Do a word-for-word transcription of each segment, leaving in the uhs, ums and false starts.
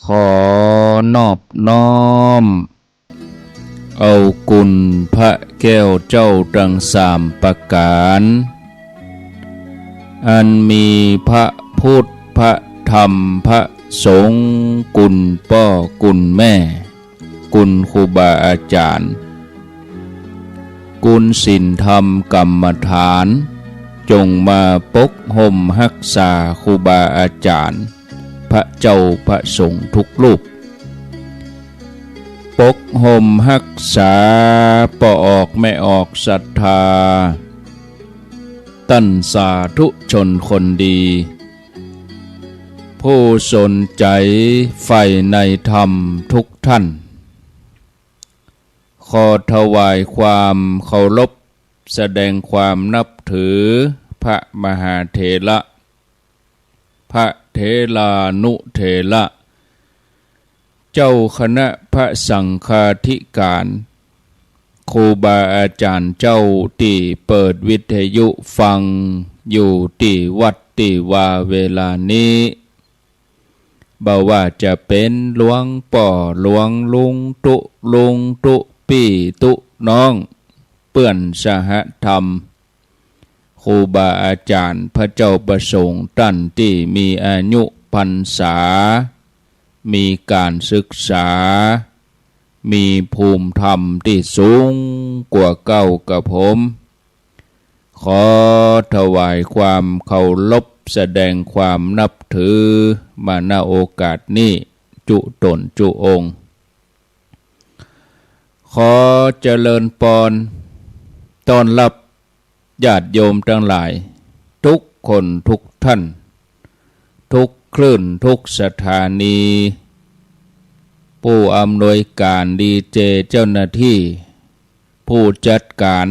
ขอนอบน้อมเอาคุณพระแก้วเจ้าตังสามประก๋าน อันมีพระพุทธ พระธรรม พระสงฆ์ คุณป้อ คุณแม่ คุณครูบาอาจ๋ารย์ คุณศีลธรรมกรรมฐาน จงมาปกฮ่มฮักษาครูบาอาจ๋ารย์ พระเจ้าพระสงฆ์ทุกรูป ปกฮ่มฮักษาป้อออกแม่ออกศรัทธา ต้านสาธุชนคนดี ผู้สนใจ๋ใฝ่ในธรรมทุกท่าน ขอถวายความเคารพ แสดงความนับถือพระมหาเถระ พระเถรานุเถระ เจ้าคณะพระสังฆาธิการ ครูบาอาจ๋ารย์เจ้าตี้เปิดวิทยุฟังอยู่ตี้วัดตี้วาเวลานี้ บ่ว่าจะเป๋นหลวงป้อหลวงลุงตุ๊ลุงตุ๊ปี้ตุ๊น้อง เปื้อนสหธรรม ครูบาอาจ๋ารย์พระเจ้าพระสงฆ์ต้านตี้มีอายุพรรษา มีก๋านศึกษา มีภูมิธรรมตี้สูงกว่าเก้ากับผม ขอถวายความเคารพแสดงความนับถือมา ณ โอกาสนี้จุ๊ต๋นจุ๊องค์ ขอเจริญปอน ต้อนฮับญาติโยมตังหลาย ทุกคนทุกท่าน ทุกคลื่นทุกสถานี ผู้อำนวยก๋านดีเจ เจ้าหน้าตี้ ผู้จัดก๋าน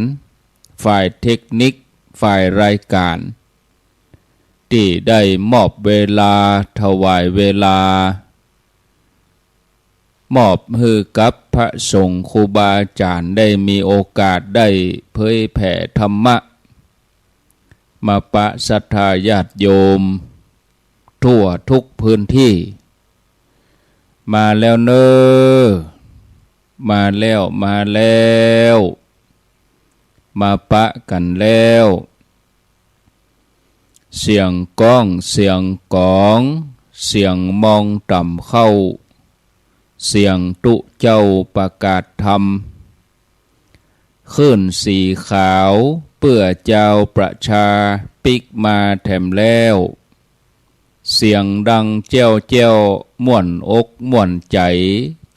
ฝ่ายเทคนิค ฝ่ายรายก๋าน ตี้ได้มอบเวลา ถวายเวลา มอบหื้อกับพระสงฆ์ครูบาอาจ๋ารย์ได้มีโอกาสได้เผยแผ่ธรรมะ มาปะศรัทธาญาติโยมทั่วทุกพื้นตี้ มาแล้วเน่อ มาแล้ว มาแล้ว มาปะกั๋นแล้ว เสียงก้อง เสียงก๋อง เสียงมองต่ำเข้า เสียงตุ๊เจ้าประกาศธรรม คลื่นสีขาว เปื้อจาวประชาปิ๊กมาแถมแล้ว เสียงดังแจ้วแจ้ว ม่วนอกม่วนใจ๋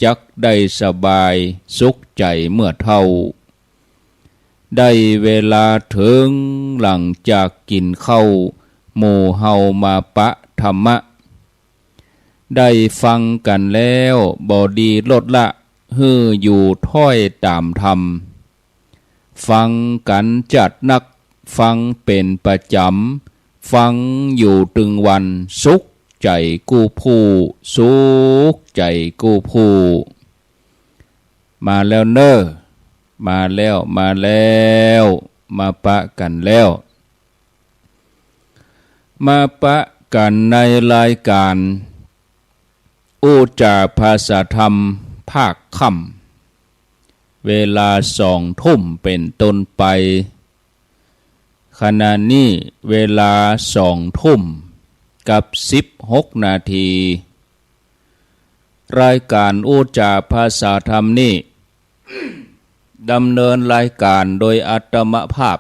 จักได้สบายสุขใจ๋เมื่อเฒ่า ได้เวลาเถิงหลังจากกิ๋นข้าว หมู่เฮามาปะธรรมะ ได้ฟังกั๋นแล้ว บ่ดีลดละ หื้ออยู่ถ้อยต๋ามธรรม ฟังกั๋นจัดนัก ฟังเป๋นประจ๋ำ ฟังอยู่ตึงวัน สุขใจ๋กู้ผู้ สุขใจ๋กู้ผู้ มาแล้วเน่อ มาแล้ว มาแล้ว มาปะกั๋นแล้ว มาปะกั๋นในรายก๋าน อู้จ๋าภาษาธรรม ภาคค่ำ เวลาสองทุ่มเป๋นต้นไป ขณะนี้เวลาสองทุ่มกับสิบหกนาที รายก๋านอู้จ๋าภาษาธรรมนี้ ดำเนินรายก๋านโดยอาตมาภาพ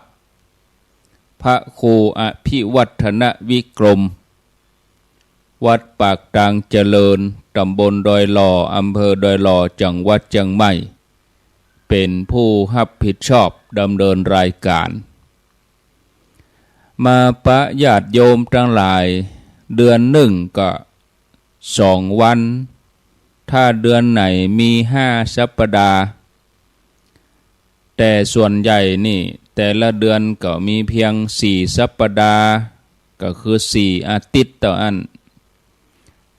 พระครูอภิวัฒนวิกรม วัดปากตางเจริญ ต๋ำบลดอยหล่อ อำเภอดอยหล่อ จังหวัดเจียงใหม่ เป๋นผู้ฮับผิดชอบดำเนินรายก๋าน มาปะญาติโยมตังหลาย เดือนนึ่งก็สองวัน ถ้าเดือนไหนมีห้าสัปดาห์ แต่ส่วนใหญ่นี่แต่ละเดือนก็มีเพียงสี่สัปดาห์ ก็คือสี่อาทิตย์เต้าอั้น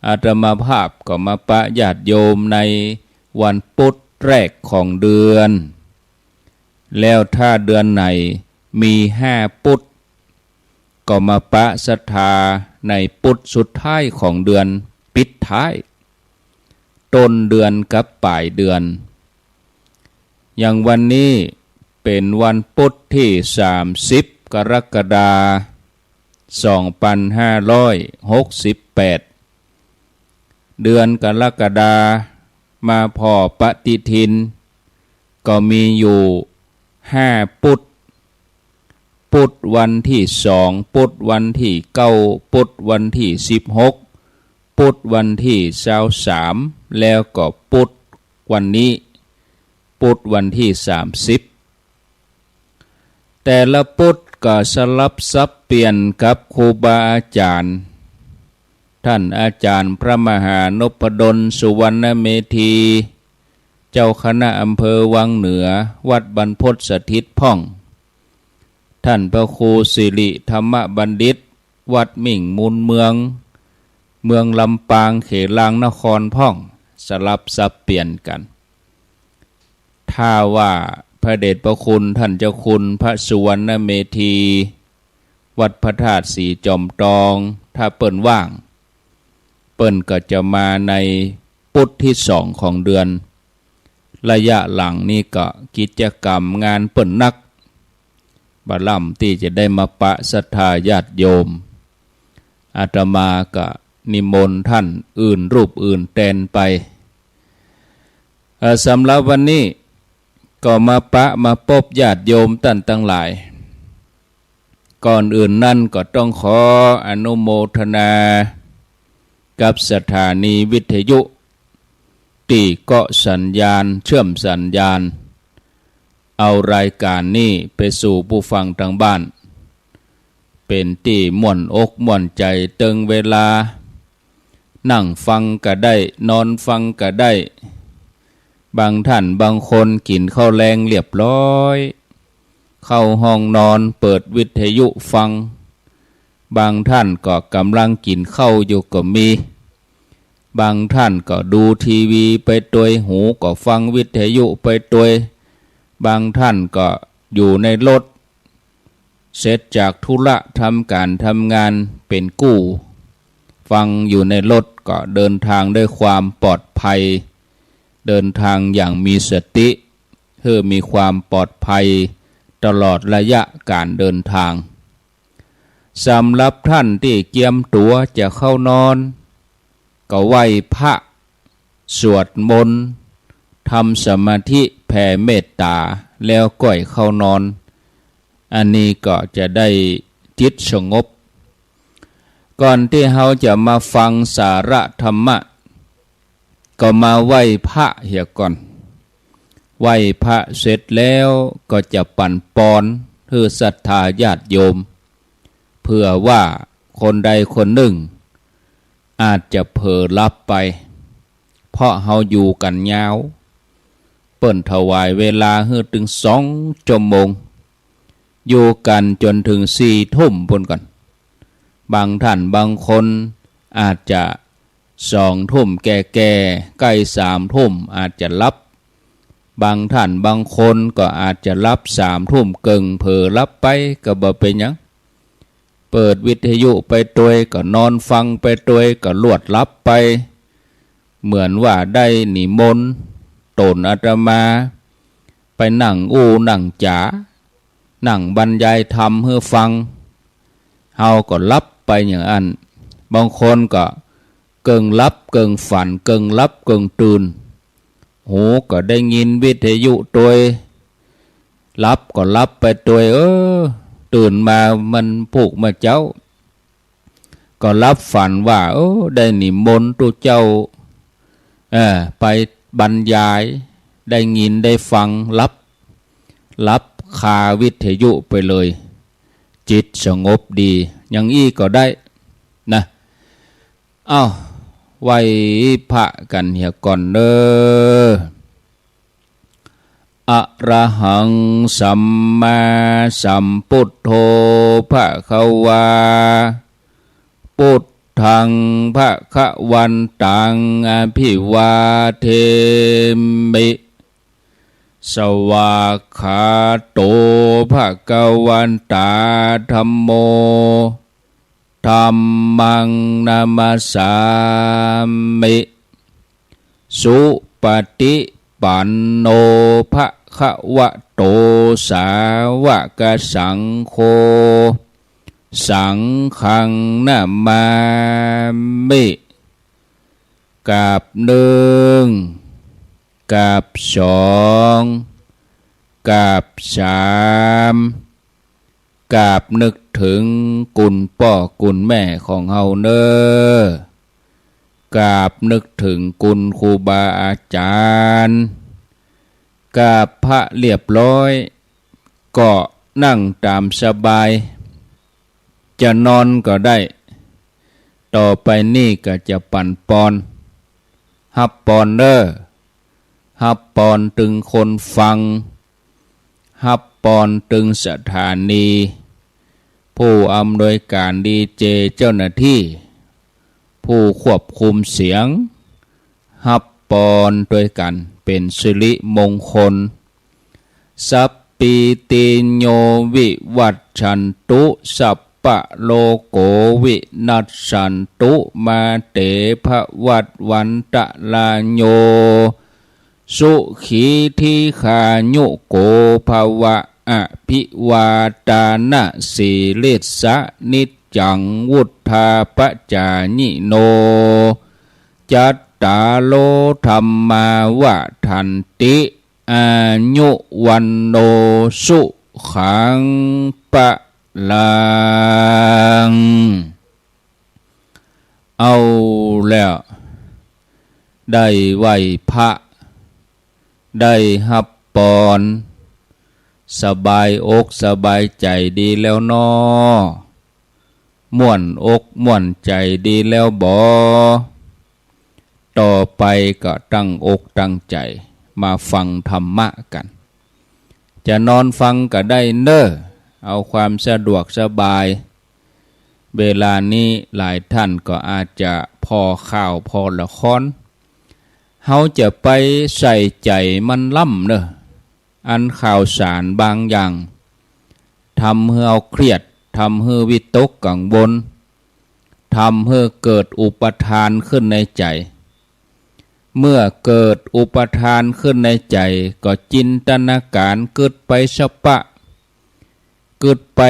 อาตมาภาพก็มาปะญาติโยมในวันปุ๊ดแรกของเดือน แล้วถ้าเดือนไหนมีห้าปุ๊ด ก็มาปะศรัทธาในปุ๊ดสุดท้ายของเดือน ปิดท้าย ต้นเดือนกับป๋ายเดือน อย่างวันนี้เป๋นวันปุ๊ดตี้สามสิบ กรกฎา สองปันห้าร้อยหกสิบแปด เดือนกรกฎามาผ่อปฏิทิน ก็มีอยู่ห้าปุ๊ด ปุ๊ดวันตี้สอง ปุ๊ดวันตี้เก้า ปุ๊ดวันตี้สิบหก ปุ๊ดวันตี้ซาวสาม แล้วก็ปุ๊ดวันนี้ ปุ๊ดวันตี้สามสิบ แต่ละปุ๊ดก็สลับสับเปลี่ยนกับครูบาอาจ๋ารย์ ท่านอาจ๋ารย์พระมหานพดล สุวรรณเมธี เจ้าคณะอำเภอวังเหนือ วัดบรรพตสถิตพ่อง ท่านพระครูสิริธรรมบัณฑิต วัดมิ่งมูลเมือง เมืองลำปาง เขตรางนครพ่อง สลับสับเปลี่ยนกั๋น ถ้าว่าพระเดชพระคุณท่านเจ้าคุณพระสุวรรณเมธี วัดพระธาตุศรีจอมตอง ถ้าเปิ้นว่าง เปิ้นก็จะมาในปุ๊ดตี้สองของเดือน ระยะหลังนี้ก็กิจกรรมงานเปิ้นนัก บ่ล่ำตี้จะได้มาปะศรัทธาญาติโยม อาตมาก็นิมนต์ท่านอื่นรูปอื่นแตนไป เอ่อ สำหรับวันนี้ก็มาปะมาปบญาติโยมต้านตังหลาย ก่อนอื่นนั้นก็ต้องขออนุโมทนากับสถานีวิทยุ ตี้เกาะสัญญาณ เชื่อมสัญญาณ เอารายการนี้ไปสู่ผู้ฟังตางบ้าน เป๋นตี้ม่วนอกม่วนใจ๋ เติงเวลา นั่งฟังก็ได้ นอนฟังก็ได้ บางท่านบางคนกิ๋นข้าวแลงเรียบร้อย เข้าห้องนอนเปิดวิทยุฟัง บางท่านก็ก่ำลังกิ๋นข้าวอยู่ก็มี บางท่านก็ดูทีวีไปตวย หูก็ฟังวิทยุไปตวย บางท่านก็อยู่ในรถ เสร็จจากธุระทำก๋านทำงานเป๋นกู้ ฟังอยู่ในรถก็เดินทางด้วยความปลอดภัย เดินทางอย่างมีสติ หื้อมีความปลอดภัยตลอดระยะก๋านเดินทาง สำหรับท่านตี้เกียมตั๋วจะเข้านอน ก็ไหว้พระ สวดมนต์ ทำสมาธิแผ่เมตต๋า แล้วก้อยเข้านอน อันนี้ก็จะได้จิตสงบ ก่อนตี้เฮาจะมาฟังสาระธรรมะ ก็มาไหว้พระเหียก่อน ไหว้พระเสร็จแล้วก็จะปั๋นปอนหื้อศรัทธาญาติโยม เผื่อว่าคนใดคนนึ่งอาจจะเผลอหลับไป เพราะเฮาอยู่กั๋นยาว เปิ้นถวายเวลาหื้อตึงสองชั่วโมง อยู่กั๋นจ๋นเถิงสี่ทุ่มปู้นก่อน บางท่านบางคนอาจจะสองทุ่มแก่ๆ ใก้สามทุ่มอาจจะหลับ บางท่านบางคนก็อาจจะหลับสามทุ่มเกิ่ง เผลอหลับไปก็บ่เป๋นหยัง เปิดวิทยุไปตวย ก็นอนฟังไปตวย ก็ลวดหลับไป เหมือนว่าได้นิมนต์ โตนอาตมา ไปนั่งอู้นั่งจ๋า นั่งบรรยายธรรมหื้อฟัง เฮาก็หลับไปอย่างอั้น บางคนก็เกิ่งหลับเกิ่งฝัน เกิ่งหลับเกิ่งตื่น หูก็ได้ยินวิทยุตวย หลับก็หลับไปตวย เออ ตื่นมามันพูกมาเจ๊า ก็หลับฝันว่า เออ ได้นิมนต์ตุ๊เจ้า เออ ไปบรรยาย ได้ยินได้ฟัง หลับ หลับคาวิทยุไปเลย จิตสงบดี อย่างอี้ก็ได้นะ เอ้า ไหว้พระกั๋นเหียก่อนเน่อ อะระหังสัมมาสัมพุทโธ ภะคะวา พุทธัง ภะคะวันตัง อะภิวาเทมิ สวากขาโต ภะคะวันตา ธัมโม ธัมมัง นะมัสสามิ สุปฏิปันโน ภะคะวะโต สาวกสังโฆ สังฆังนะมามิ กับหนึ่ง กับสอง กับสาม กราบนึกถึงกุณป้อกุณแม่ของเฮาเน่อ กราบนึกถึงกุณครูบาอาจ๋ารย์ กราบพระเรียบร้อย ก็นั่งต๋ามสบาย จะนอนก็ได้ ต่อไปนี้ก็จะปั๋นปอน ฮับปอนเน่อ ฮับปอนตึงคนฟัง ฮับปอนตึงสถานี ผู้อำนวยก๋านดีเจ เจ้าหน้าตี้ ผู้ควบคุมเสียง ฮับปอนตวยกั๋น เป๋นสิริมงคล สัพพีติโย วิวัชชันตุ สัพพะโรโก วินัสสันตุ มาเต ภวัตวันตะราโย สุขี ทีฆายุโก ภวะ อภิวาทานะสีลิสสะ นิจจัง วุฑฒาปะจายิโน จัตตาโร ธัมมา วัฑฒันติ อายุ วัณโณ สุขัง พะลัง เอาแล้ว ได้ไหว้พระ ได้ฮับปอน สบายอกสบายใจ๋ดีแล้วเนาะ ม่วนอกม่วนใจ๋ดีแล้วบ่ ต่อไปก็ตั้งอกตั้งใจ๋มาฟังธรรมะกั๋น จะนอนฟังก็ได้เน่อ เอาความสะดวกสบาย เวลานี้หลายท่านก็อาจจะผ่อข่าวผ่อละคร เฮาจะไปใส่ใจ๋มันล้ำเน่อ อันข่าวสารบางอย่าง ทำหื้อเฮาเครียด ทำหื้อวิตกกังวล ทำหื้อเกิดอุปาทานขึ้นในใจ๋ เมื่อเกิดอุปาทานขึ้นในใจ๋ ก็จินตนาก๋ารกึ๊ดไปสะปะ กึ๊ดไป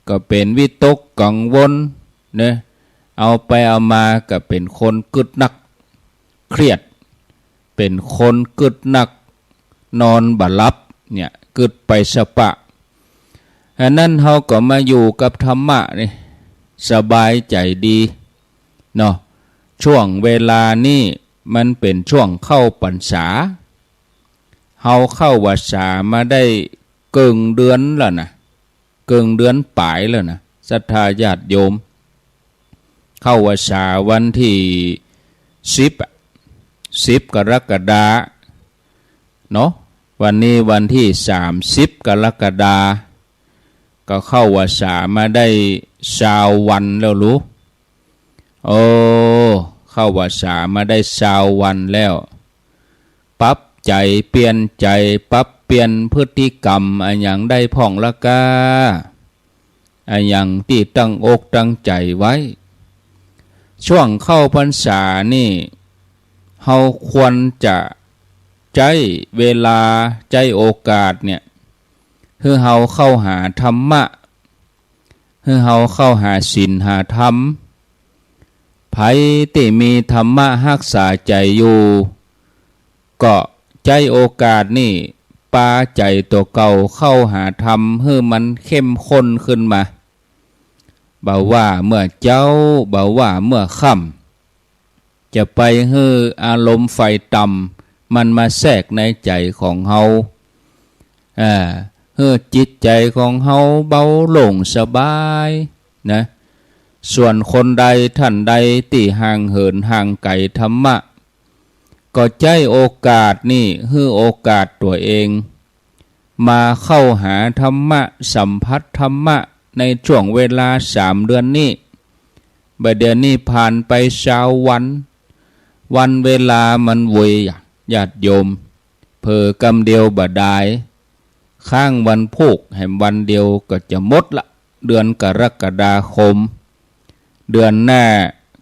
ก็เป๋นวิตกกังวลเนาะ เอาไปเอามาก็เป๋นคนกึ๊ดนัก เครียด เป๋นคนกึ๊ดนัก นอนบ่หลับเนี่ย กึ๊ดไปสะปะ อันนั้นเฮาก็มาอยู่กับธรรมะนี่ สบายใจ๋ดีเนาะ ช่วงเวลานี้มันเป๋นช่วงเข้าพรรษา เฮาเข้าพรรษามาได้เกิ่งเดือนแล้วนะ เกิ่งเดือนป๋ายแล้วนะ ศรัทธาญาติโยม เข้าพรรษาวันตี้สิบอะ สิบกรกฎาเนาะ วันนี้วันตี้สามสิบกรกฎา ก็เข้าพรรษามาได้ซาววันแล้วลูก โอ้ เข้าพรรษามาได้ซาววันแล้ว ปรับใจ๋เปลี่ยนใจ๋ ปรับเปลี่ยนพฤติกรรมอะหยังได้พ่องละก้า อะหยังตี้ตั้งอกตั้งใจ๋ไว้ ช่วงเข้าพรรษานี่ เฮาควรจะใจ๊เวลา ใจ๊โอกาสเนี่ย หื้อเฮาเข้าหาธรรมะ หื้อเฮาเข้าหาศีลหาธรรม ใผตี้มีธรรมะฮักษาใจ๋อยู่ ก็ใจ๊โอกาสนี่ ปาใจ๋ตั๋วเก่าเข้าหาธรรม หื้อมันเข้มข้นขึ้นมา บ่ว่าเมื่อเจ๊า บ่ว่าเมื่อค่ำ จะไปหื้ออารมณ์ฝ่ายต่ำมันมาแทรกในใจ๋ของเฮา อ่า หื้อจิตใจ๋ของเฮาเบาโล่งสบายนะ ส่วนคนใดท่านใดตี้ห่างเหินห่างไก๋ธรรมะ ก็ใจ๊โอกาสนี่ หื้อโอกาสตั๋วเอง มาเข้าหาธรรมะ สัมผัสธรรมะ ในช่วงเวลาสามเดือนนี้ บ่าเดี่ยวนี้ผ่านไปซาววัน วันเวลามันไวอะ ญาติโยม เผลอกำเดียวบ่ดาย ค้างวันพูกแหมวันเดียวก็จะหมดละ เดือนกรกฎาคม เดือนหน้า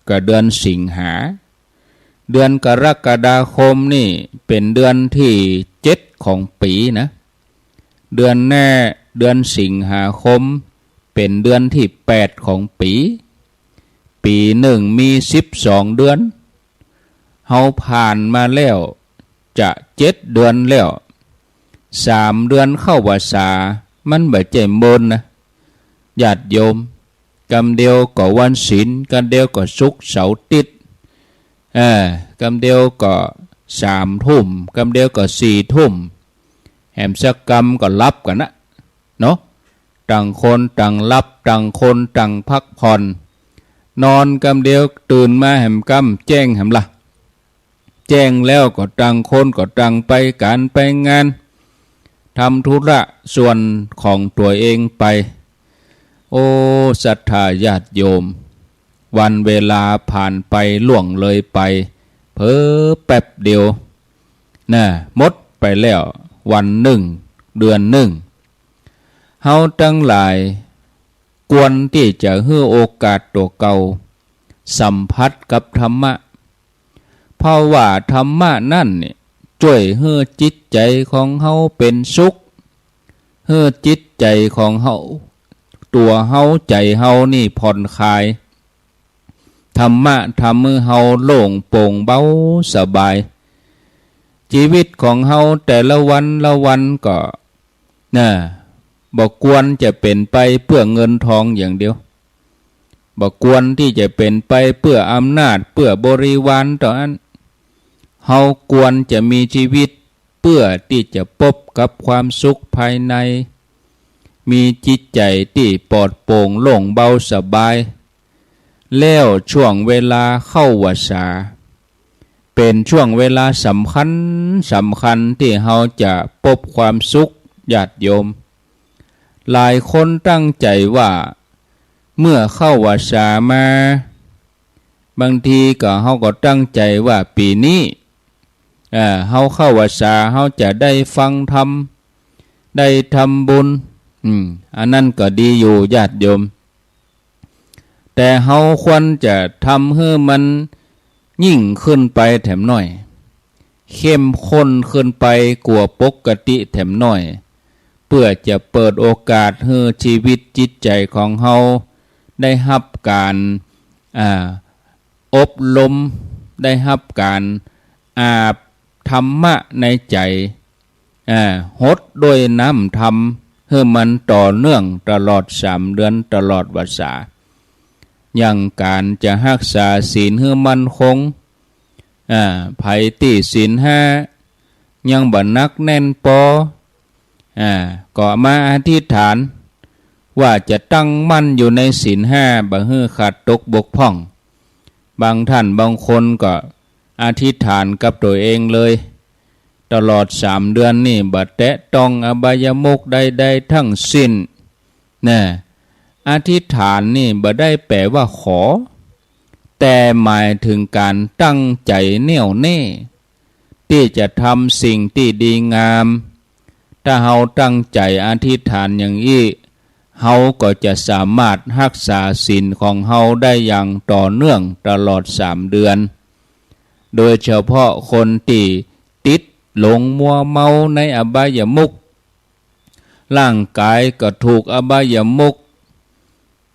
ก็เดือนสิงหา เดือนกรกฎาคมนี่เป๋นเดือนตี้เจ็ดของปี๋นะ เดือนหน้า เดือนสิงหาคม เป๋นเดือนตี้แปดของปี๋ ปี๋นึ่งมีสิบสองเดือน เฮาผ่านมาแล้วจะเจ็ดเดือนแล้ว สามเดือนเข้าพรรษา มันบ่ใจ้เมินนะ ญาติโยม กำเดียวก็วันศีล กำเดียวก็ศุกร์เสาร์อาทิตย์ เออ กำเดียวก็สามทุ่ม กำเดียวก็สี่ทุ่ม แหมสักกำก็หลับกั๋นนะ เนาะ ต่างคนต่างหลับ ต่างคนต่างพักผ่อน นอนกำเดียวตื่นมาแหมกำแจ้งแหมละ แจ้งแล้วก็ต่างคนก็ต่างไปก๋านไปงาน ทำธุระส่วนของตั๋วเองไป โอ้ ศรัทธาญาติโยม วันเวลาผ่านไปล่วงเลยไป เผลอแป๊บเดียว น่ะ หมดไปแล้ว วันนึ่ง เดือนนึ่ง เฮาตังหลาย ควรตี้จะหื้อโอกาสตั๋วเก่า สัมผัสกับธรรมะ เพราะว่าธรรมะนั้นเนี่ย จ้วยหื้อจิตใจ๋ของเฮาเป๋นสุข หื้อจิตใจ๋ของเฮา ตั๋วเฮา ใจ๋เฮานี่ผ่อนคลาย ธรรมะทำหื้อเฮาโล่งโปร่งเบาสบาย จีวิตของเฮาแต่ละวันละวันก็ น่ะ บ่ควรจะเป๋นไปเปื้อเงินทองอย่างเดียว บ่ควรตี้จะเป๋นไปเปื้ออำนาจ เปื้อบริวารเต้าอั้น เฮาควรจะมีจีวิตเปื้อตี้จะปบกับความสุขภายใน มีจิตใจ๋ตี้ปลอดโปร่งโล่งเบาสบาย แล้วช่วงเวลาเข้าพรรษา เป๋นช่วงเวลาสำคัญ สำคัญตี้เฮาจะปบความสุข ญาติโยม หลายคนตั้งใจ๋ว่า เมื่อเข้าพรรษามา บางทีก็เฮาก็ตั้งใจ๋ว่าปี๋นี้ เอ่อ เฮาเข้าพรรษา เฮาจะได้ฟังธรรม ได้ทำบุญ อืม อันนั้นก็ดีอยู่ ญาติโยม แต่เฮาควรจะทำหื้อมันยิ่งขึ้นไปแถมหน้อย เข้มข้นขึ้นไปกว่าปกติแถมหน้อย เปื้อจะเปิดโอกาสหื้อจีวิตจิตใจ๋ของเฮาได้ฮับก๋าน อ่า อบรม ได้ฮับก๋านอาบธรรมะในใจ๋ อ่า หดด้วยน้ำธรรม หื้อมันต่อเนื่องตลอดสามเดือน ตลอดพรรษา อย่างก๋านจะฮักษาศีลหื้อมั่นคง อ่า ใผตี้ศีลห้ายังบ่หนักแน่นปอ อ่า ก็มาอธิษฐานว่าจะตั้งมั่นอยู่ในศีลห้า บ่หื้อขาดตกบกพร่อง บางท่านบางคนก็อธิษฐานกับตั๋วเองเลย ตลอดสามเดือนนี่บ่แตะต้องอบายมุขใดๆ ทั้งสิ้น น่ะ อธิษฐานนี่บ่ได้แป๋ว่าขอ แต่หมายเถิงก๋านตั้งใจ๋แน่วแน่ ตี้จะทำสิ่งตี้ดีงาม ถ้าเฮาตั้งใจ๋อธิษฐานอย่างอี้ เฮาก็จะสามารถฮักษาศีลของเฮาได้อย่างต่อเนื่องตลอดสามเดือน โดยเฉพาะคนตี้ติดหลงมัวเมาในอบายมุข ร่างก๋ายก็ถูกอบายมุข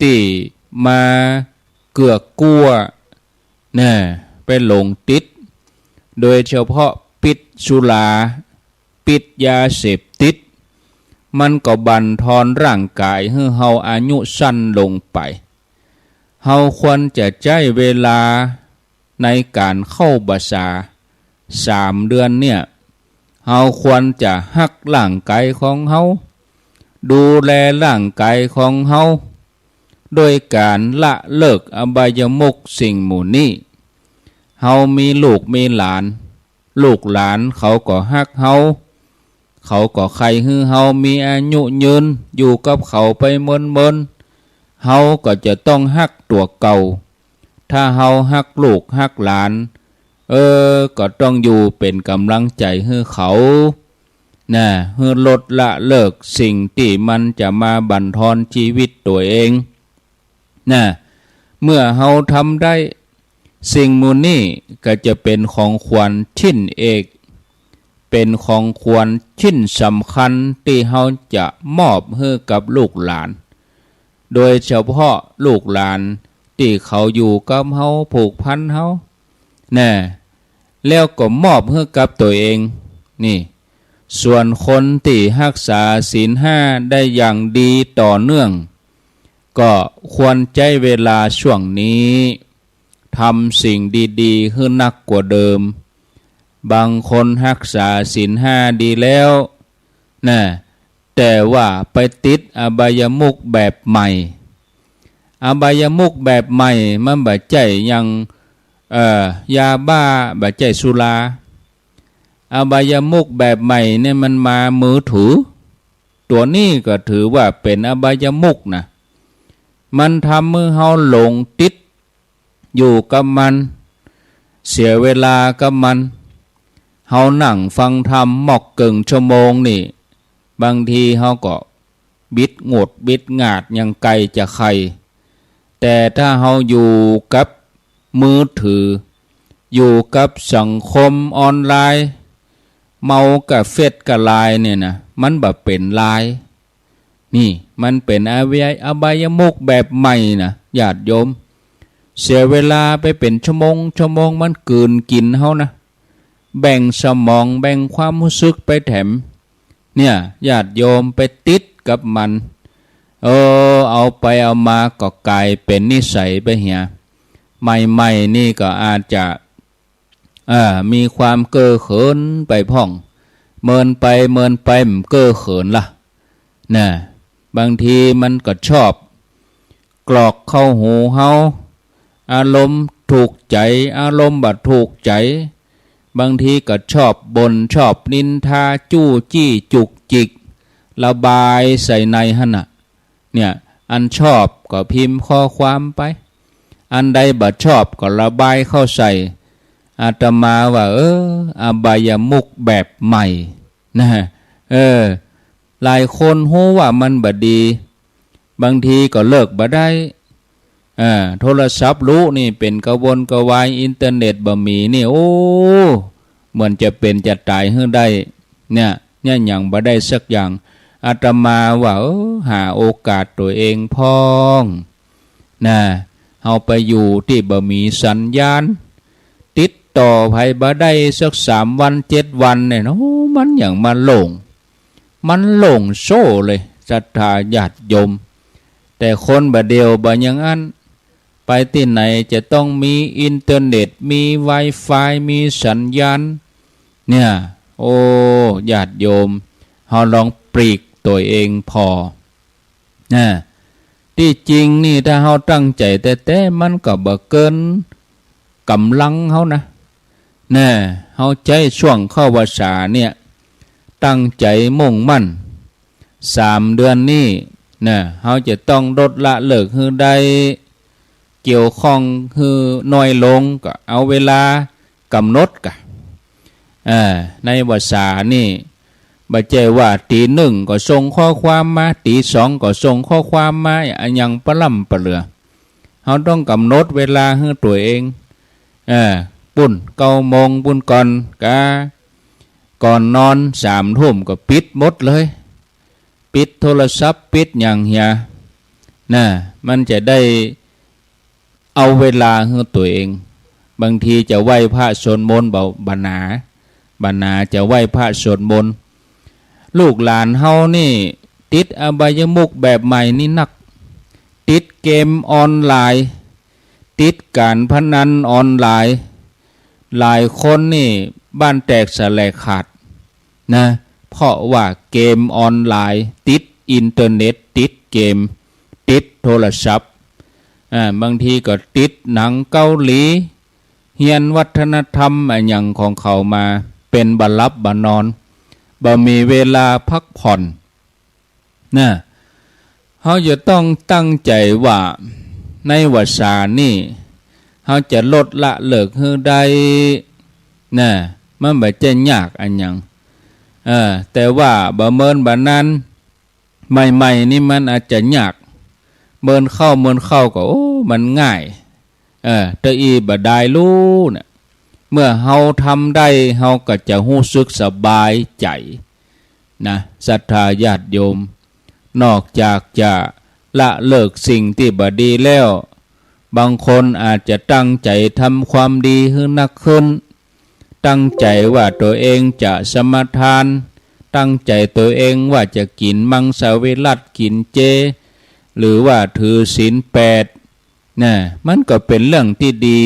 ตี้มาเกือกกั๊ว น่ะ ไปหลงติด โดยเฉพาะปิดสุรา ปิดยาเสพติด มันก็บั่นทอนร่างก๋ายหื้อเฮาอายุสั้นลงไป เฮาควรจะใจ๊เวลาในก๋านเข้าพรรษาสามเดือนเนี่ย เฮาควรจะฮักร่างก๋ายของเฮา ดูแลร่างก๋ายของเฮา ด้วยก๋านละเลิกอบายมุขสิ่งหมู่นี้ เฮามีลูกมีหลาน ลูกหลานเขาก็ฮักเฮา เขาก็ใค่หื้อเฮามีอายุยืน อยู่กับเขาไปเมินๆ เฮาก็จะต้องฮักตั๋วเก่า ถ้าเฮาฮักลูกฮักหลาน เออ ก็ต้องอยู่เป๋นก๋ำลังใจ๋หื้อเขา น่ะ หื้อลดละเลิกสิ่งตี้มันจะมาบั่นทอนจีวิตตั๋วเอง น่ะ เมื่อเฮาทำได้ สิ่งหมู่นี้ก็จะเป๋นของขวัญชิ้นเอก เป๋นของขวัญชิ้นสำคัญตี้เฮาจะมอบหื้อกับลูกหลาน โดยเฉพาะลูกหลานตี้เขาอยู่กับเฮา ผูกพันเฮา แน่ แล้วก็มอบหื้อกับตั๋วเอง นี่ ส่วนคนตี้ฮักษาศีลห้าได้อย่างดีต่อเนื่อง ก็ควรใจ๊เวลาช่วงนี้ ทำสิ่งดีๆ หื้อนักกว่าเดิม บางคนฮักษาศีลห้าดีแล้ว นะ แต่ว่าไปติดอบายมุขแบบใหม่ อบายมุขแบบใหม่มันบ่ใจ้อย่าง เอ่อ ยาบ้า บ่ใจ้สุรา อบายมุขแบบใหม่เนี่ยมันมามือถือ ตั๋วนี้ก็ถือว่าเป๋นอบายมุขนะ มันทำหื้อเฮาหลงติดอยู่กับมัน เสียเวลากับมัน เฮานั่งฟังธรรมมอกเกิ่งชั่วโมงนี่ บางทีเฮาก็บิดหงุดบิดหงาดยังใก่จะใค่ แต่ถ้าเฮาอยู่กับมือถือ อยู่กับสังคมออนไลน์ เมากับเฟซกับไลน์เนี่ยนะ มันบ่เป๋นไลน์ นี่ มันเป๋นอบาย- อบายมุขแบบใหม่นะ ญาติโยม เสียเวลาไปเป๋นชั่วโมง ชั่วโมง มันกืนกิ๋นเฮานะ แบ่งสมอง แบ่งความฮู้สึกไปแถม เนี่ย ญาติโยมไปติดกับมัน เออ เอาไปเอามาก็ก๋ายเป๋นนิสัยไปเหีย ใหม่ๆ นี่ก็อาจจะ เอ่อ มีความเก้อเขินไปพ่อง เมินไปเมินไป บ่เก้อเขินละ นะ บางทีมันก็ชอบกรอกเข้าหูเฮา อารมณ์ถูกใจ๋ อารมณ์บ่ถูกใจ๋ บางทีก็ชอบบ่น ชอบนินทา จู้จี้จุกจิก ระบายใส่ในหั้นน่ะ เนี่ย อันชอบก็พิมพ์ข้อความไป อันใดบ่ชอบก็ระบายเข้าใส่ อาตมาว่า เออ อบายมุขแบบใหม่ นะ เออ หลายคนฮู้ว่ามันบ่ดี บางทีก็เลิกบ่ได้ อ่า โทรศัพท์ลุนี่เป๋นกระวนกระวาย อินเทอร์เน็ตบ่มีนี่ โอ้ เหมือนจะเป๋นจะต๋ายหื้อได้ เนี่ย เนี่ย หยังบ่ได้สักอย่าง อาตมาว่า เออ หาโอกาสตั๋วเองพ่อง นะ เฮาไปอยู่ตี้บ่มีสัญญาณ ติดต่อใผบ่ได้สักสามวันเจ็ดวันเนี่ย โอ้ มันหยังมาโล่ง มันโล่งโซ่เลย ศรัทธาญาติโยม แต่คนบ่าเดี่ยวบ่าอย่างอั้น ไปตี้ไหนจะต้องมีอินเทอร์เน็ต มีไวฟาย มีสัญญาณ เนี่ย โอ้ ญาติโยม เฮาลองปลีกตั๋วเองผ่อ นะ ตี้จริงนี่ถ้าเฮาตั้งใจ๋แต๊ๆ มันก็บ่เกินก๋ำลังเฮานะ แน่ เฮาใจ๊ช่วงเข้าพรรษาเนี่ย ตั้งใจ๋มุ่งมั่น สามเดือนนี้ นะ เฮาจะต้องลดละเลิกหื้อได้ เกี่ยวข้องหื้อน้อยลง ก็เอาเวลากำหนดกะ อ่า ในพรรษานี่ บ่ใจ้ว่าตี๋หนึ่งก็ส่งข้อความมา ตี๋สองก็ส่งข้อความมา อะหยังปะล่ำปะเหลือ เฮาต้องกำหนดเวลาหื้อตั๋วเอง เออ ปุ้น เก้าโมงปุ้นก่อนกา ก่อนนอนสามทุ่มก็ปิดหมดเลย ปิดโทรศัพท์ ปิดหยังเหีย นะ มันจะได้เอาเวลาหื้อตั๋วเอง บางทีจะไหว้พระสวดมนต์บ่า บ่าหนา บ่าหนาจะไหว้พระสวดมนต์ ลูกหลานเฮานี่ติดอบายมุขแบบใหม่นี่นัก ติดเกมออนไลน์ ติดก๋านพนันออนไลน์ หลายคนนี่บ้านแตกสาแหรกขาดนะ เพราะว่าเกมออนไลน์ ติดอินเทอร์เน็ต ติดเกม ติดโทรศัพท์ อ่า บางทีก็ติดหนังเกาหลี เฮียนวัฒนธรรมอะหยังของเขามา เป๋นบ่หลับบ่นอน บ่มีเวลาพักผ่อน นะ เฮาจะต้องตั้งใจ๋ว่าในพรรษานี่ เฮาจะลดละเลิกหื้อได้ นะ มันบ่ใจ้ยากอะหยัง เออ แต่ว่าบ่าเมินบ่านั้น ใหม่ๆ นี่มันอาจจะยาก เมินเข้าเมินเข้าก็ โอ้ มันง่าย เออ ตะอี้บ่ดายลู้เนี่ย เมื่อเฮาทำได้ เฮาก็จะฮู้สึกสบายใจ๋นะ ศรัทธาญาติโยม นอกจากจะละเลิกสิ่งตี้บ่ดีแล้ว บางคนอาจจะตั้งใจ๋ทำความดีหื้อนักขึ้น ตั้งใจ๋ว่าตั๋วเองจะสมาทาน ตั้งใจ๋ตั๋วเองว่าจะกิ๋นมังสวิรัติ กิ๋นเจ หรือว่าถือศีลแปด นะ มันก็เป๋นเรื่องตี้ดี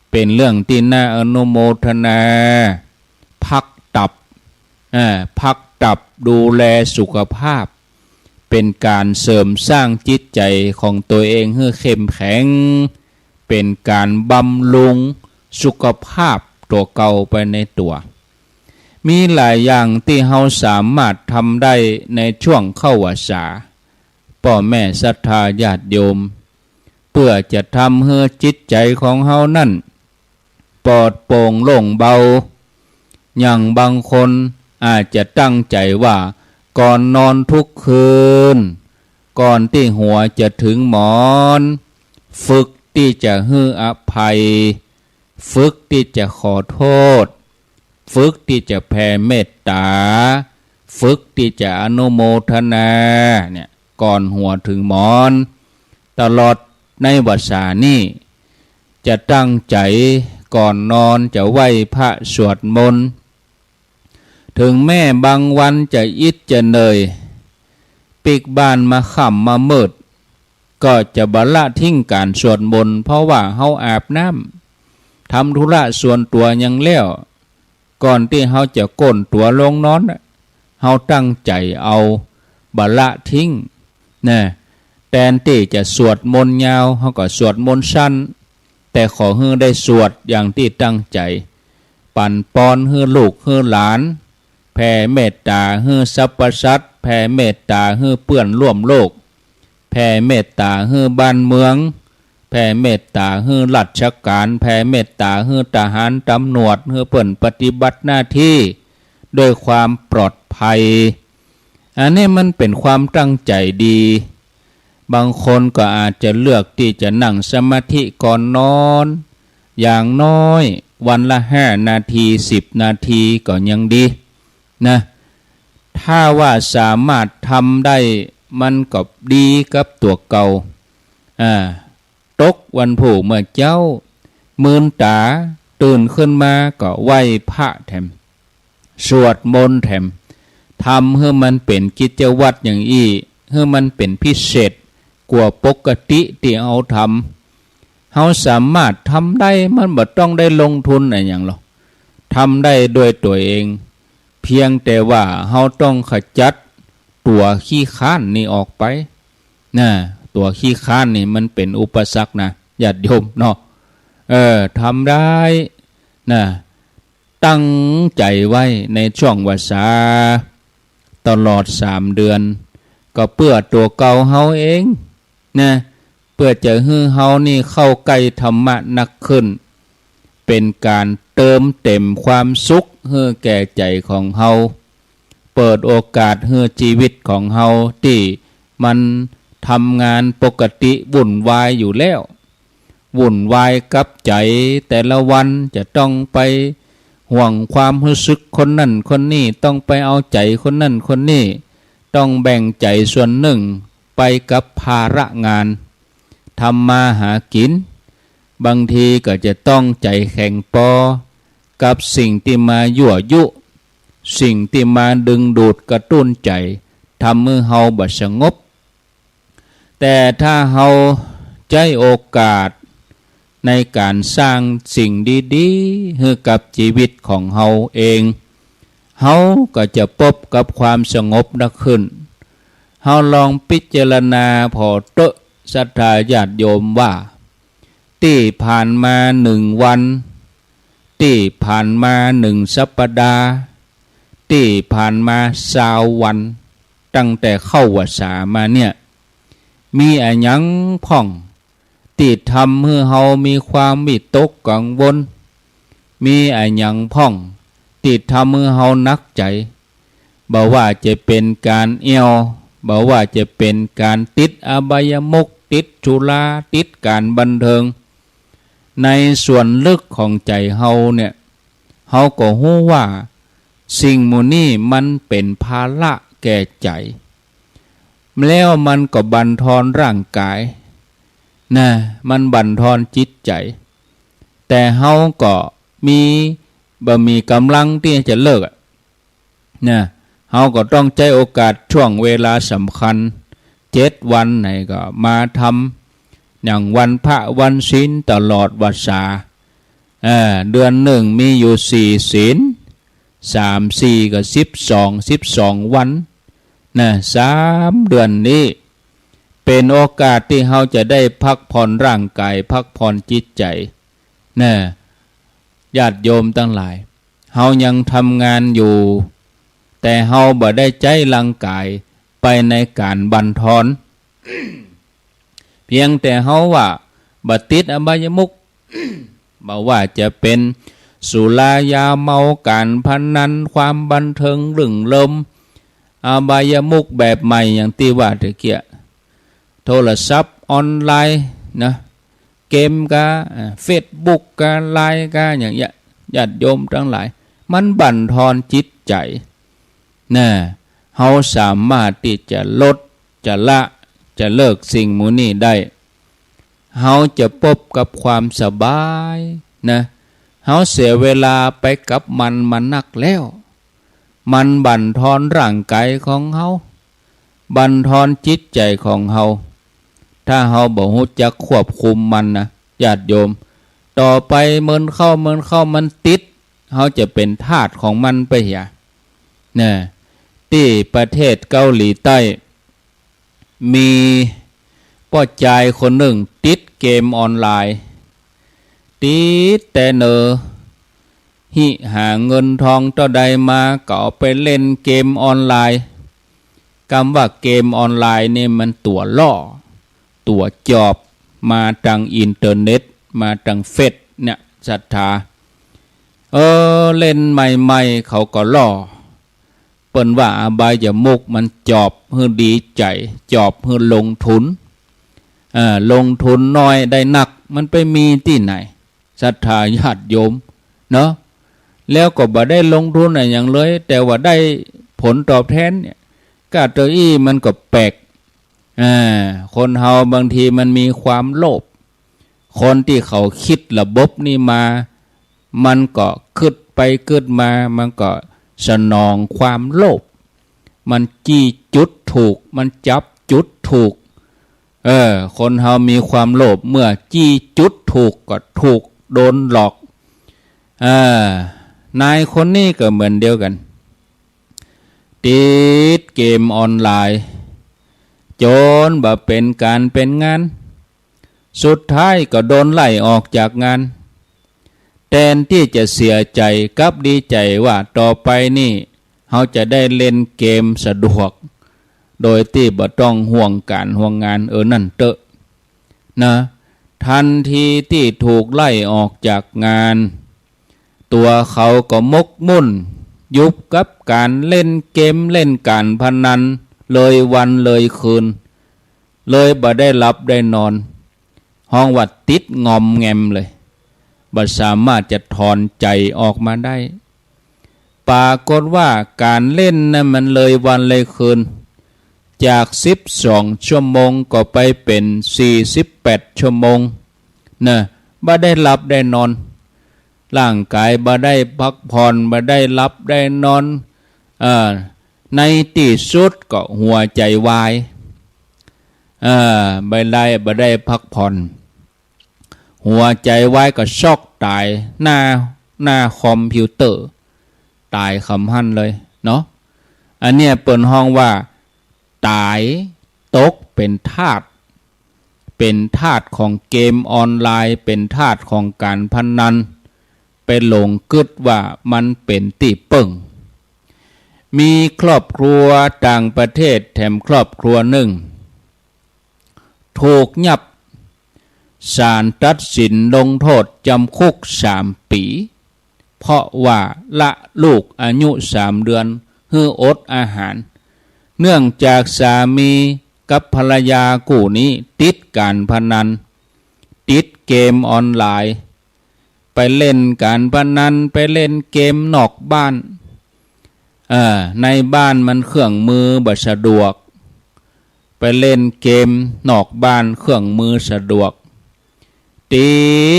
เป๋นเรื่องตี้น่าอนุโมทนา พักตับ อ่า พักตับ ดูแลสุขภาพ เป๋นก๋านเสริมสร้างจิตใจ๋ของตั๋วเองหื้อเข้มแข็ง เป๋นก๋านบำรุงสุขภาพตั๋วเก่าไปในตั๋ว มีหลายอย่างตี้เฮาสามารถทำได้ในช่วงเข้าพรรษา ป้อแม่ศรัทธาญาติโยม เปื้อจะทำหื้อจิตใจ๋ของเฮานั้นปลอดโปร่งโล่งเบา อย่างบางคนอาจจะตั้งใจ๋ว่าก่อนนอนทุกคืน ก่อนตี้หัวจะเถิงหมอน ฝึกตี้จะหื้ออภัย ฝึกตี้จะขอโต้ษ ฝึกตี้จะแผ่เมตต๋า ฝึกตี้จะอนุโมทนา เนี่ย ก่อนหัวเถิงหมอน ตลอดในพรรษานี้ จะตั้งใจ๋ก่อนนอนจะไหว้พระสวดมนต์ เถิงแม้บางวันจะอิดจะเหนื่อย ปิ๊กบ้านมาค่ำมามืด ก็จะบ่ละทิ้งก๋านสวดมนต์ เพราะว่าเฮาอาบน้ำ ทำธุระส่วนตั๋วหยังแล้ว ก่อนตี้เฮาจะโก้นตั๋วลงนอนน่ะ เฮาตั้งใจ๋เอา บ่ละทิ้ง นะ แตนตี้จะสวดมนต์ยาว เฮาก็สวดมนต์สั้น แต่ขอหื้อได้สวดอย่างตี้ตั้งใจ๋ ปั๋นปอนหื้อลูกหื้อหลาน แผ่เมตต๋าหื้อสรรพสัตว์ แผ่เมตต๋าหื้อเปื้อนร่วมโลก แผ่เมตต๋าหื้อบ้านเมือง แผ่เมตต๋าหื้อราชก๋าน แผ่เมตต๋าหื้อทหารตำรวจ หื้อเปิ้นปฏิบัติหน้าตี้ด้วยความปลอดภัย อันนี้มันเป๋นความตั้งใจ๋ดี บางคนก็อาจจะเลือกตี้จะนั่งสมาธิก่อนนอน อย่างน้อยวันละห้านาที สิบนาทีก็ยังดีนะ ถ้าว่าสามารถทำได้ มันก็ดีกับตั๋วเก่า อ่า ตกวันพูกเมื่อเจ๊า มืนต๋าตื่นขึ้นมาก็ไหว้พระแถม สวดมนต์แถม ทำหื้อมันเป๋นกิจวัตรอย่างอี้ หื้อมันเป๋นพิเศษกว่าปกติตี้เฮาทำ เฮาสามารถทำได้ มันบ่ต้องได้ลงทุนอะหยังหรอก ทำได้ด้วยตั๋วเอง เพียงแต่ว่าเฮาต้องขจัดตั๋วขี้คร้านนี่ออกไป นะ ตั๋วขี้คร้านนี่มันเป๋นอุปสรรคนะ ญาติโยมเนาะ เออ ทำได้ นะ ตั้งใจ๋ไว้ในช่วงพรรษา ตลอดสามเดือน ก็เปื้อตั๋วเก่าเฮาเอง นะ เปื้อจะหื้อเฮานี่เข้าใก้ธรรมะนักขึ้น เป๋นก๋านเติมเต็มความสุขหื้อแก่ใจ๋ของเฮา เปิดโอกาสหื้อจีวิตของเฮาตี้มันทำงานปกติวุ่นวายอยู่แล้ว วุ่นวายกับใจ๋ แต่ละวันจะต้องไปห่วงความฮู้สึกคนนั้นคนนี้ ต้องไปเอาใจ๋คนนั้นคนนี้ ต้องแบ่งใจ๋ส่วนนึ่งไปกับภาระงาน ทำมาหากิ๋น บางทีก็จะต้องใจ๋แข็งปอกับสิ่งตี้มายั่วยุ สิ่งตี้มาดึงดูดกระตุ้นใจ๋ ทำหื้อเฮาบ่สงบ แต่ถ้าเฮาใจ๊โอกาสในก๋านสร้างสิ่งดีๆ หื้อกับจีวิตของเฮาเอง เฮาก็จะปบกับความสงบนักขึ้น เฮาลองพิจารณาผ่อเต๊อะ ศรัทธาญาติโยมว่า ตี้ผ่านมาหนึ่งวัน ตี้ผ่านมาหนึ่งสัปดาห์ ตี้ผ่านมาซาววัน ตั้งแต่เข้าพรรษามาเนี่ย มีอะหยังพ่องตี้ทำหื้อเฮามีความวิตกกังวล มีอะหยังพ่องตี้ทำหื้อเฮาหนักใจ๋ บ่ว่าจะเป๋นก๋านเอี่ยว บ่ว่าจะเป๋นก๋านติดอบายมุข ติดสุรา ติดก๋านบันเทิง ในส่วนลึกของใจ๋เฮาเนี่ย เฮาก็ฮู้ว่าสิ่งหมู่นี้มันเป๋นภาระแก่ใจ๋ แล้วมันก็บั่นทอนร่างก๋ายนะ มันบั่นทอนจิตใจ๋ แต่เฮาก็มี บ่มีก๋ำลังตี้จะเลิกอะ นะ เฮาก็ต้องใจ๊โอกาสช่วงเวลาสำคัญ เจ็ดวันไหนก็มาทำ อย่างวันพระวันศีลตลอดวรรษา เอ่อ เดือนนึ่งมีอยู่สี่ศีล สามสี่ก็สิบสอง สิบสองวัน นะ สามเดือนนี้ เป๋นโอกาสตี้เฮาจะได้พักผ่อนร่างก๋าย พักผ่อนจิตใจ๋ นะ ญาติโยมตังหลาย เฮายังทำงานอยู่ แต่เฮาบ่ได้ใจ๊ร่างก๋ายไปในก๋านบั่นทอน เพียงแต่เฮาว่าบ่ติดอบายมุข บ่ว่าจะเป๋นสุรายาเมา ก๋านพนัน ความบันเทิงรื่นเริง อบายมุขแบบใหม่อย่างตี้ว่าตะเกีย โทรศัพท์ออนไลน์นะ เกมกา อ่า เฟซบุ๊กกา ไลน์กา อย่างเงี้ย ญาติโยมตังหลาย มันบั่นทอนจิตใจ๋ นะ เฮาสามารถตี้จะลด จะละ จะเลิกสิ่งหมู่นี้ได้ เฮาจะปบกับความสบายนะ เฮาเสียเวลาไปกับมันมานักแล้ว มันบั่นทอนร่างก๋ายของเฮา บั่นทอนจิตใจ๋ของเฮา ถ้าเฮาบ่ฮู้จักควบคุมมันนะ ญาติโยม ต่อไปเมินเข้า เมินเข้า มันติด เฮาจะเป๋นทาสของมันไปเหีย นะ ตี้ประเทศเกาหลีใต้ มีป้อจายคนนึ่งติดเกมออนไลน์ ติดแต่เนอ หิหาเงินทองเต้าใดมาก็เอาไปเล่นเกมออนไลน์ กำว่าเกมออนไลน์นี่มันตั๋วล่อ ตั๋วจอบ มาตางอินเทอร์เน็ต มาตางเฟซเนี่ย ศรัทธา เออ เล่นใหม่ๆ เขาก็ล่อ เปิ้นว่าอบายมุขมันจอบหื้อดีใจ๋ จอบหื้อลงทุน เอ่อ ลงทุนน้อยได้นัก มันไปมีตี้ไหน ศรัทธาญาติโยมเนาะ แล้วก็บ่ได้ลงทุนอะหยังเลย แต่ว่าได้ผลตอบแทนเนี่ย ก้าเตออี้มันก็แปลก อ่า คนเฮาบางทีมันมีความโลภ คนตี้เขากึ๊ดระบบนี้มา มันก็กึ๊ดไปกึ๊ดมา มันก็สนองความโลภ มันจี้จุดถูก มันจับจุดถูก เออ คนเฮามีความโลภ เมื่อจี้จุดถูกก็ถูกโดนหลอก เออ นายคนนี้ก็เหมือนเดียวกั๋น ติดเกมออนไลน์ จ๋นบ่เป๋นก๋านเป๋นงาน สุดท้ายก็โดนไล่ออกจากงาน แตนตี้จะเสียใจ๋ กลับดีใจ๋ว่าต่อไปนี่ เฮาจะได้เล่นเกมสะดวก โดยตี้บ่ต้องห่วงก๋านห่วงงาน เออ นั่นเต๊อะ นะ ทันทีตี้ถูกไล่ออกจากงาน ตั๋วเขาก็หมกมุ่นอยู่กับก๋านเล่นเกม เล่นก๋านพนัน เลยวันเลยคืน เลยบ่ได้หลับได้นอน ฮ้องว่าติดงอมแงมเลย บ่สามารถจะถอนใจ๋ออกมาได้ ปรากฏว่าก๋านเล่นนั้นมันเลยวันเลยคืน จากสิบสองชั่วโมงก็ไปเป๋นสี่สิบแปดชั่วโมง นะ บ่ได้หลับได้นอน ร่างก๋ายบ่ได้พักผ่อน บ่ได้หลับได้นอน เอ่อ ในตี้สุดก็หัวใจ๋วาย เอ่อ บ่ได้ บ่ได้พักผ่อน หัวใจ๋วายก็ช็อกต๋ายหน้า หน้าคอมพิวเตอร์ ต๋ายกำหั้นเลยเนาะ อันเนี้ยเปิ้นฮ้องว่าต๋ายตกเป๋นทาส เป๋นทาสของเกมออนไลน์ เป๋นทาสของก๋านพนัน ไปหลงกึ๊ดว่ามันเป๋นตี้เปิ้ง มีครอบครัวต่างประเทศแถมครอบครัวนึ่ง ถูกยับ ศาลตัดสินลงโต้ษจ๋ำคุกสามปี๋ เพราะว่าละลูกอายุสามเดือนหื้ออดอาหาร เนื่องจากสามีกับภรรยากู้นี้ติดก๋านพนัน ติดเกมออนไลน์ ไปเล่นก๋านพนัน ไปเล่นเกมนอกบ้าน เออ ในบ้านมันเครื่องมือบ่สะดวก ไปเล่นเกมนอกบ้านเครื่องมือสะดวก ติ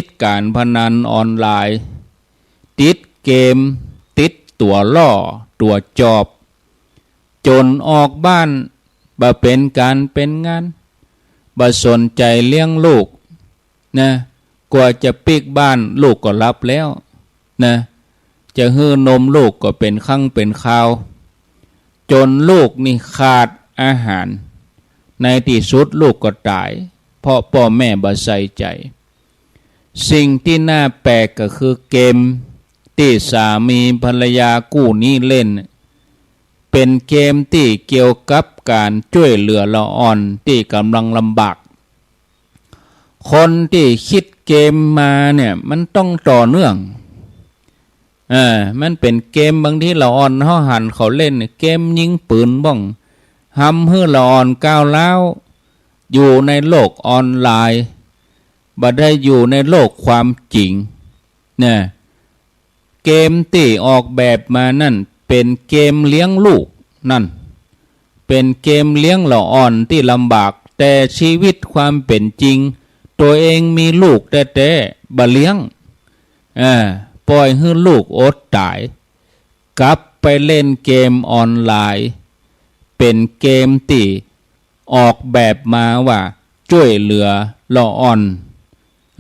ดก๋านพนันออนไลน์ ติดเกม ติดตั๋วล่อตั๋วจอบ จ๋นออกบ้านบ่เป๋นก๋านเป๋นงาน บ่สนใจ๋เลี้ยงลูกนะ กว่าจะปิ๊กบ้านลูกก็หลับแล้วนะ จะหื้อนมลูกก็เป๋นครั้งเป๋นคราว จ๋นลูกนี่ขาดอาหาร ในตี้สุดลูกก็ต๋าย เพราะป้อแม่บ่ใส่ใจ๋ สิ่งตี้น่าแปลกก็คือเกมตี้สามีภรรยากู้นี้เล่น เป๋นเกมตี้เกี่ยวกับก๋านจ้วยเหลือละอ่อนตี้ก่ำลังลำบาก คนตี้คิดเกมมาเนี่ยมันต้องต่อเนื่อง เออ มันเป๋นเกม บางทีละอ่อนเฮาหันเขาเล่นเนี่ย เกมยิงปืนบ้าง ทำหื้อละอ่อนก้าวร้าว อยู่ในโลกออนไลน์ บ่ได้อยู่ในโลกความจริงนะ เกมตี้ออกแบบมานั่นเป๋นเกมเลี้ยงลูกนั่น เป๋นเกมเลี้ยงละอ่อนตี้ลำบาก แต่ชีวิตความเป๋นจริง ตั๋วเองมีลูกแต๊ๆ บ่เลี้ยง เออ ปล่อยหื้อลูกอดต๋าย กลับไปเล่นเกมออนไลน์ เป๋นเกมตี้ออกแบบมาว่าจ้วยเหลือละอ่อน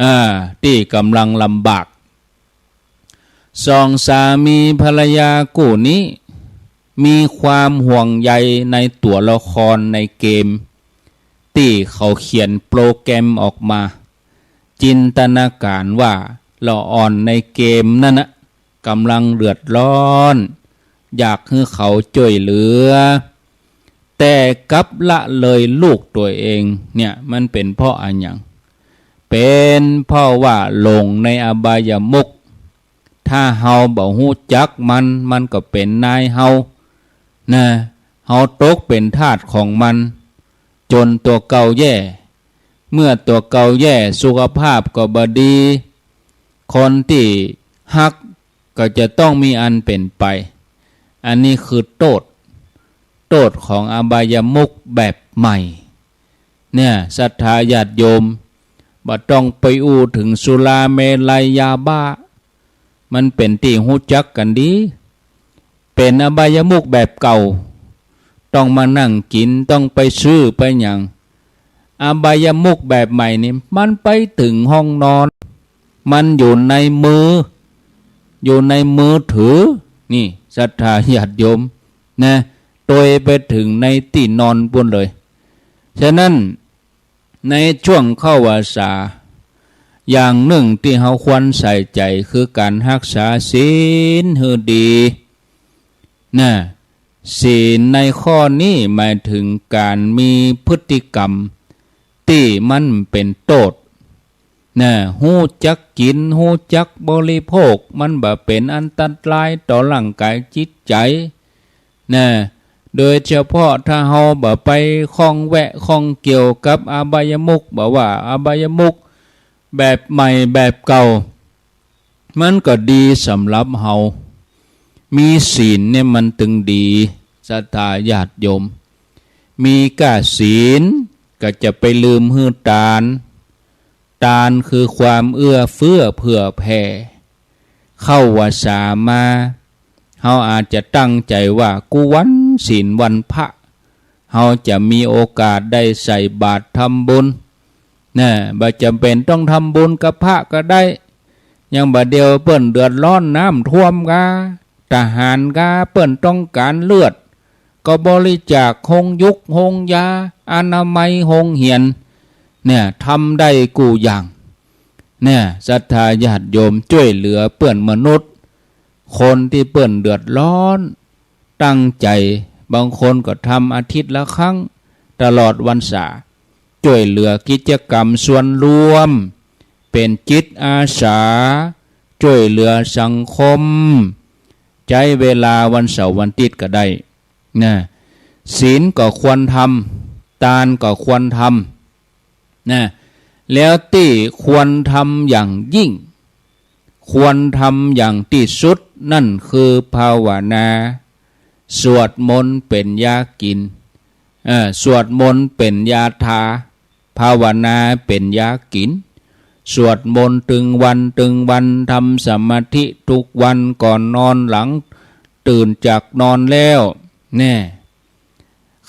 เออ ตี้ก่ำลังลำบาก สองสามีภรรยากู้นี้มีความห่วงใยในตั๋วละครในเกม ตี้เขาเขียนโปรแกรมออกมา จินตนาก๋ารว่าละอ่อนในเกมนั่นนะ ก่ำลังเดือดร้อน อยากหื้อเขาจ้วยเหลือ แต่กลับละเลยลูกตั๋วเองเนี่ย มันเป๋นเพราะอะหยัง เป๋นเพราะว่าหลงในอบายมุข ถ้าเฮาบ่ฮู้จักมัน มันก็เป๋นนายเฮานะ เฮาตกเป๋นทาสของมัน จ๋นตั๋วเก่าแย่ เมื่อตั๋วเก่าแย่ สุขภาพก็บ่ดี คนตี้ฮักก็จะต้องมีอันเป๋นไป อันนี้คือโต้ษ โต้ษของอบายมุขแบบใหม่ เนี่ย ศรัทธาญาติโยม บ่ต้องไปอู้เถิงสุราเมรัยยาบ้า มันเป๋นตี้ฮู้จักกั๋นดี เป๋นอบายมุขแบบเก่า ต้องมานั่งกิ๋น ต้องไปซื้อไปหยัง อบายมุขแบบใหม่นี่ มันไปเถิงห้องนอน มันอยู่ในมือ อยู่ในมือถือ นี่ ศรัทธาญาติโยมนะ ตวยไปเถิงในตี้นอนปู้นเลย ฉะนั้น ในช่วงเข้าพรรษา อย่างนึ่งตี้เฮาควรใส่ใจ๋คือก๋านฮักษาศีลหื้อดีนะ ศีลในข้อนี้หมายเถิงก๋านมีพฤติกรรมตี้มันเป๋นโต้ษนะ ฮู้จักกิ๋น ฮู้จักบริโภค มันบ่เป๋นอันตรายต่อร่างก๋ายจิตใจ๋ นะ โดยเฉพาะถ้าเฮาบ่ไปข้องแวะข้องเกี่ยวกับอบายมุข บ่ว่าอบายมุขแบบใหม่แบบเก่า มันก็ดีสำหรับเฮา มีศีลเนี่ยมันตึงดี ศรัทธาญาติโยม มีก้าศีลก็จะไปลืมหื้อตาน ตานคือความเอื้อเฟื้อเผื่อแผ่ เข้าพรรษามา เฮาอาจจะตั้งใจ๋ว่ากู้วันศีลวันพระ เฮาจะมีโอกาสได้ใส่บาตรทำบุญ นะ บ่จ๋ำเป๋นต้องทำบุญกับพระก็ได้ อย่างบ่าเดี่ยวเปิ้นเดือดร้อนน้ำท่วมกา ทหารกา เปิ้นต้องก๋านเลือด ก็บริจาคโฮงยุกโฮงยา อนามัยโฮงเฮียน เนี่ย ทำได้กู้อย่าง เนี่ย ศรัทธาญาติโยมจ้วยเหลือเปื้อนมนุษย์ คนตี้เปิ้นเดือดร้อน ตั้งใจ๋ บางคนก็ทำอาทิตย์ละครั้ง ตลอดพรรษา จ้วยเหลือกิจกรรมส่วนรวม เป๋นจิตอาสา จ้วยเหลือสังคม ใจ๊เวลาวันเสาร์วันอาทิตย์ก็ได้ นะ ศีลก็ควรทำ ตานก็ควรทำ นะ แล้วตี้ควรทำอย่างยิ่ง ควรทำอย่างตี้สุด นั่นคือภาวนา สวดมนต์เป๋นยากิ๋น เออ สวดมนต์เป๋นยาทา ภาวนาเป๋นยากิ๋น สวดมนต์ตึงวันตึงวัน ทำสมาธิทุกวัน ก่อนนอน หลังตื่นจากนอนแล้ว แน่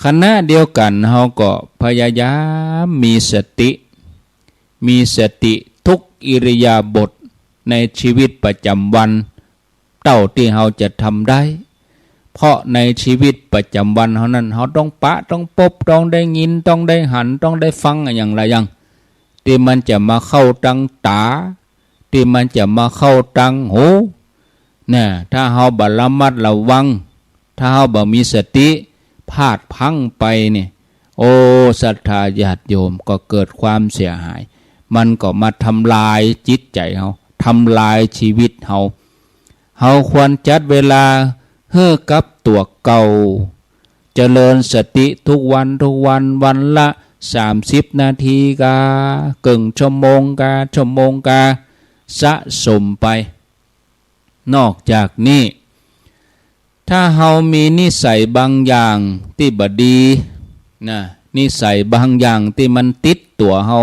ขณะเดียวกั๋นเฮาก็พยายามมีสติ มีสติทุกอิริยาบถในชีวิตประจำวัน เต้าตี้เฮาจะทำได้ เพราะในชีวิตประจำวันเฮานั้น เฮาต้องปะ ต้องปบ ต้องได้ยิน ต้องได้หัน ต้องได้ฟังอะหยังหลายอย่าง ตี้มันจะมาเข้าตางต๋า ตี้มันจะมาเข้าตางหู น่ะ ถ้าเฮาบ่ระมัดระวัง ถ้าเฮาบ่มีสติ พลาดพลั้งไปนี่ โอ้ ศรัทธาญาติโยม ก็เกิดความเสียหาย มันก็มาทำลายจิตใจ๋เฮา ทำลายชีวิตเฮา เฮาควรจัดเวลาหื้อกับตั๋วเก่า เจริญสติทุกวันทุกวัน วันละสามสิบนาทีกา เกิ่งชั่วโมงกา ชั่วโมงกา สะสมไป นอกจากนี้ ถ้าเฮามีนิสัยบางอย่างตี้บ่ดี น่ะ นิสัยบางอย่างตี้มันติดตั๋วเฮา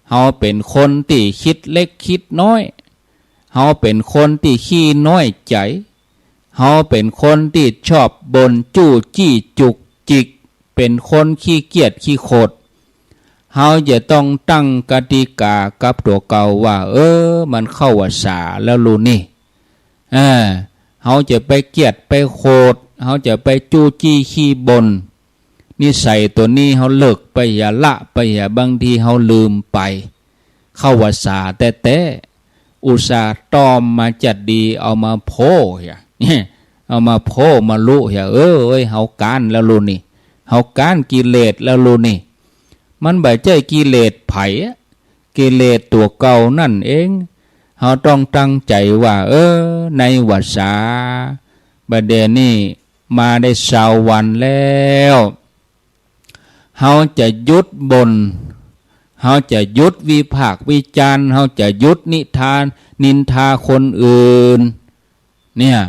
เฮาเป๋นคนตี้คิดเล็กคิดน้อย เฮาเป๋นคนตี้ขี้น้อยใจ๋ เฮาเป๋นคนตี้ชอบบ่นจู้จี้จุกจิก เป๋นคนขี้เกียจขี้โขด เฮาจะต้องตั้งกติกากับตั๋วเก่าว่า เออ มันเข้าพรรษาแล้วลูกนี่ เออ เฮาจะไปเกียจไปโขด เฮาจะไปจู้จี้ขี้บ่น นิสัยตั๋วนี้เฮาเลิกไปเหีย ละไปเหีย บางทีเฮาลืมไป เข้าพรรษาแต๊ๆ อุตส่าห์ต้อมมาจัดดี เอามาโพ่เหีย เอามาโพ่มาลุเหีย เออ เอ้ย เฮาก๊านแล้วลูกนี่ เฮาก๊านกิเลสแล้วลูกนี่ มันบ่ใจ้กิเลสใผอะ กิเลสตั๋วเก่านั่นเอง เฮาต้องตั้งใจ๋ว่า เออ ในพรรษา บ่าเดี่ยวนี้มาได้ซาววันแล้ว เฮาจะหยุดบ่น เฮาจะหยุดวิพากษ์วิจารณ์ เฮาจะหยุดนิทาน นินทาคนอื่น เนี่ย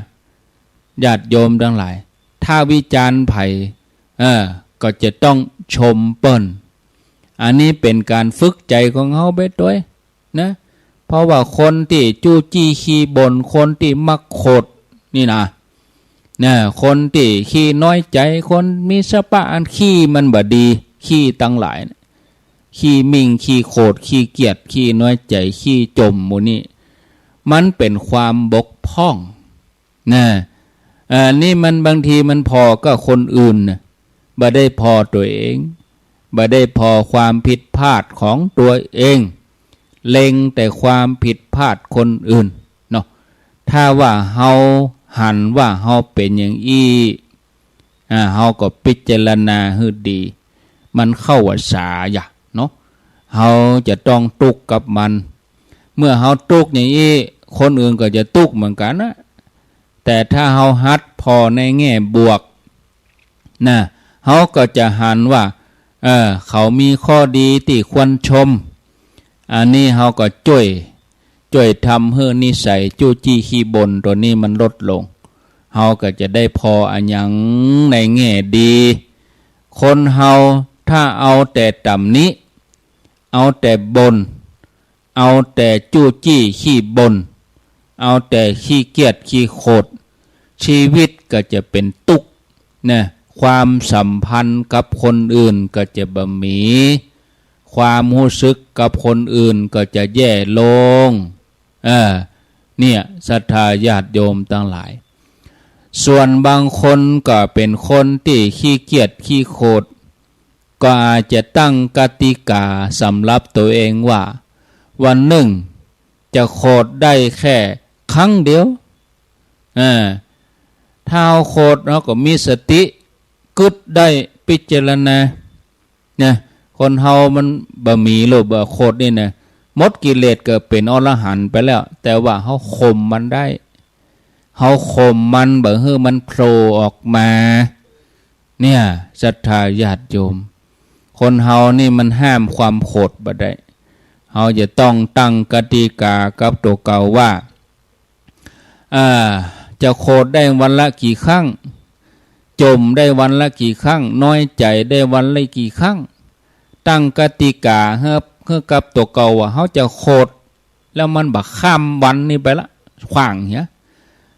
ญาติโยมตังหลาย ถ้าวิจารณ์ใผ เออ ก็จะต้องชมเปิ้น อันนี้เป๋นก๋านฝึกใจ๋ของเฮาไปตวย นะ เพราะว่าคนตี้จู้จี้ขี้บ่น คนตี้มักโขดนี่นะ นะ คนตี้ขี้น้อยใจ๋ คนมีสภาพอันขี้มันบ่ดี ขี้ตังหลายนะ ขี้มิ่ง ขี้โขด ขี้เกียจ ขี้น้อยใจ๋ ขี้จ่มหมู่นี้ มันเป๋นความบกพร่อง นะ เอ่อ นี่มันบางทีมันผ่อกับคนอื่นนะ บ่ได้ผ่อตั๋วเอง บ่ได้ผ่อความผิดพลาดของตั๋วเอง เล็งแต่ความผิดพลาดคนอื่นเนาะ ถ้าว่าเฮาหันว่าเฮาเป๋นอย่างอี้ อ่า เฮาก็พิจารณาหื้อดี มันเข้าพรรษาอย่าเนาะ เฮาจะต้องตุ๊กข์กับมัน เมื่อเฮาตุ๊กข์อย่างอี้ คนอื่นก็จะตุ๊กข์เหมือนกั๋นนะ แต่ถ้าเฮาหัดผ่อในแง่บวก นะ เฮาก็จะหันว่า เออ เขามีข้อดีตี้ควรชม อันนี้เฮาก็จ้วย จ้วยทำหื้อนิสัยจู้จี้ขี้บ่นตั๋วนี้มันลดลง เฮาก็จะได้ผ่ออะหยังในแง่ดี คนเฮาถ้าเอาแต่ตำหนิ เอาแต่บ่น เอาแต่จู้จี้ขี้บ่น เอาแต่ขี้เกียจขี้โขด ชีวิตก็จะเป๋นตุ๊กข์นะ ความสัมพันธ์กับคนอื่นก็จะบ่มี ความฮู้สึกกับคนอื่นก็จะแย่ลง เออ เนี่ย ศรัทธาญาติโยมตังหลาย ส่วนบางคนก็เป๋นคนตี้ขี้เกียจขี้โขด ก็อาจจะตั้งกติกาสำหรับตั๋วเองว่า วันนึ่งจะโขดได้แค่ครั้งเดียว อ่า ถ้าเฮาโขดเฮาก็มีสติ กึ๊ดได้ พิจารณา นะ คนเฮามันบ่มีโลภบ่โขดนี่นะ หมดกิเลสก็เป๋นอรหันต์ไปแล้ว แต่ว่าเฮาข่มมันได้ เฮาข่มมันบ่หื้อมันโผล่ออกมา เนี่ย ศรัทธาญาติโยม คนเฮานี่มันห้ามความโขดบ่ได้ เฮาจะต้องตั้งกติกากับตั๋วเก่าว่า อ่า จะโขดได้วันละกี่ครั้ง จ่มได้วันละกี่ครั้ง น้อยใจ๋ได้วันละกี่ครั้ง ตั้งกติกาหื้อ หื้อกับตั๋วเก่าว่า เฮาจะโขด แล้วมันบ่ข้ามวันนี้ไปละ ขว้างเหีย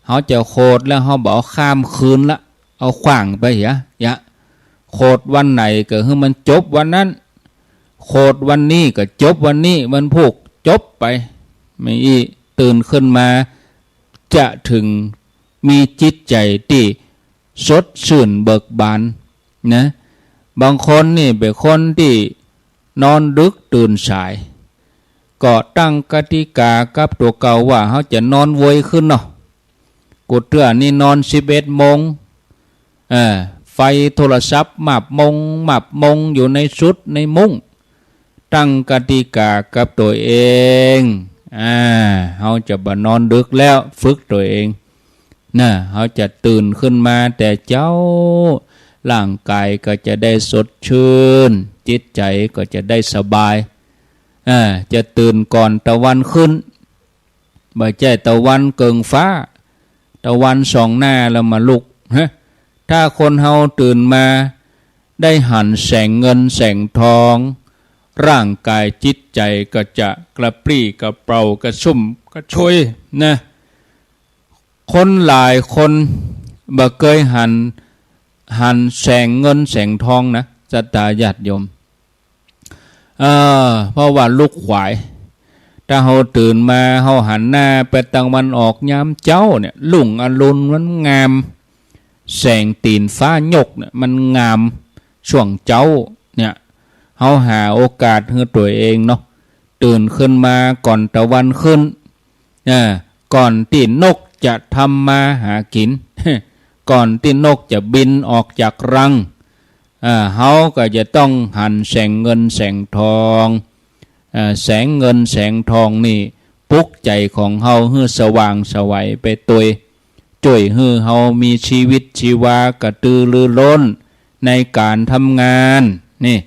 เฮาจะโขดแล้วเฮาบ่เอาข้ามคืนละ เอาขว้างไปเหีย เหีย โขดวันไหนก็หื้อมันจบวันนั้น โขดวันนี้ก็จบวันนี้ วันพูกจบไป ไม่อี้ ตื่นขึ้นมา จะถึงมีจิตใจ๋ตี้สดชื่นเบิกบานนะ บางคนนี่เป๋นคนตี้นอนดึกตื่นสาย ก็ตั้งกติกากับตั๋วเก่าว่า เฮาจะนอนไวขึ้นเนาะ กูเตื้อนี่นอนสิบเอ็ดโมง เออ ไฟโทรศัพท์มับมง มับมงอยู่ในสุดในมุ้ง ตั้งกติกากับตั๋วเอง อ่า เฮาจะบ่นอนดึกแล้ว ฝึกตั๋วเองนะ เฮาจะตื่นขึ้นมาแต่เจ๊า ร่างกายก็จะได้สดชื่น จิตใจ๋ก็จะได้สบาย อ่า จะตื่นก่อนตะวันขึ้น บ่ใจ้ตะวันเกิ่งฟ้า ตะวันส่องหน้าแล้วมาลุก ฮะ ถ้าคนเฮาตื่นมาได้หันแสงเงินแสงทอง ร่างกายจิตใจ๋ก็จะกระปรี้กระเปร่ากระชุ่มกระชวยนะ คนหลายคนบ่เกยหัน หันแสงเงินแสงทองนะ ศรัทธาญาติโยม เออ เพราะว่าลุกขวาย ถ้าเฮาตื่นมา เฮาหันหน้าไปตางวันออกยามเจ๊าเนี่ย รุ่งอรุณมันงาม แสงตี๋นฟ้ายกเนี่ย มันงามช่วงเจ๊าเนี่ย เฮาหาโอกาสหื้อตั๋วเองเนาะ ตื่นขึ้นมาก่อนตะวันขึ้น เออ ก่อนตี้นกจะทำมาหากิ๋น ก่อนตี้นกจะบินออกจากรัง เออ เฮาก็จะต้องหันแสงเงินแสงทอง เออ แสงเงินแสงทองนี่ปลุกใจ๋ของเฮาหื้อสว่างไสวไปตวย จ้วยหื้อเฮามีชีวิตชีวากระตือรือร้นในก๋านทำงาน นี่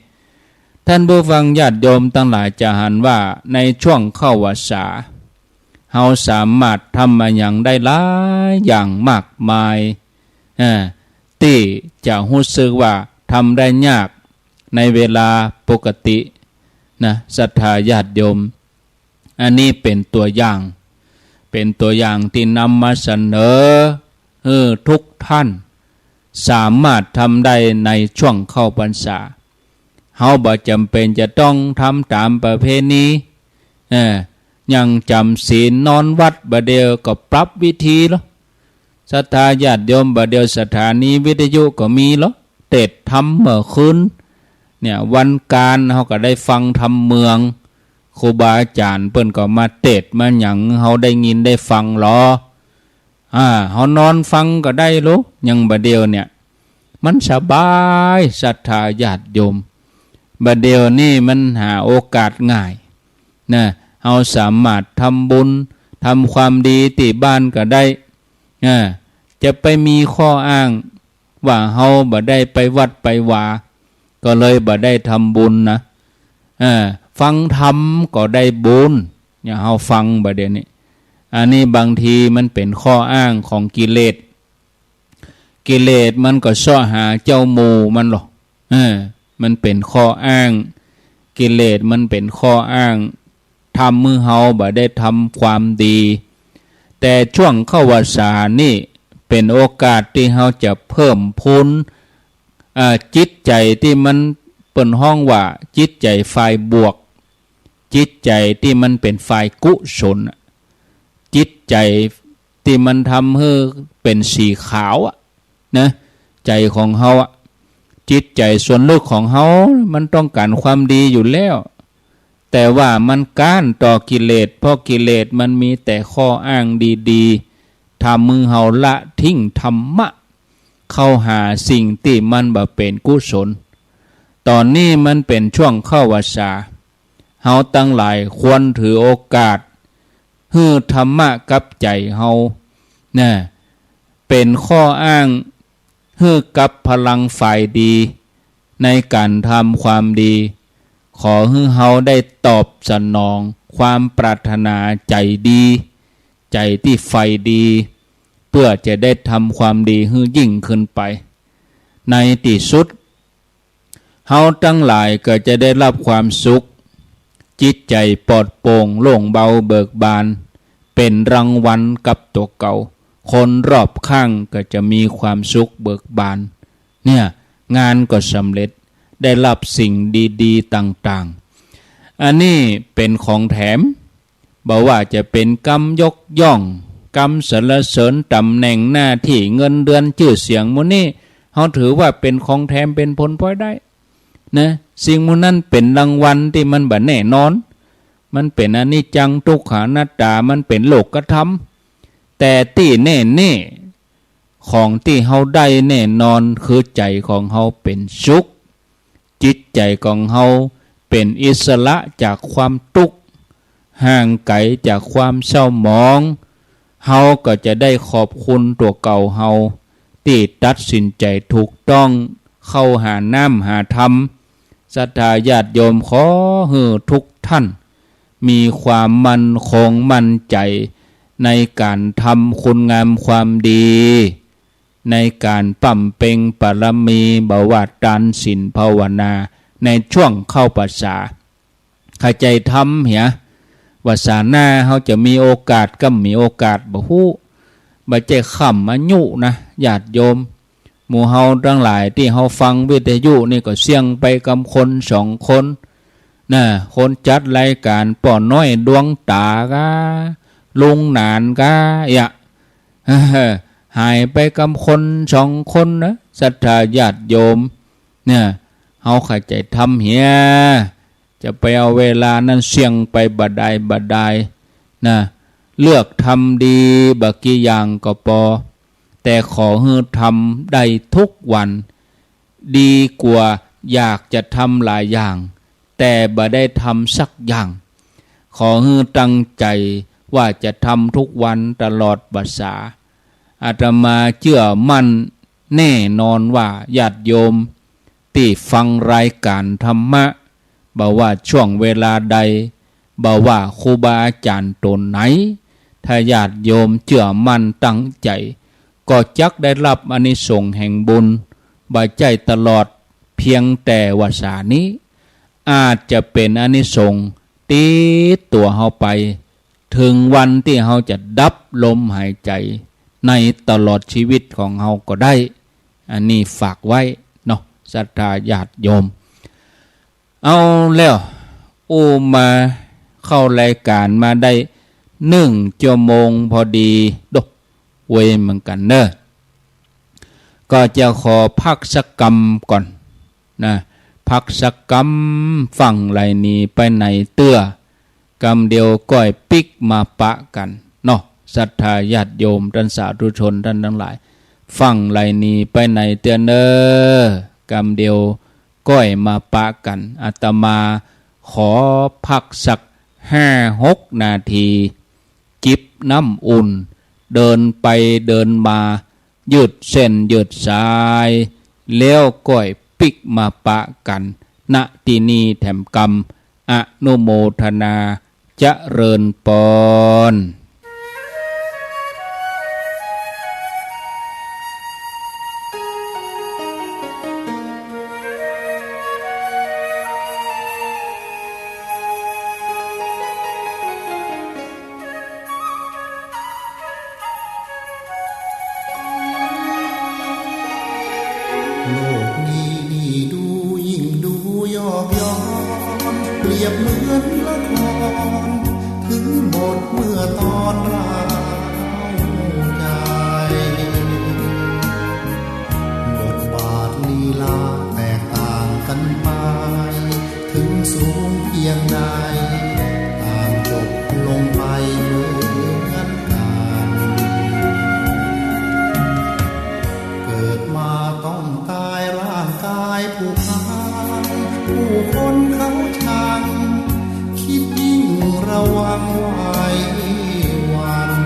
ท่านผู้ฟังญาติโยมตังหลายจะหันว่าในช่วงเข้าพรรษา เฮาสามารถทำอะหยังได้หลายอย่างมากมาย เออ ตี้จะฮู้สึกว่าทำได้ยากในเวลาปกตินะ ศรัทธาญาติโยม อันนี้เป๋นตั๋วอย่าง เป๋นตั๋วอย่างตี้นำมาเสนอหื้อทุกท่านสามารถทำได้ในช่วงเข้าพรรษา เฮาบ่จ๋ำเป๋นจะต้องทำต๋ามประเพณี เออ อย่างจ๋ำศีลนอนวัดบ่าเดี่ยวก็ปรับวิธีลอ ศรัทธาญาติโยม บ่าเดี่ยวสถานีวิทยุก็มีลอ เตสน์ธรรมเมื่อคืน เนี่ย วันก๋านเฮาก็ได้ฟังธรรมเมือง ครูบาอาจ๋ารย์เปิ้นก็มาเตสน์มาหยังเฮาได้ยินได้ฟังลอ อ่า เฮานอนฟังก็ได้ลอ อย่างบ่าเดี่ยวเนี่ย มันสบาย ศรัทธาญาติโยม บ่าเดี่ยวนี่มันหาโอกาสง่ายนะ เฮาสามารถทำบุญ ทำความดีตี้บ้านก็ได้ อ่า จะไปมีข้ออ้างว่าเฮาบ่ได้ไปวัดไปวา ก็เลยบ่ได้ทำบุญนะ อ่า ฟังธรรมก็ได้บุญ เนี่ย เฮาฟังบ่าเดี่ยวนี้ อันนี้บางทีมันเป๋นข้ออ้างของกิเลส กิเลสมันก็เซาะหาเจ้าหมู่มันลอ เออ มันเป๋นข้ออ้าง กิเลสมันเป๋นข้ออ้าง ทำหื้อเฮาบ่ได้ทำความดี แต่ช่วงเข้าพรรษานี่เป๋นโอกาสตี้เฮาจะเพิ่มพูน เอ่อ จิตใจ๋ตี้มัน เปิ้นฮ้องว่าจิตใจ๋ฝ่ายบวก จิตใจ๋ตี้มันเป๋นฝ่ายกุศลอะ จิตใจ๋ตี้มันทำหื้อเป๋นสีขาวอะ นะ ใจ๋ของเฮาอะ จิตใจ๋ส่วนลึกของเฮา มันต้องก๋านความดีอยู่แล้ว แต่ว่ามันก๊านต่อกิเลส เพราะกิเลสมันมีแต่ข้ออ้างดีๆ ทำหื้อเฮาละทิ้งธรรมะ เข้าหาสิ่งตี้มันบ่เป๋นกุศล ต๋อนนี้มันเป๋นช่วงเข้าพรรษา เฮาตังหลายควรถือโอกาส หื้อธรรมะกับใจ๋เฮา นะ เป๋นข้ออ้าง หื้อกับพลังฝ่ายดี ในก๋านทำความดี ขอหื้อเฮาได้ตอบสนองความปรารถนาใจ๋ดี ใจ๋ตี้ใฝ่ดี เปื้อจะได้ทำความดีหื้อยิ่งขึ้นไป ในตี้สุด เฮาตังหลายก็จะได้ฮับความสุข จิตใจ๋ปลอดโปร่งโล่งเบาเบิกบาน เป๋นรางวัลกับตั๋วเก่า คนรอบข้างก็จะมีความสุขเบิกบาน เนี่ย งานก็สำเร็จ ได้ฮับสิ่งดีๆ ต่างๆ อันนี้เป๋นของแถม บ่ว่าจะเป๋นกำยกย่อง กำสรรเสริญ ต๋ำแหน่งหน้าตี้ เงินเดือน จื้อเสียง หมู่นี้ เฮาถือว่าเป๋นของแถม เป๋นผลพลอยได้ นะ สิ่งหมู่นั้นเป๋นรางวัลตี้มันบ่แน่นอน มันเป๋นอนิจจัง ทุกขัง อนัตตา มันเป๋นโลกธรรม แต่ตี้แน่ๆ ของตี้เฮาได้แน่นอนคือใจ๋ของเฮาเป๋นสุข จิตใจ๋ของเฮาเป๋นอิสระจากความตุ๊กข์ ห่างไก๋จากความเศร้าหมอง เฮาก็จะได้ขอบคุณตั๋วเก่าเฮา ตี้ตัดสินใจ๋ถูกต้อง เข้าหาน้ำหาธรรม ศรัทธาญาติโยมขอหื้อทุกท่าน มีความมั่นคงมั่นใจ๋ในก๋านทำคุณงามความดี ในก๋านบำเพ็ญบารมี บ่ว่าตานศีลภาวนา ในช่วงเข้าพรรษา ใค่ใจ๋ทำเหีย ว่าสาหน้าเฮาจะมีโอกาสก้ำมีโอกาสบ่ฮู้ บ่ใจ้ค่ำอายุนะ ญาติโยม หมู่เฮาตังหลายตี้เฮาฟังวิทยุนี่ก็เสี่ยงไปกำคนสองคนนะ คนจัดรายก๋านป้อน้อยดวงต๋ากา ลุงหนานกา เยียะ หายไปกำคนสองคนนะ ศรัทธาญาติโยม เนี่ย เฮาใค่ใจ๋ทำเหีย จะไปเอาเวลานั้นเสี่ยงไปบ่ดายบ่ดายนะ เลือกทำดีบ่กี่อย่างก็ปอ แต่ขอหื้อทำได้ทุกวัน ดีกว่าอยากจะทำหลายอย่าง แต่บ่ได้ทำสักอย่าง ขอหื้อตั้งใจ๋ว่าจะทำทุกวันตลอดพรรษา อาตมาเจื้อมั่นแน่นอนว่าญาติโยมตี้ฟังรายก๋านธรรมะ บ่ว่าช่วงเวลาใด บ่ว่าครูบาอาจ๋ารย์ต๋นไหน ถ้าญาติโยมเจื้อมั่นตั้งใจ๋ ก็จักได้ฮับอานิสงส์แห่งบุญ บ่ใจ้ตลอดเพียงแต่วาระนี้ อาจจะเป๋นอานิสงส์ติดตั๋วเฮาไป เถิงวันตี้เฮาจะดับลมหายใจ๋ในตลอดชีวิตของเฮาก็ได้ อันนี้ฝากไว้เนาะ ศรัทธาญาติโยม เอาแล้ว อู้มาเข้ารายก๋านมาได้หนึ่งชั่วโมงพอดี โด เวยเหมือนกั๋นเน่อ ก็จะขอพักสักกำก่อนนะ พักสักกำ ฟั่งไหลหนีไปไหนเตื้อ กำเดียวก้อยปิ๊กมาปะกั๋นเนาะ ศรัทธาญาติโยมต้านสาธุชนต้านตังหลาย ฟั่งไหลหนีไปไหนเตื้อเน่อ กำเดียวก้อยมาปะกั๋น อาตมาขอพักสักห้าหกนาที จิบน้ำอุ่น เดินไปเดินมา ยืดเส้นยืดสาย แล้วก้อยปิ๊กมาปะกั๋น ณ ตี้นี่แถมกำ อนุโมทนา เจริญปอน โลกนี้นี่ดูยิ่งดูยอกย้อน เปรียบเหมือนละคร ถึงบทเมื่อตอนร้าวใจ บทบาทลีลาแตกต่างกันไป ถึงสูงเพียงใด ต่างจบลงไปเหมือนกัน เกิดมาต้องตายร่างกายผู้พาน ผู้คนเขาชัง คิดยิ่งระวังไว้วัน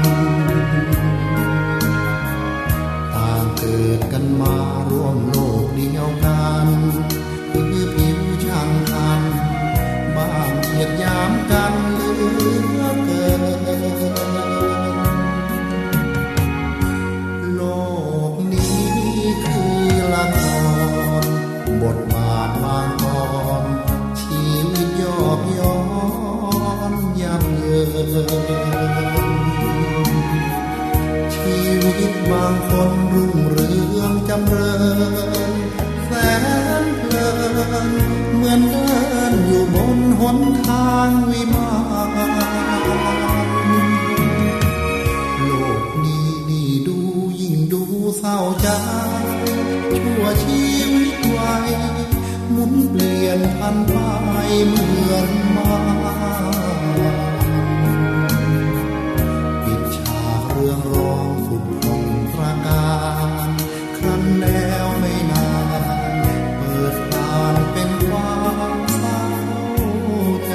บางคนรุ่งเรืองจ๋ำเริญแสนเพลิน เหมือนเดินอยู่บนหนทางวิมาน โลกนี้นี่ดูยิ่งดูเศร้าใจ ชั่วชีวิตวัย หมุนเปลี่ยนผันไปเหมือนมาร ปิดฉากเรืองรองผุดผ่องตระการ ครั้นแล้วไม่นาน เปิดผ่านเป็นความเศร้าใจ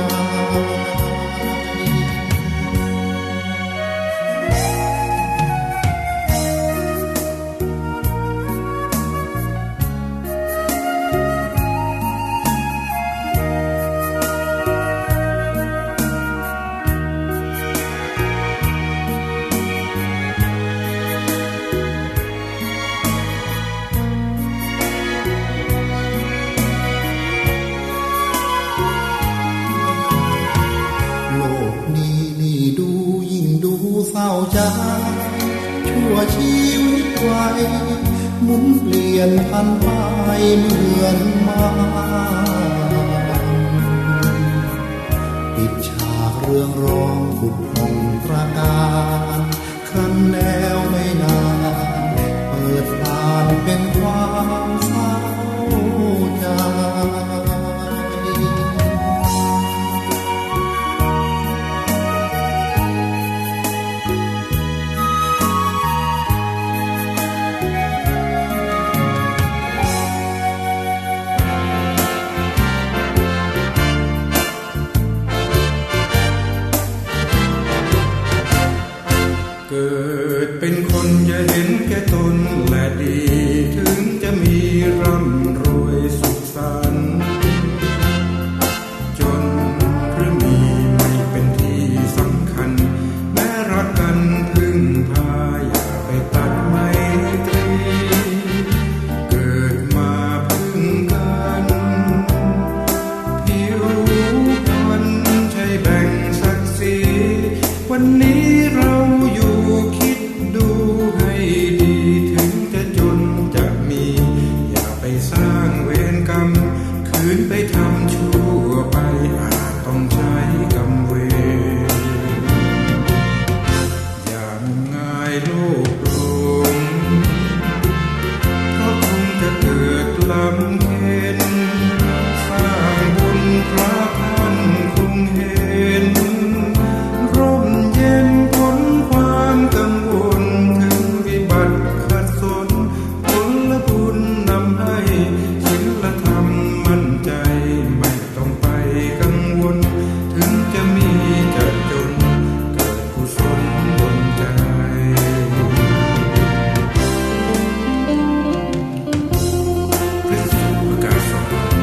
โลกนี้นี่ดูยิ่งดูเศร้าใจ ชั่วชีวิตวัย หมุนเปลี่ยนผันไปเหมือนมาร ปิดฉากเรืองรองผุดผ่องตระการ ครั้นแล้วไม่นาน เปิดผ่านเป็นความเศร้าใจ เกิดเป็นคนอย่าเห็นแก่ตนและดี ถึงจะมีร่ำรวยสุขสันต์ จนหรือมีไม่เป็นที่สำคัญ แม้รักกันพึ่งพาอย่าไปตัดไมตรี เกิดมาพึ่งกัน ผิวพรรณใช่แบ่งศักดิ์ศรี วันนี้เราอยู่คิดดูให้ดี ถึงจะจนจะมี อย่าไปสร้างเวรกรรม คืนไปทำชั่วไป อาจต้องใช้กรรมเวร อย่างมงายโลกหลง เพราะคงจะเกิดลำเค็ญ สร้างบุญพระท่านคงเห็น ร่มเย็นพ้นความกังวล ถึงวิบัติขัดสน ผลบุญนำให้ศีลธรรมมั่นใจ ไม่ต้องไปกังวล ถึงจะมีจะจน เกิดกุศลดลใจ พระสุภกาสอน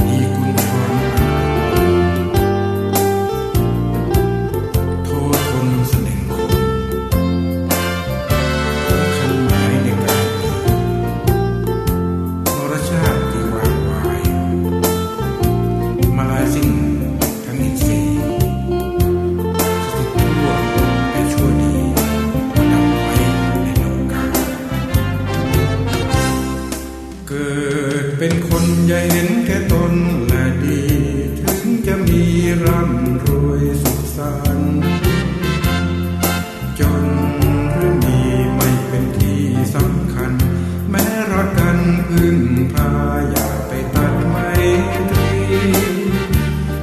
มีคุณความอาภรณ์ โทษคนเสน่ห์คน สำคัญหมายในการมี มรชาติที่วางวาย มาลายสิ้นทั้งอินทรีย์ สถิตทั่วแต่ชั่วดี ดับไว้ในโลกา เกิดเป็นคนอย่าเห็นแก่ตนและดี ถึงจะมีร่ำรวยสุขสันต์ จนหรือมีไม่เป็นที่สำคัญ แม้รักกันพึ่งพาอย่าไปตัดไมตรี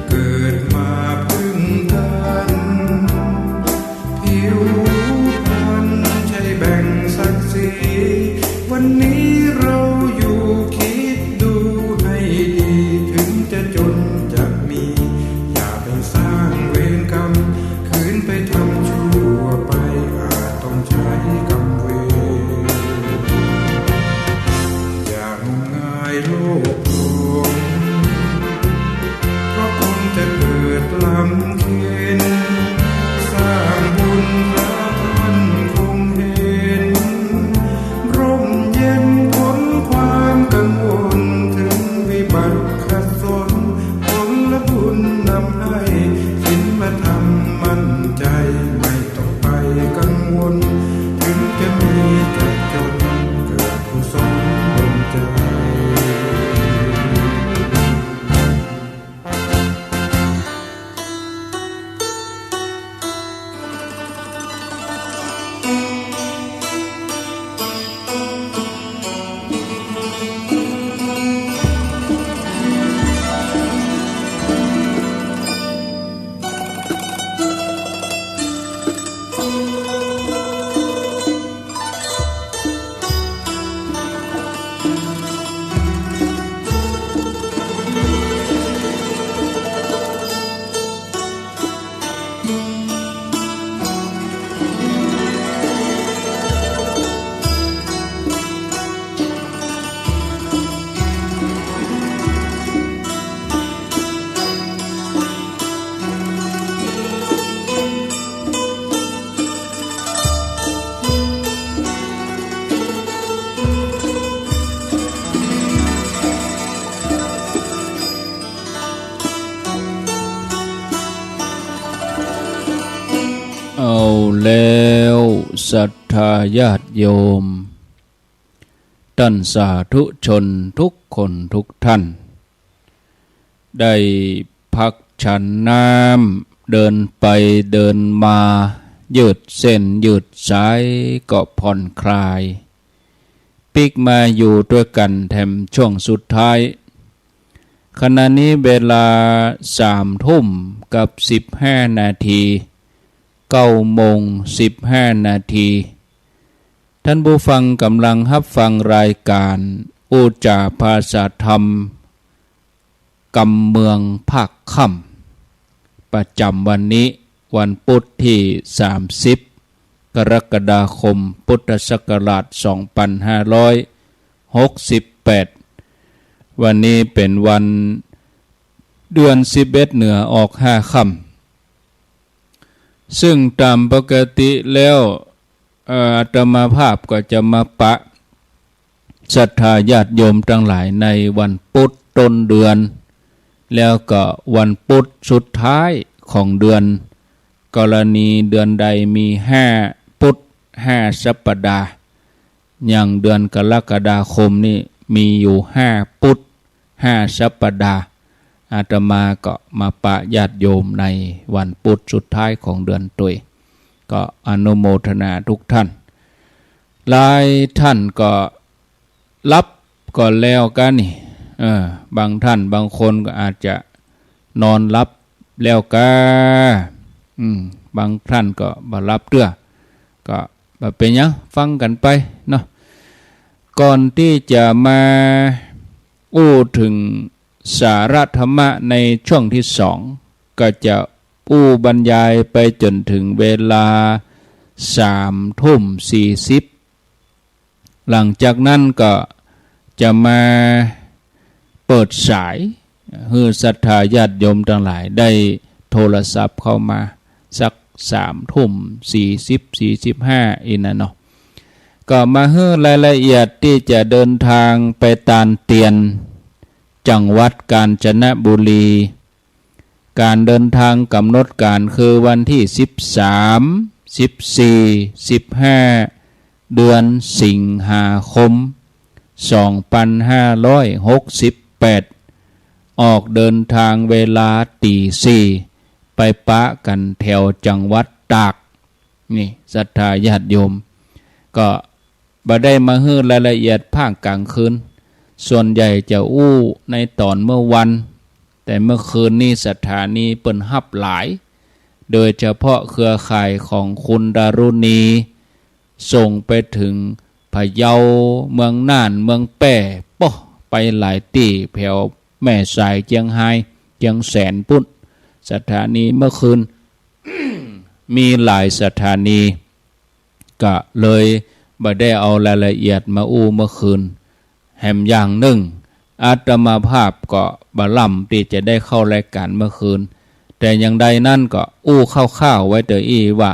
เกิดมาพึ่งกัน ผิวพรรณใช่แบ่งศักดิ์ศรี วันนี้เราอยู่คิดดูให้ดี ถึงจะจนจะมี อย่าไปสร้างเวรกรรม คืนไปทำชั่วไป อาจต้องใช้กรรมเวร อย่างมงา แล้วศรัทธาญาติโยม ต้านสาธุชนทุกคนทุกท่าน ได้พักฉันน้ำ เดินไปเดินมา ยืดเส้นยืดสายก็ผ่อนคลาย ปิ๊กมาอยู่ตวยกั๋นแถมช่วงสุดท้าย ขณะนี้เวลาสามทุ่มกับสิบห้านาที เก้าโมงสิบห้านาที ท่านผู้ฟังก่ำลังฮับฟังรายก๋านอู้จ๋าภาษาธรรม กำเมืองภาคค่ำ ประจ๋ำวันนี้วันปุ๊ดตี้สามสิบ กรกฎาคม พุทธศักราชสองปันห้าร้อยหกสิบแปด วันนี้เป๋นวันเดือนสิบเอ็ดเหนือออกห้าค่ำ ซึ่งต๋ามปกติแล้ว เอ่อ อาตมาภาพก็จะมาปะศรัทธาญาติโยมตังหลายในวันปุ๊ดต้นเดือน แล้วก็วันปุ๊ดสุดท้ายของเดือน กรณีเดือนใดมีห้าปุ๊ดห้าสัปดาห์ อย่างเดือนกรกฎาคมนี่มีอยู่ห้าปุ๊ดห้าสัปดาห์ อาตมาก็มาปะญาติโยมในวันปุ๊ดสุดท้ายของเดือนตวย ก็อนุโมทนาทุกท่าน หลายท่านก็หลับก่อนแล้วกั๋นนี่ เออ บางท่านบางคนก็อาจจะนอนหลับแล้วก้า อืม บางท่านก็บ่หลับเตื้อ ก็บ่เป๋นหยัง ฟังกั๋นไปเนาะ ก่อนตี้จะมาอู้เถิงสาระธรรมะในช่วงตี้สอง ก็จะอู้บรรยายไปจ๋นเถิงเวลาสามทุ่มสี่สิบ หลังจากนั้นก็จะมาเปิดสาย หื้อศรัทธาญาติโยมตังหลายได้โทรศัพท์เข้ามาสักสามทุ่มสี่สิบ สี่สิบห้า อี้นะเนาะ ก็มาหื้อรายละเอียดตี้จะเดินทางไปตานเตียน จังหวัดกาญจนบุรี ก๋านเดินทางก๋ำหนดก๋านคือวันตี้สิบสาม สิบสี่ สิบห้า เดือนสิงหาคม สองปันห้าร้อยหกสิบแปด ออกเดินทางเวลาตี๋สี่ ไปปะกั๋นแถวจังหวัดตาก นี่ศรัทธาญาติโยม ก็บ่ได้มาหื้อรายละเอียดภาคก๋างคืน ส่วนใหญ่จะอู้ในต๋อนเมื่อวัน แต่เมื่อคืนนี้สถานีเปิ้นฮับหลาย โดยเฉพาะเครือข่ายของคุณดารุณี ส่งไปเถิงพะเยา เมืองน่าน เมืองแป้ โป๊ะ ไปหลายตี้ แถวแม่สาย เจียงฮาย เจียงแสนปุ้น สถานีเมื่อคืน มีหลายสถานี ก็เลยบ่ได้เอารายละเอียดมาอู้เมื่อคืน แหมอย่างนึ่ง อาตมาภาพก็บ่ล่ำตี้จะได้เข้ารายก๋านเมื่อคืน แต่อย่างใดนั้นก็อู้คร่าวๆ ไว้เตอะอี้ว่า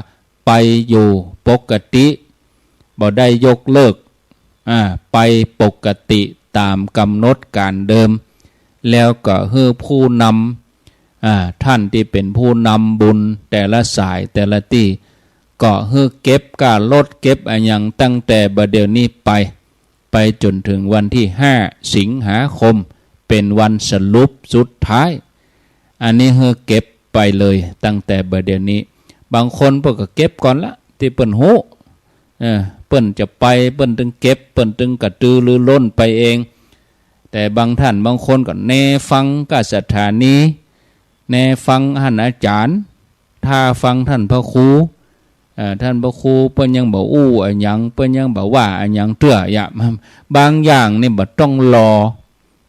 ไปอยู่ปกติ บ่ได้ยกเลิก อ่า ไปปกติต๋ามก๋ำหนดก๋านเดิม แล้วก็หื้อผู้นำ อ่า ท่านตี้เป๋นผู้นำบุญแต่ละสายแต่ละตี้ ก็หื้อเก็บก้ารถเก็บอะหยังตั้งแต่บ่าเดี่ยวนี้ไป ไปจ๋นเถิงวันตี้ห้าสิงหาคม เป๋นวันสรุปสุดท้าย อันนี้หื้อเก็บไปเลยตั้งแต่บ่าเดี่ยวนี้ บางคนเปิ้นก็เก็บก่อนละ ตี้เปิ้นฮู้ เออ เปิ้นจะไป เปิ้นตึงเก็บ เปิ้นตึงกระตือรือร้นไปเอง แต่บางท่านบางคนก็แนฟังก้าสถานี แนฟังหั้นอาจ๋ารย์ ท่าฟังท่านพระครู เอ่อ ท่านพระครูเปิ้นยังบ่อู้อะหยัง เปิ้นยังบ่ว่าอะหยังเตื้อ อย่า บางอย่างนี่บ่ต้องรอ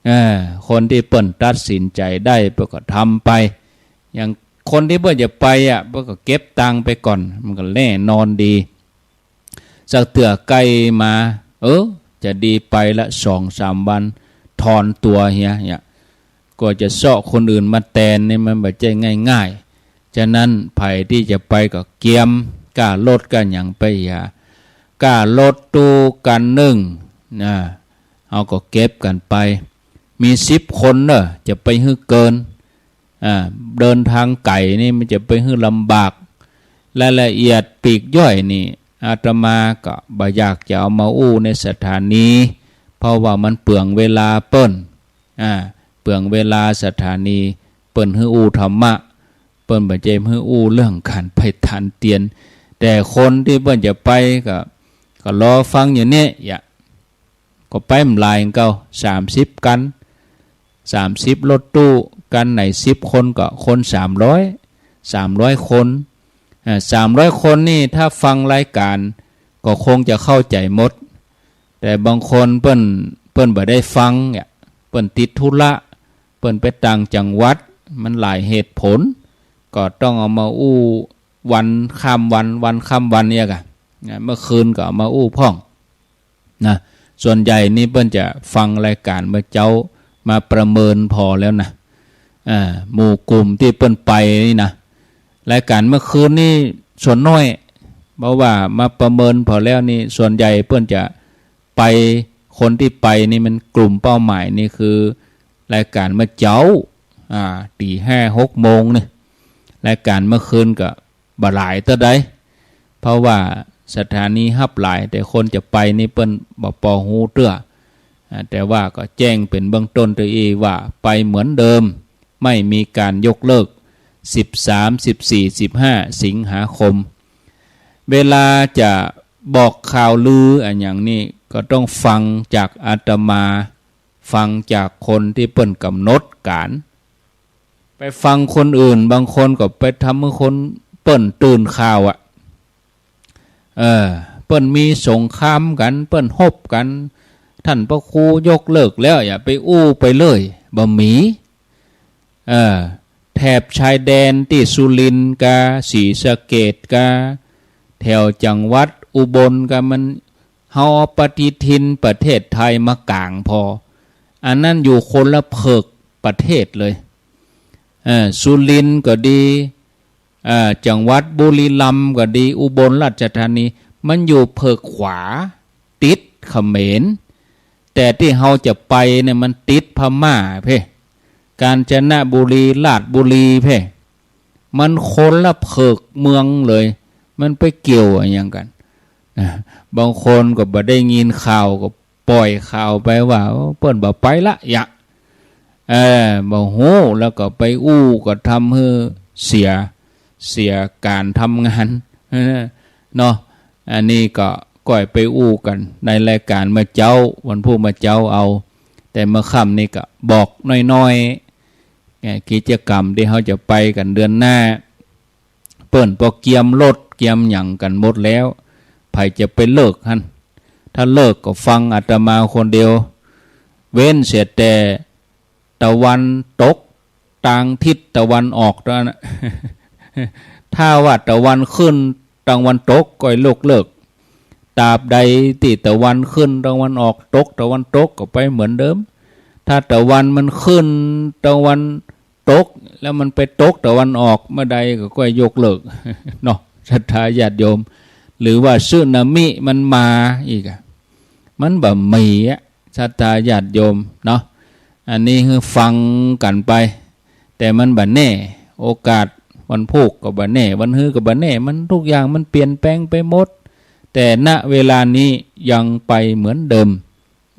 เออ คนตี้เปิ้นตัดสินใจ๋ได้เปิ้นก็ทำไป อย่างคนตี้เปิ้นจะไปอะ เปิ้นก็เก็บตังค์ไปก่อน มันก็แน่นอนดี สักเตื้อใก้มา เออ จะดีไปละสองสามวัน ถอนตั๋วเหีย เนี่ย กว่าจะเซาะคนอื่นมาแตนนี่มันบ่ใจ้ง่ายๆ ฉะนั้นใผตี้จะไปก็เกียมก้ารถก้าหยังไปเหีย ก้ารถตู้กั๋นนึ่งนะ เฮาก็เก็บกั๋นไป มีสิบคนเน่อ จะไปหื้อเกิน อ่า เดินทางไก๋นี่มันจะไปหื้อลำบาก รายละเอียดปลีกย่อยนี่ อาตมาก็บ่อยากจะเอามาอู้ในสถานี เพราะว่ามันเปลืองเวลาเปิ้น อ่า เปลืองเวลาสถานี เปิ้นหื้ออู้ธรรมะ เปิ้นบ่ใจ้หื้ออู้เรื่องก๋านไปตานเตียน แต่คนตี้เปิ้นจะไปก็ ก็รอฟังอยู่เนี่ย อย่า ก็ไปบ่หลายเก้า สามสิบคัน สามสิบรถตู้ คันไหนสิบคนก็คนสามร้อย สามร้อยคน อ่า สามร้อยคนนี่ถ้าฟังรายก๋านก็คงจะเข้าใจ๋หมด แต่บางคนเปิ้น เปิ้นบ่ได้ฟังเนี่ย เปิ้นติดธุระ เปิ้นไปต่างจังหวัด มันหลายเหตุผล ก็ต้องเอามาอู้วันข้ามวัน วันข้ามวันเนี่ยก่ะ นะ เมื่อคืนก็เอามาอู้พ่อง นะ ส่วนใหญ่นี่เปิ้นจะฟังรายก๋านเมื่อเจ๊ามาประเมินผ่อแล้วนะ อ่า หมู่กลุ่มตี้เปิ้นไปนี่นะ รายก๋านเมื่อคืนนี่ส่วนน้อย เพราะว่ามาประเมินผ่อแล้วนี่ ส่วนใหญ่เปิ้นจะไป คนตี้ไปนี่มันกลุ่มเป้าหมายนี่คือรายก๋านเมื่อเจ๊า อ่า ตี๋ห้าหกโมงนี่ รายก๋านเมื่อคืนก็ บ่หลายเตื้อใด เพราะว่าสถานีฮับหลาย แต่คนจะไปนี่เปิ้นบ่ปอฮู้เตื้อ อ่า แต่ว่าก็แจ้งเป๋นเบื้องต้นเตื้ออี้ว่าไปเหมือนเดิม ไม่มีการยกเลิก สิบสาม สิบสี่ สิบห้า สิงหาคม เวลาจะบอกข่าวลืออะหยังนี่ก็ต้องฟังจากอาตมา ฟังจากคนตี้เปิ้นก๋ำหนดก๋าน ไปฟังคนอื่น บางคนก็ไปทำหื้อคนเปิ้นตื่นข่าวอะ เออ เปิ้นมีสงครามกั๋น เปิ้นฮบกั๋น ต้านพระครูยกเลิกแล้ว อย่าไปอู้ไปเลย บ่มี เออ แถบชายแดนตี้สุรินทร์กา ศรีสะเกษกา แถวจังหวัดอุบลกา มัน เฮาเอาปฏิทินประเทศไทยมากางผ่อ อันนั้นอยู่คนละเผิกประเทศเลย เอ่อ สุรินทร์ก็ดี เอ่อ จังหวัดบุรีรัมย์ก็ดี อุบลราชธานี มันอยู่เผิกขวา ติดเขมร แต่ตี้เฮาจะไปเนี่ยมันติดพม่าเพ่ กาญจนบุรี ราชบุรีเพ่ มันคนละเผิกเมืองเลย มันไปเกี่ยวอะหยังกั๋น นะ บางคนก็บ่ได้ยินข่าวก็ปล่อยข่าวไปว่า โอ้ เปิ้นบ่ไปละ อย่า เออ บ่ฮู้ แล้วก็ไปอู้ก็ทำหื้อเสีย เสียก๋านทำงาน เนาะ อันนี้ก็ก้อยไปอู้กั๋นในรายก๋านเมื่อเจ๊า วันพูกเมื่อเจ๊าเอา แต่เมื่อค่ำนี่ก็บอกน้อยๆ เอ่อ กิจกรรมตี้เฮาจะไปกั๋นเดือนหน้า เปิ้นปอเกียมรถเกียมหยังกั๋นหมดแล้ว ใผจะไปเลิกหั้น ถ้าเลิกก็ฟังอาตมาคนเดียว เว้นเสียแต่ตะวันตกตางทิศตะวันออกเต้านั้น ถ้าว่าตะวันขึ้นตางวันตกก็ยกเลิก ตราบใดตี้ตะวันขึ้นตางวันออก ตกตางวันตกก็ไปเหมือนเดิม ถ้าตะวันมันขึ้นตางวัน ตก แล้วมันไปตกตะวันออกเมื่อใดก็ก้อยยกเลิก เนาะ ศรัทธาญาติโยม หรือว่าสึนามิมันมาอีกอะ มันบ่มีอะ ศรัทธาญาติโยมเนาะ อันนี้หื้อฟังกั๋นไป แต่มันบ่แน่ โอกาสวันพูกก็บ่แน่ วันฮือก็บ่แน่ มันทุกอย่างมันเปลี่ยนแปลงไปหมด แต่ ณ เวลานี้ยังไปเหมือนเดิม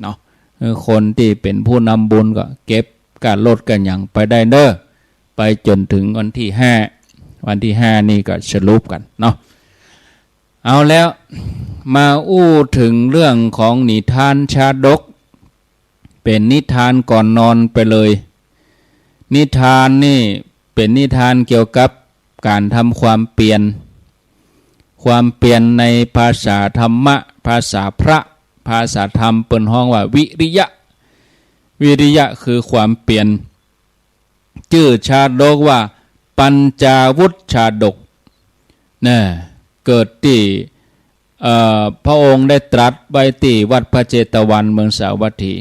เนาะ เออ คนตี้เป๋นผู้นำบุญก็เก็บก้ารถก้าหยังไปได้เน้อ ไปจ๋นเถิงวันตี้ห้า วันตี้ห้านี่ก็สรุปกั๋นเนาะ เอาแล้ว มาอู้เถิงเรื่องของนิทานชาดก เป๋นนิทานก่อนนอนไปเลย นิทานนี่เป๋นนิทานเกี่ยวกับก๋านทำความเปียร ความเปียรในภาษาธรรมะ ภาษาพระ ภาษาธรรมเปิ้นฮ้องว่าวิริยะ วิริยะคือความเปียร จื้อชาดกว่าปัญจาวุธชาดก นะ เกิดตี้ เอ่อ พระองค์ได้ตรัสไว้ตี้วัดพระเจตวันเมืองสาวัตถี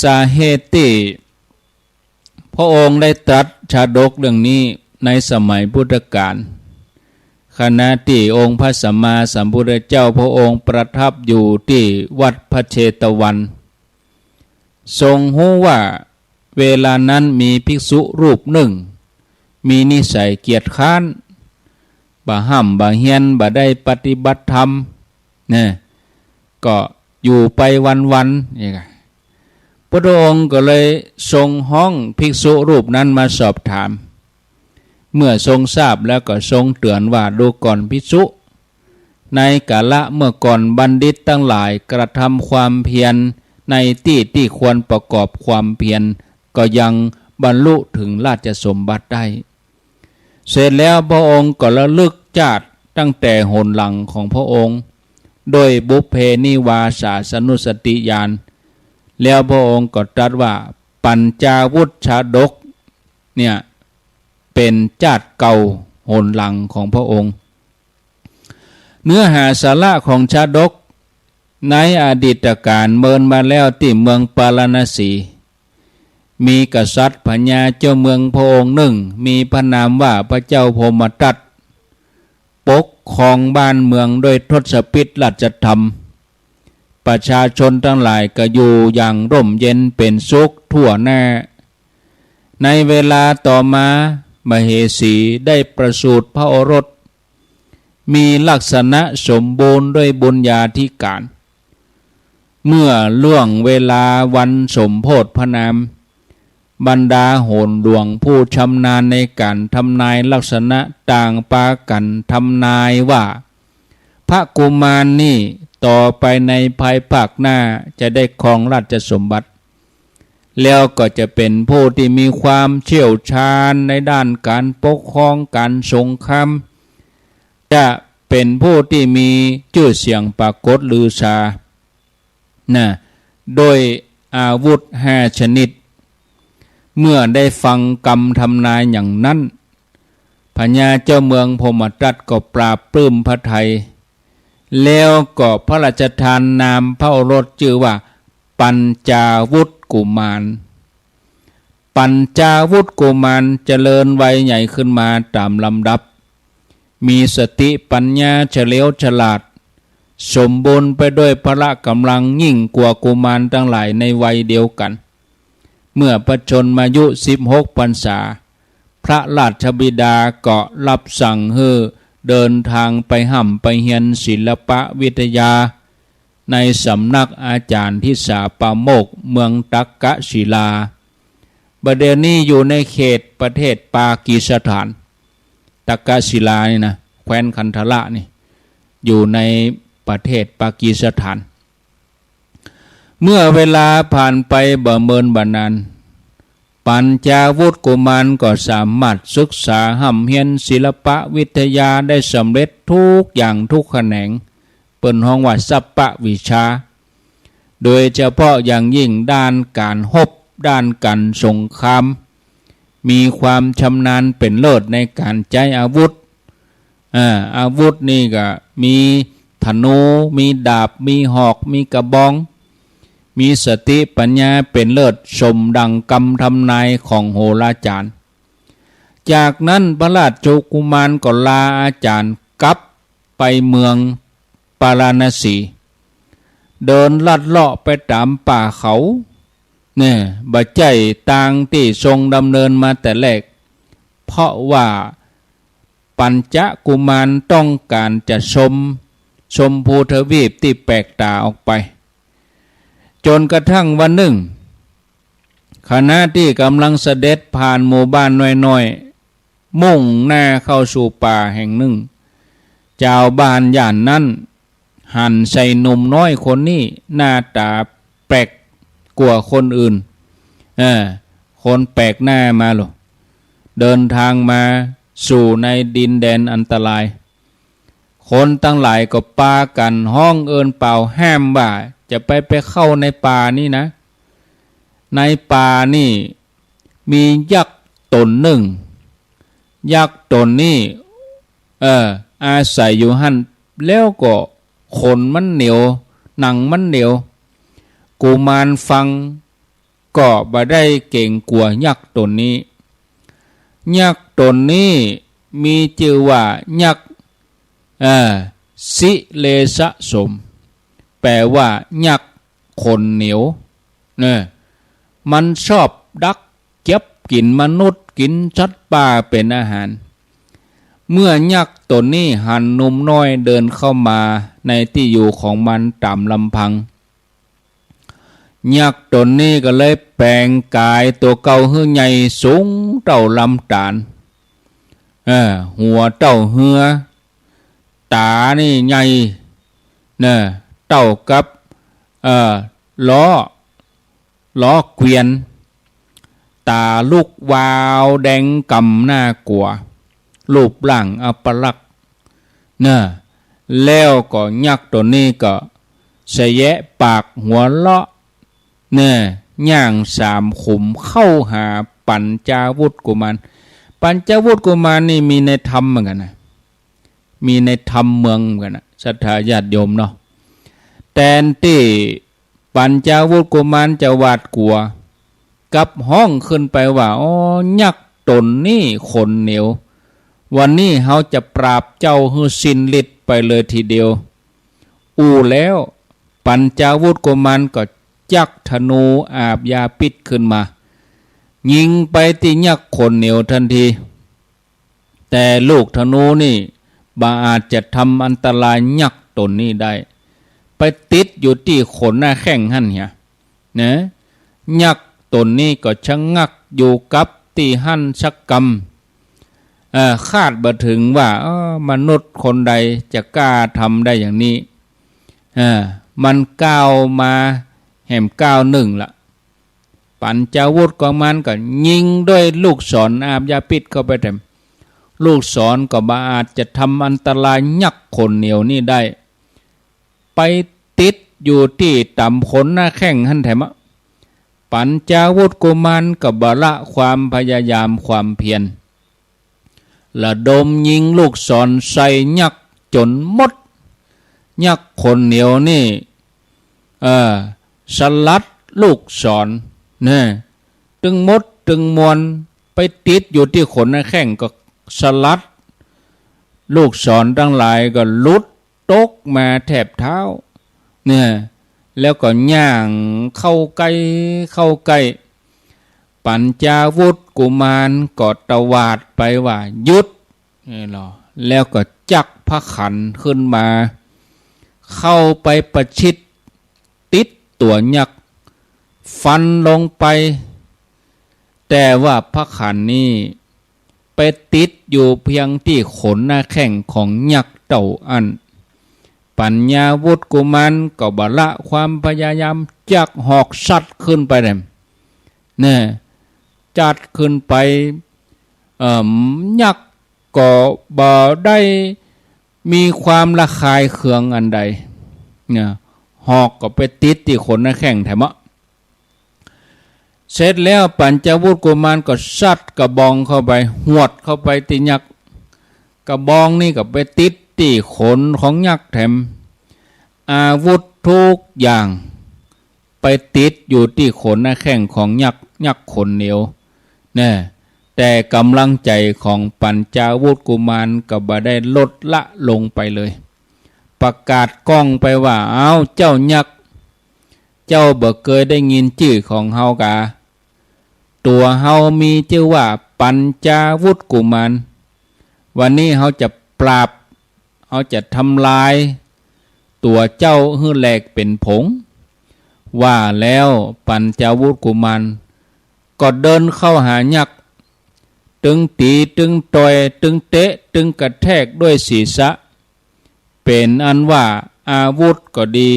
สาเหตุตี้ พระองค์ได้ตรัสชาดกเรื่องนี้ในสมัยพุทธกาล ขณะตี้องค์พระสัมมาสัมพุทธเจ้าพระองค์ประทับอยู่ตี้วัดพระเจตวัน ทรงฮู้ว่าเวลานั้นมีภิกษุรูปนึ่ง มีนิสัยเกียจคร้าน บ่ฮ่ำบ่เฮียน บ่ได้ปฏิบัติธรรม นะ ก็อยู่ไปวันๆ นี่กะ พระองค์ก็เลยทรงฮ้องภิกษุรูปนั้นมาสอบถาม เมื่อทรงทราบแล้วก็ทรงเตือนว่า ดูก่อนภิกษุ ในกาละเมื่อก่อนบัณฑิตทั้งหลายกระทำความเพียรในตี้ที่ควรประกอบความเพียร ก็ยังบรรลุถึงราชสมบัติได้ เสร็จแล้วพระองค์ก็ระลึกชาติตั้งแต่หนหลังของพระองค์ ด้วยบุพเพนิวาสาสนุสติญาณ แล้วพระองค์ก็ตรัสว่า ปัญจาวุธชาดก เนี่ย เป๋นชาติเก่าหนหลังของพระองค์ เนื้อหาสาระของชาดก ในอดีตกาลเมินมาแล้วตี้เมืองปาราณสี มีกษัตริย์พญาเจ้าเมืองพระองค์หนึ่ง มีพระนามว่าพระเจ้าพรหมทัต ปกครองบ้านเมืองด้วยทศพิธราชธรรม ประชาชนทั้งหลายก็อยู่อย่างร่มเย็นเป๋นสุขทั่วหน้า ในเวลาต่อมา มเหสีได้ประสูติพระโอรส มีลักษณะสมบูรณ์ด้วยบุญญาธิการ เมื่อล่วงเวลาวันสมโภชพนาม บรรดาโหรหลวงผู้ชำนาญในการทำนายลักษณะต่างปากั๋นทำนายว่า พระกุมารนี่ต่อไปในภายภาคหน้าจะได้ครองราชสมบัติ แล้วก็จะเป๋นผู้ที่มีความเชี่ยวชาญในด้านการปกครองการสงคราม จะเป๋นผู้ที่มีจื้อเสียงปรากฏลือชา นะ ด้วยอาวุธห้าชนิด เมื่อได้ฟังกำทำนายอย่างนั้น พญาเจ้าเมืองพรหมทัตก็ปลาบปลื้มพระทัย แล้วก็พระราชทานนามพระโอรสจื้อว่า ปัญจาวุธกุมาร ปัญจาวุธกุมารเจริญวัยใหญ่ขึ้นมาต๋ามลำดับ มีสติปัญญาเฉลียวฉลาด สมบูรณ์ไปด้วยพละก๋ำลังยิ่งกว่ากุมารทั้งหลายในวัยเดียวกั๋น เมื่อพระชนมายุสิบหกพรรษา พระราชบิดาก็รับสั่งหื้อเดินทางไปฮ่ำไปเฮียนศิลปวิทยา ในสำนักอาจารย์ทิสาปาโมกข์เมืองตักกศิลา บ่าเดี่ยวนี้อยู่ในเขตประเทศปากีสถาน ตักกศิลานี่นะ แคว้นคันธะระนี่ อยู่ในประเทศปากีสถาน เมื่อเวลาผ่านไปบ่เมินบ่นาน ปัญจาวุธกุมารก็สามารถศึกษาฮ่ำเฮียนศิลปวิทยาได้สำเร็จทุกอย่างทุกแขนง เปิ้นฮ้องว่าสัพพวิชา โดยเฉพาะอย่างยิ่งด้านการฮบ ด้านการสงคราม มีความชำนาญเป๋นเลิศในการใจ๊อาวุธ อ่า อาวุธนี่ก็มีธนู มีดาบ มีหอก มีกระบอง มีสติปัญญาเป๋นเลิศ สมดังกำทำนายของโหราจารย์ จากนั้นพระราชกุมารก็ลาอาจารย์กลับไปเมืองปาราณสี เดินลัดเลาะไปต๋ามป่าเขา เนี่ย บ่ใจ้ตางตี้ทรงดำเนินมาแต่แรก เพราะว่าปัญจกุมารต้องการจะชม ชมพูทวีปตี้แปลกต๋าออกไป จ๋นกระทั่งวันนึ่ง ขณะตี้ก๋ำลังเสด็จผ่านหมู่บ้านน้อยๆ มุ่งหน้าเข้าสู่ป่าแห่งนึ่ง จาวบ้านย่านนั้นหันใส่หนุ่มน้อยคนนี้ หน้าต๋าแปลกกว่าคนอื่น เออ คนแปลกหน้ามาโล เดินทางมาสู่ในดินแดนอันตราย คนตังหลายก็ปากั๋นฮ้องเอินเป่าห้ามว่า จะไป ไปเข้าในป่านี่นะ ในป่านี่มียักษ์ต๋นนึ่ง ยักษ์ต๋นนี้ เออ อาศัยอยู่หั้น แล้วก็ขนมันเหนียว หนังมันเหนียว กุมารฟังก็บ่ได้เก๋งกั๋วยักษ์ต๋นนี้ ยักษ์ต๋นนี้มีจื้อว่ายักษ์ เออ สิเลสะสม แปลว่ายักษ์ขนเหนียว เออ มันชอบดักจับกิ๋นมนุษย์ กิ๋นสัตว์ป่าเป๋นอาหาร เมื่อยักษ์ต๋นนี้หันหนุ่มน้อยเดินเข้ามาในตี้อยู่ของมันต๋ามลำพัง ยักษ์ต๋นนี้ก็เลยแป๋งก๋ายตั๋วเก่าหื้อใหญ่สูงเต้าลำต๋าล เออ หัวเต้าเฮือ ต๋านี่ใหญ่ เน่อ เต้ากับ เอ่อ ล้อ ล้อเกวียน ต๋าลุกวาวแดงก่ำหน้ากั๋ว รูปร่างอัปลักษณ์ เน่อ แล้วก็ยักษ์ต๋นนี้ก็สะแยะปากหัวเราะ เน่อ ย่างสามขุมเข้าหาปัญจาวุตรกุมาร ปัญจาวุตรกุมารนี่มีในธรรมเหมือนกั๋นนะ มีในธรรมเมืองเหมือนกั๋นนะ ศรัทธาญาติโยมเนาะ แตนตี้ปัญจาวุตรกุมารจะหวาดกั๋ว กลับฮ้องขึ้นไปว่า อ๋อ ยักษ์ต๋นนี้ขนเหนียว วันนี้เฮาจะปราบเจ้าหื้อสิ้นฤทธิ์ไปเลยทีเดียว อู้แล้ว ปัญจาวุตรกุมารก็จักธนูอาบยาพิษขึ้นมา ยิงไปตี้ยักษ์ขนเหนียวทันที แต่ลูกธนูนี่บ่อาจจะทำอันตรายยักษ์ต๋นนี้ได้ ไปติดอยู่ตี้ขนหน้าแข้งหั้นเหีย นะ ยักษ์ต๋นนี้ก็ชะงักอยู่กับตี้หั้นสักกำ เอ่อ คาดบ่ถึงว่า เออ มนุษย์คนใดจะกล้าทำได้อย่างนี้ เออ มันก้าวมาแหมก้าวนึ่งละ ปัญจาวุตรของมันก็ยิงด้วยลูกศรอาบยาพิษเข้าไปแถม ลูกศรก็บ่อาจจะทำอันตรายยักษ์ขนเหนียวนี่ได้ ไปติดอยู่ตี้ต๋ามขนหน้าแข้งหั้นแถมอะ ปัญจาวุตรกุมารก็บ่ละความพยายามความเพียร ระดมยิงลูกศรใส่ยักษ์จ๋นหมด ยักษ์ขนเหนียวนี่ เออ สลัดลูกศร เน่อ ตึงหมดตึงมวล ไปติดอยู่ตี้ขนหน้าแข้งก็สลัด ลูกศรตังหลายก็หลุดตกมาแถบเท้า เน่อ แล้วก็ย่างเข้าใก้ เข้าใก้ ปัญจาวุตรกุมารก็ตวาดไปว่า หยุด นี่ลอ แล้วก็จักพระขันขึ้นมา เข้าไปประชิดติดตั๋วยักษ์ ฟันลงไป แต่ว่าพระขันนี่ไปติดอยู่เพียงตี้ขนหน้าแข้งของยักษ์เต้าอั้น ปัญจาวุตรกุมารก็บ่ละความพยายาม จักหอกซัดขึ้นไปแหม เน่อ ซัดขึ้นไป เอ่อ ยักษ์ก็บ่ได้มีความระคายเคืองอันใด เน่อ หอกก็ไปติดตี้ขนหน้าแข้งแถมอะ เสร็จแล้วปัญจาวุตรกุมารก็ซัดกระบองเข้าไป หวดเข้าไปตี้ยักษ์ กระบองนี่ก็ไปติดตี้ขนของยักษ์แถม อาวุธทุกอย่าง ไปติดอยู่ตี้ขนหน้าแข้งของยักษ์ ยักษ์ขนเหนียว เน่อ แต่ก๋ำลังใจ๋ของปัญจาวุตรกุมารก็บ่ได้ลดละลงไปเลย ประกาศก้องไปว่า เอ้า เจ้ายักษ์ เจ้าบ่เกยได้ยินจื้อของเฮากา ตั๋วเฮามีจื้อว่าปัญจาวุตรกุมาร วันนี้เฮาจะปราบ เฮาจะทำลายตั๋วเจ้าหื้อแหลกเป๋นผง ว่าแล้วปัญจาวุตรกุมารก็เดินเข้าหายักษ์ ตึงตี๋ ตึงต่อย ตึงเตะ ตึงกระแทกด้วยศีรษะ เป๋นอันว่าอาวุธก็ดี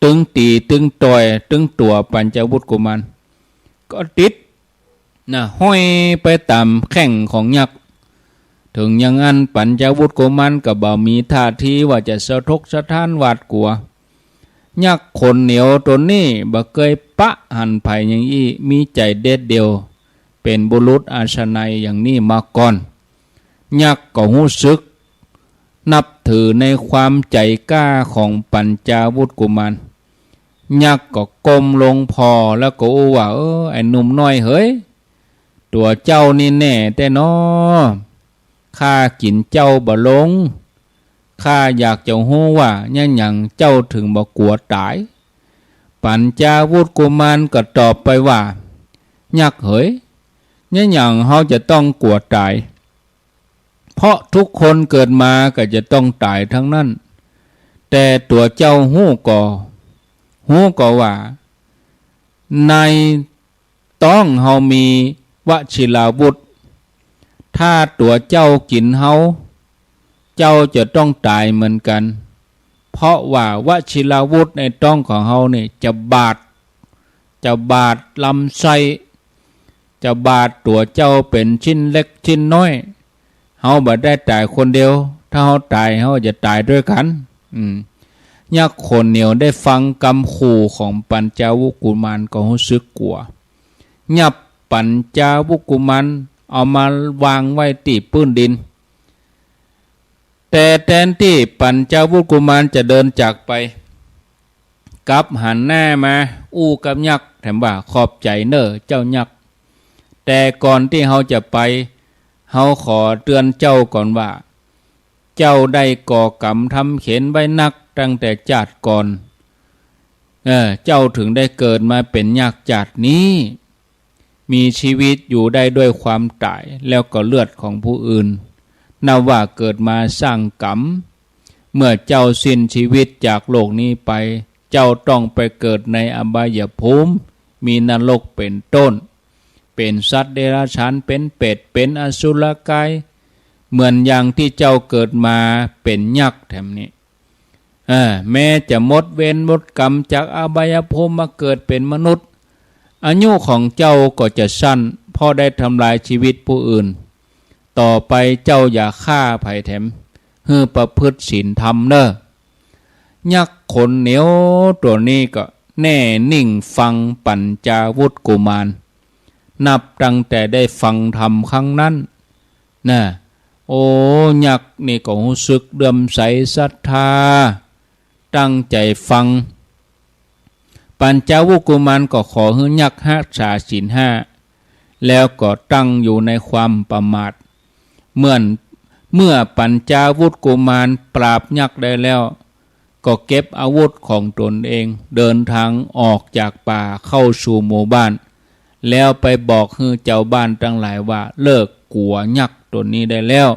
ตึงตี๋ ตึงต่อย ตึงตั๋วปัญจาวุตรกุมาร ก็ติด นะ ห้อยไปต๋ามแข้งของยักษ์ เถิงอย่างอั้นปัญจาวุตรกุมารก็บ่มีท่าทีว่าจะสะทกสะท้านหวาดกั๋ว ยักษ์ขนเหนียวต๋นนี้บ่เกยปะหันใผอย่างอี้ มีใจ๋เด็ดเดี่ยว เป๋นบุรุษอาชาไนยอย่างนี้มาก่อน ยักษ์ก็ฮู้สึก นับถือในความใจ๋กล้าของปัญจาวุตรกุมาร ยักษ์ก็ก้มลงผ่อแล้วก็อู้ว่า เออ ไอ้หนุ่มน้อยเหย ตั๋วเจ้านี่แน่แต๊น้อ ข้ากิ๋นเจ้าบ่ลง ข้าอยากจะฮู้ว่า ยะหยังเจ้าเถิงบ่กั๋วต๋าย ปัญจาวุตรกุมารก็ตอบไปว่า ยักษ์เหย ยะหยังเฮาจะต้องกั๋วต๋าย เพราะทุกคนเกิดมาก็จะต้องต๋ายตังนั้น แต่ตั๋วเจ้าฮู้ก่อ ฮู้ก่อว่า ในต๊องเฮามีวชิราวุธ ถ้าตั๋วเจ้ากิ๋นเฮา เจ้าจะต้องต๋ายเหมือนกั๋น เพราะว่าวชิราวุธในต๊องของเฮานี่จะบาด จะบาดลำไส้ จะบาดตั๋วเจ้าเป๋นชิ้นเล็กชิ้นน้อย เฮาบ่ได้ต๋ายคนเดียว ถ้าเฮาต๋ายเฮาจะต๋ายตวยกั๋น อืม ยักษ์ขนเหนียวได้ฟังกำขู่ของปัญจาวุกุมารก็ฮู้สึกกั๋ว ยับปัญจาวุกุมารเอามาวางไว้ตี้ปื้นดิน แต่แตนตี้ปัญจาวุกุมารจะเดินจากไป กลับหันหน้ามาอู้กับยักษ์แถมว่า ขอบใจ๋เน่อเจ้ายักษ์ แต่ก่อนตี้เฮาจะไป เฮาขอเตือนเจ้าก่อนว่า เจ้าได้ก่อกรรมทำเข็ญไว้นักตั้งแต่จาติก่อน เออ เจ้าถึงได้เกิดมาเป๋นยักษ์จาตินี้ มีชีวิตอยู่ได้ด้วยความต๋าย แล้วก็เลือดของผู้อื่น นับว่าเกิดมาสร้างกรรม เมื่อเจ้าสิ้นชีวิตจากโลกนี้ไป เจ้าต้องไปเกิดในอบายภูมิ มีนรกเป๋นต้น เป๋นสัตว์เดรัจฉาน เป๋นเปรต เป๋นอสุรกาย เหมือนอย่างตี้เจ้าเกิดมาเป๋นยักษ์แถมนี้ เออ แม้จะหมดเวรหมดกรรมจากอบายภูมิมาเกิดเป๋นมนุษย์ อายุของเจ้าก็จะสั้น เพราะได้ทำลายชีวิตผู้อื่น ต่อไปเจ้าอย่าฆ่าใผแถม หื้อประพฤติศีลธรรมเน่อ ยักษ์ขนเหนียวตั๋วนี้ก็แน่นิ่งฟังปัญจาวุกุมาร นับตั้งแต่ได้ฟังธรรมครั้งนั้น น่ะ โอ้ ยักษ์นี่ก็ฮู้สึกเลื่อมใสศรัทธา ตั้งใจ๋ฟัง ปัญจาวุกุมารก็ขอหื้อยักษ์ฮักษาศีลห้า แล้วก็ตั้งอยู่ในความประมาท เมื่อ เมื่อปัญจาวุกุมารปราบยักษ์ได้แล้ว ก็เก็บอาวุธของตนเอง เดินทางออกจากป่าเข้าสู่หมู่บ้าน แล้วไปบอกหื้อจาวบ้านตังหลายว่า เลิกกั๋วยักษ์ต๋นนี้ได้แล้ว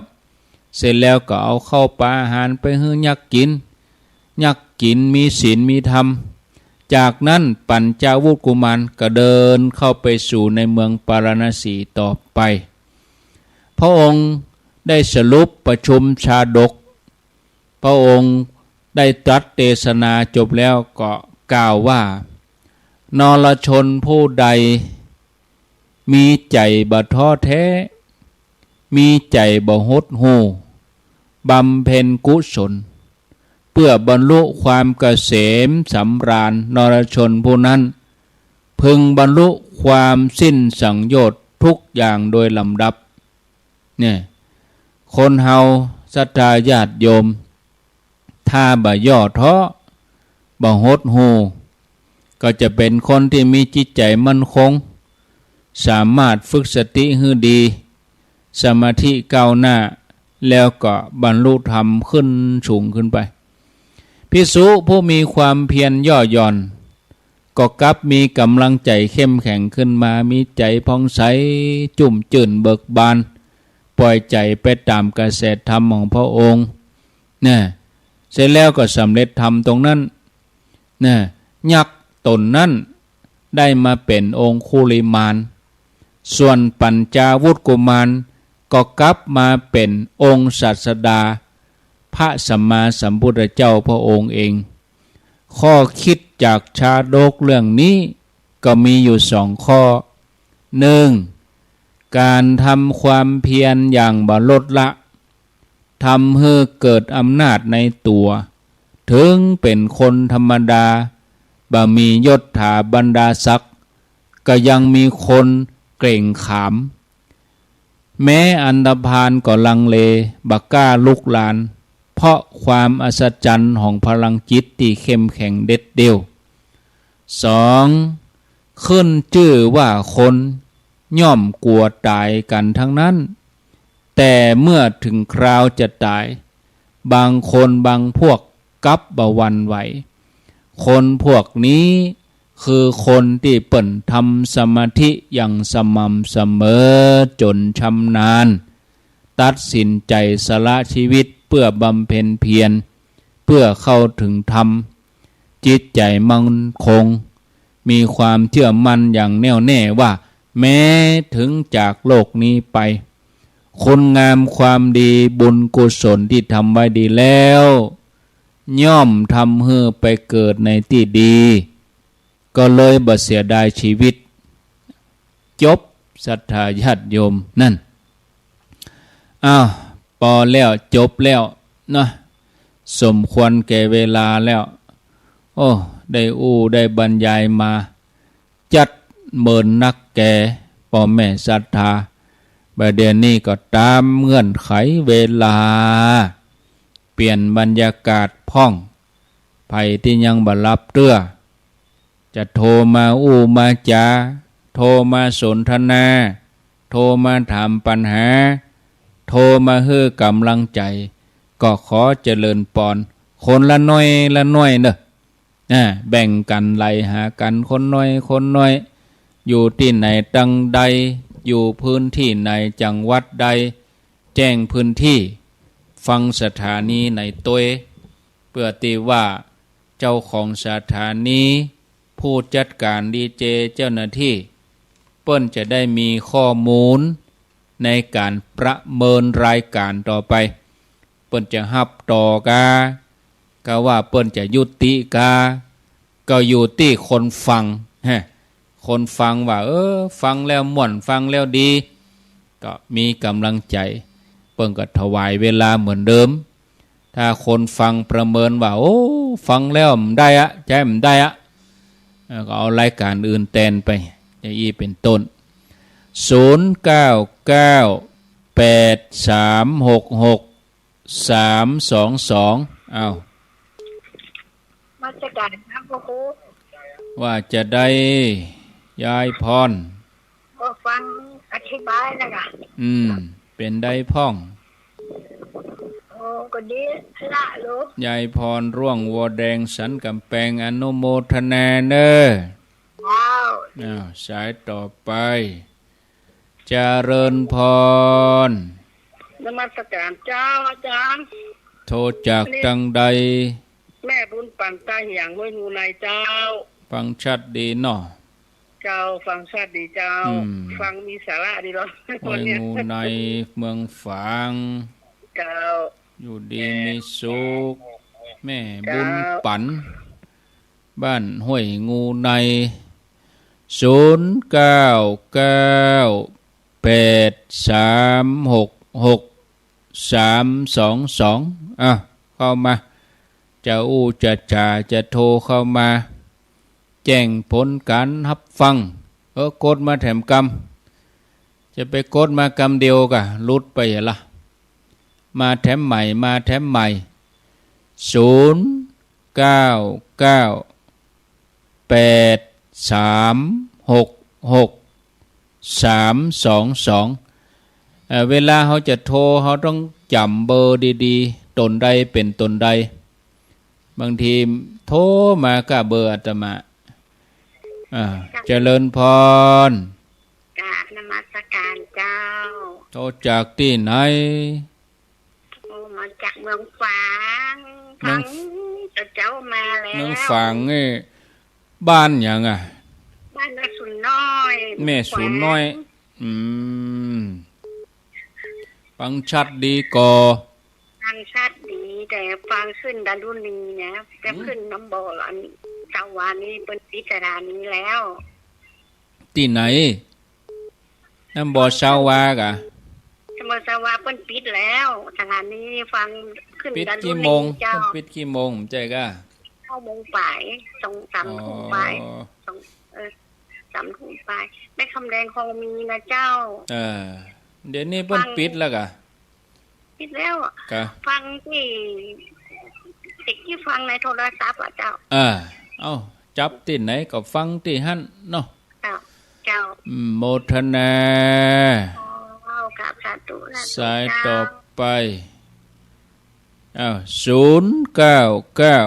เสร็จแล้วก็เอาข้าวปลาอาหารไปหื้อยักษ์กิ๋น ยักษ์กิ๋นมีศีลมีธรรม จากนั้นปัญจาวุกุมารก็เดินเข้าไปสู่ในเมืองปาราณสีต่อไป พระองค์ได้สรุปประชุมชาดก พระองค์ได้ตรัสเตสนาจบแล้วก็กล่าวว่า นรชนผู้ใดมีใจ๋บ่ท้อแท้ มีใจ๋บ่หดหู่ บำเพ็ญกุศล เพื่อบรรลุความเกษมสำราญ นรชนผู้นั้น พึงบรรลุความสิ้นสังโยชน์ทุกอย่างโดยลำดับ เนี่ย คนเฮาศรัทธาญาติโยม ถ้าบ่ย่อท้อ บ่หดหู่ ก็จะเป๋นคนตี้มีจิตใจ๋มั่นคง สามารถฝึกสติหื้อดี สมาธิก้าวหน้า แล้วก็บรรลุธรรมขึ้นสูงขึ้นไป ภิกษุผู้มีความเพียรย่อหย่อน ก็กลับมีก๋ำลังใจ๋เข้มแข็งขึ้นมา มีใจ๋ผ่องใส จุ่มจื้นเบิกบาน ป่อยใจ๋ไปต๋ามกระแสธรรมของพระองค์ นะ เสร็จแล้วก็สำเร็จธรรมตรงนั้น นะ ยักษ์ต๋นนั้นได้มาเป๋นองคุลิมาน ส่วนปัญจาวุธกุมารก็กลับมาเป๋นองค์ศาสดา พระสัมมาสัมพุทธเจ้าพระองค์เอง ข้อคิดจากชาดกเรื่องนี้ก็มีอยู่สองข้อ หนึ่ง ก๋านทำความเพียรอย่างบ่ลดละ ทำหื้อเกิดอำนาจในตั๋ว เถิงเป๋นคนธรรมดา บ่มียศถาบรรดาศักดิ์ ก็ยังมีคนเกรงขาม แม้อันธพาลก็ลังเล บ่กล้าลุกลาน เพราะความอัศจรรย์ของพลังจิตตี้เข้มแข็งเด็ดเดี่ยว สอง ขึ้นจื้อว่าคนย่อมกั๋วต๋ายกั๋นตังนั้น แต่เมื่อเถิงคราวจะต๋าย บางคนบางพวกกลับบ่หวั่นไหว คนพวกนี้คือคนตี้เปิ้นทำสมาธิอย่างสม่ำเสมอจ๋นชำนาญ ตัดสินใจ๋สละชีวิตเปื้อบำเพ็ญเพียร เปื้อเข้าเถิงธรรม จิตใจ๋มั่นคง มีความเจื้อมั่นอย่างแน่วแน่ว่า แม้เถิงจากโลกนี้ไป คุณงามความดีบุญกุศลตี้ทำไว้ดีแล้ว ย่อมทำหื้อไปเกิดในตี้ดี ก็เลยบ่เสียดายชีวิต จบ ศรัทธาญาติโยม นั่น อ้าว ปอแล้ว จบแล้วเนาะ สมควรแก่เวลาแล้ว โอ้ ได้อู้ได้บรรยายมา จัดเมินนักแก่ป้อแม่ศรัทธา บ่าเดี่ยวนี้ก็ต๋ามเงื่อนไขเวลา เปลี่ยนบรรยากาศพ่อง ใผตี้ยังบ่หลับเตื้อ จะโทรมาอู้มาจ๋า โทรมาสนทนา โทรมาถามปัญหา โทรมาหื้อกำลังใจ๋ ก็ขอเจริญปอน คนละน้อยละน้อยเน่อ อ่า แบ่งกั๋นไหลหากั๋นคนน้อยคนน้อย อยู่ตี้ไหนตังใด อยู่พื้นที่ไหนจังหวัดใด แจ้งพื้นที่ ฟังสถานีไหนตวย เปื้อตี้ว่าเจ้าของสถานี ผู้จัดก๋านดีเจ เจ้าหน้าตี้ เปิ้นจะได้มีข้อมูลในก๋านประเมินรายก๋านต่อไป เปิ้นจะฮับต่อกา กาว่าเปิ้นจะยุติกา ก็อยู่ตี้คนฟัง ฮะ คนฟังว่า เออ ฟังแล้วม่วน ฟังแล้วดี ก็มีก๋ำลังใจ๋ เปิ้นก็ถวายเวลาเหมือนเดิม ถ้าคนฟังประเมินว่า โอ้ ฟังแล้วบ่ได้อะ ใจ๊บ่ได้อะ เออ ก็เอารายก๋านอื่นแตนไป อย่างอี้เป๋นต้น ศูนย์เก้าเก้า แปดสามหกหก สามสองสอง อ้าว นมัสก๋านครับพระครู ว่าจะใด ยายพร ก็ฟังอธิบายนะกะ อืม เป๋นใดพ่อง โอ้ ก็ดีละลูก ยายพร ร่วงวัวแดงสันก๋ำแปง อนุโมทนาเน่อ เจ้า อ้าว สายต่อไป เจริญพร นมัสก๋านเจ้าอาจ๋ารย์ โทรจากตังใด แม่บุญปั๋น ตาเหียง ห้วยงูในเจ้า ฟังชัดดีเนาะ เจ้า ฟังชัดดีเจ้า อืม ฟังมีสาระดีเนาะ ห้วยงูใน เมืองฝาง เจ้า อยู่ดีมีสุข แม่บุญปั๋น เจ้า บ้านห้วยงูใน ศูนย์เก้าเก้า แปดสามหกหก สามสองสอง อ่ะ เข้ามา จะอู้จะจ๋า จะโทรเข้ามา แจ้งผลก๋านฮับฟัง เออ กดมาแถมกำ จะไปกดมากำเดียวกะ หลุดไปละ มาแถมใหม่ มาแถมใหม่ ศูนย์เก้าเก้า แปดสามหกหก สามสองสอง เอ่อ เวลาเฮาจะโทร เฮาต้องจ๋ำเบอร์ดีๆ ต๋นใดเป๋นต๋นใด บางทีโทรมาก้าเบอร์อาตมา อ่า เจริญพร กราบนมัสก๋านเจ้า โทรจากตี้ไหน โอ้ มาจากเมืองฝาง เมือง ฟังแต่เจ๊ามาแล้ว เมืองฝางนี่ บ้านหยังอะ บ้านแม่สูนน้อย แม่สูนน้อย เมืองฝาง อืม ฟังชัดดีก่อ ฟังชัดดี แต่ฟังขึ้นดารุณีนะ แต่ อืม ขึ้นน้ำบ่ออันสวานี่เปิ้นปิดสถานีแล้ว ตี้ไหน น้ำบ่อสาวากะ น้ำบ่อสาวาเปิ้นปิดแล้ว สถานีฟังขึ้น ปิด ดารุณี กี่โมง เจ้า เปิ้นปิดกี่โมง บ่ใจ้กะ เก้าโมงป๋าย สอง สามทุ่มป๋าย อ๋อ สอง เออ สามทุ่มป๋าย แม่คำแดงคลองมีนะเจ้า เออ เดี๋ยวนี้เปิ้น ฟัง ปิดแล้วกะ ปิดแล้วอะ กะ ฟังตี้ เด็กตี้ฟังในโทรศัพท์อะเจ้า อ่า เอ้า จับตี้ไหนก็ฟังตี้หั้นเนาะ เจ้า เจ้า อืม โมทนา เจ้า กราบสาธุ สาธุ สาย เจ้า ต่อไป อ้าว ศูนย์เก้าเก้า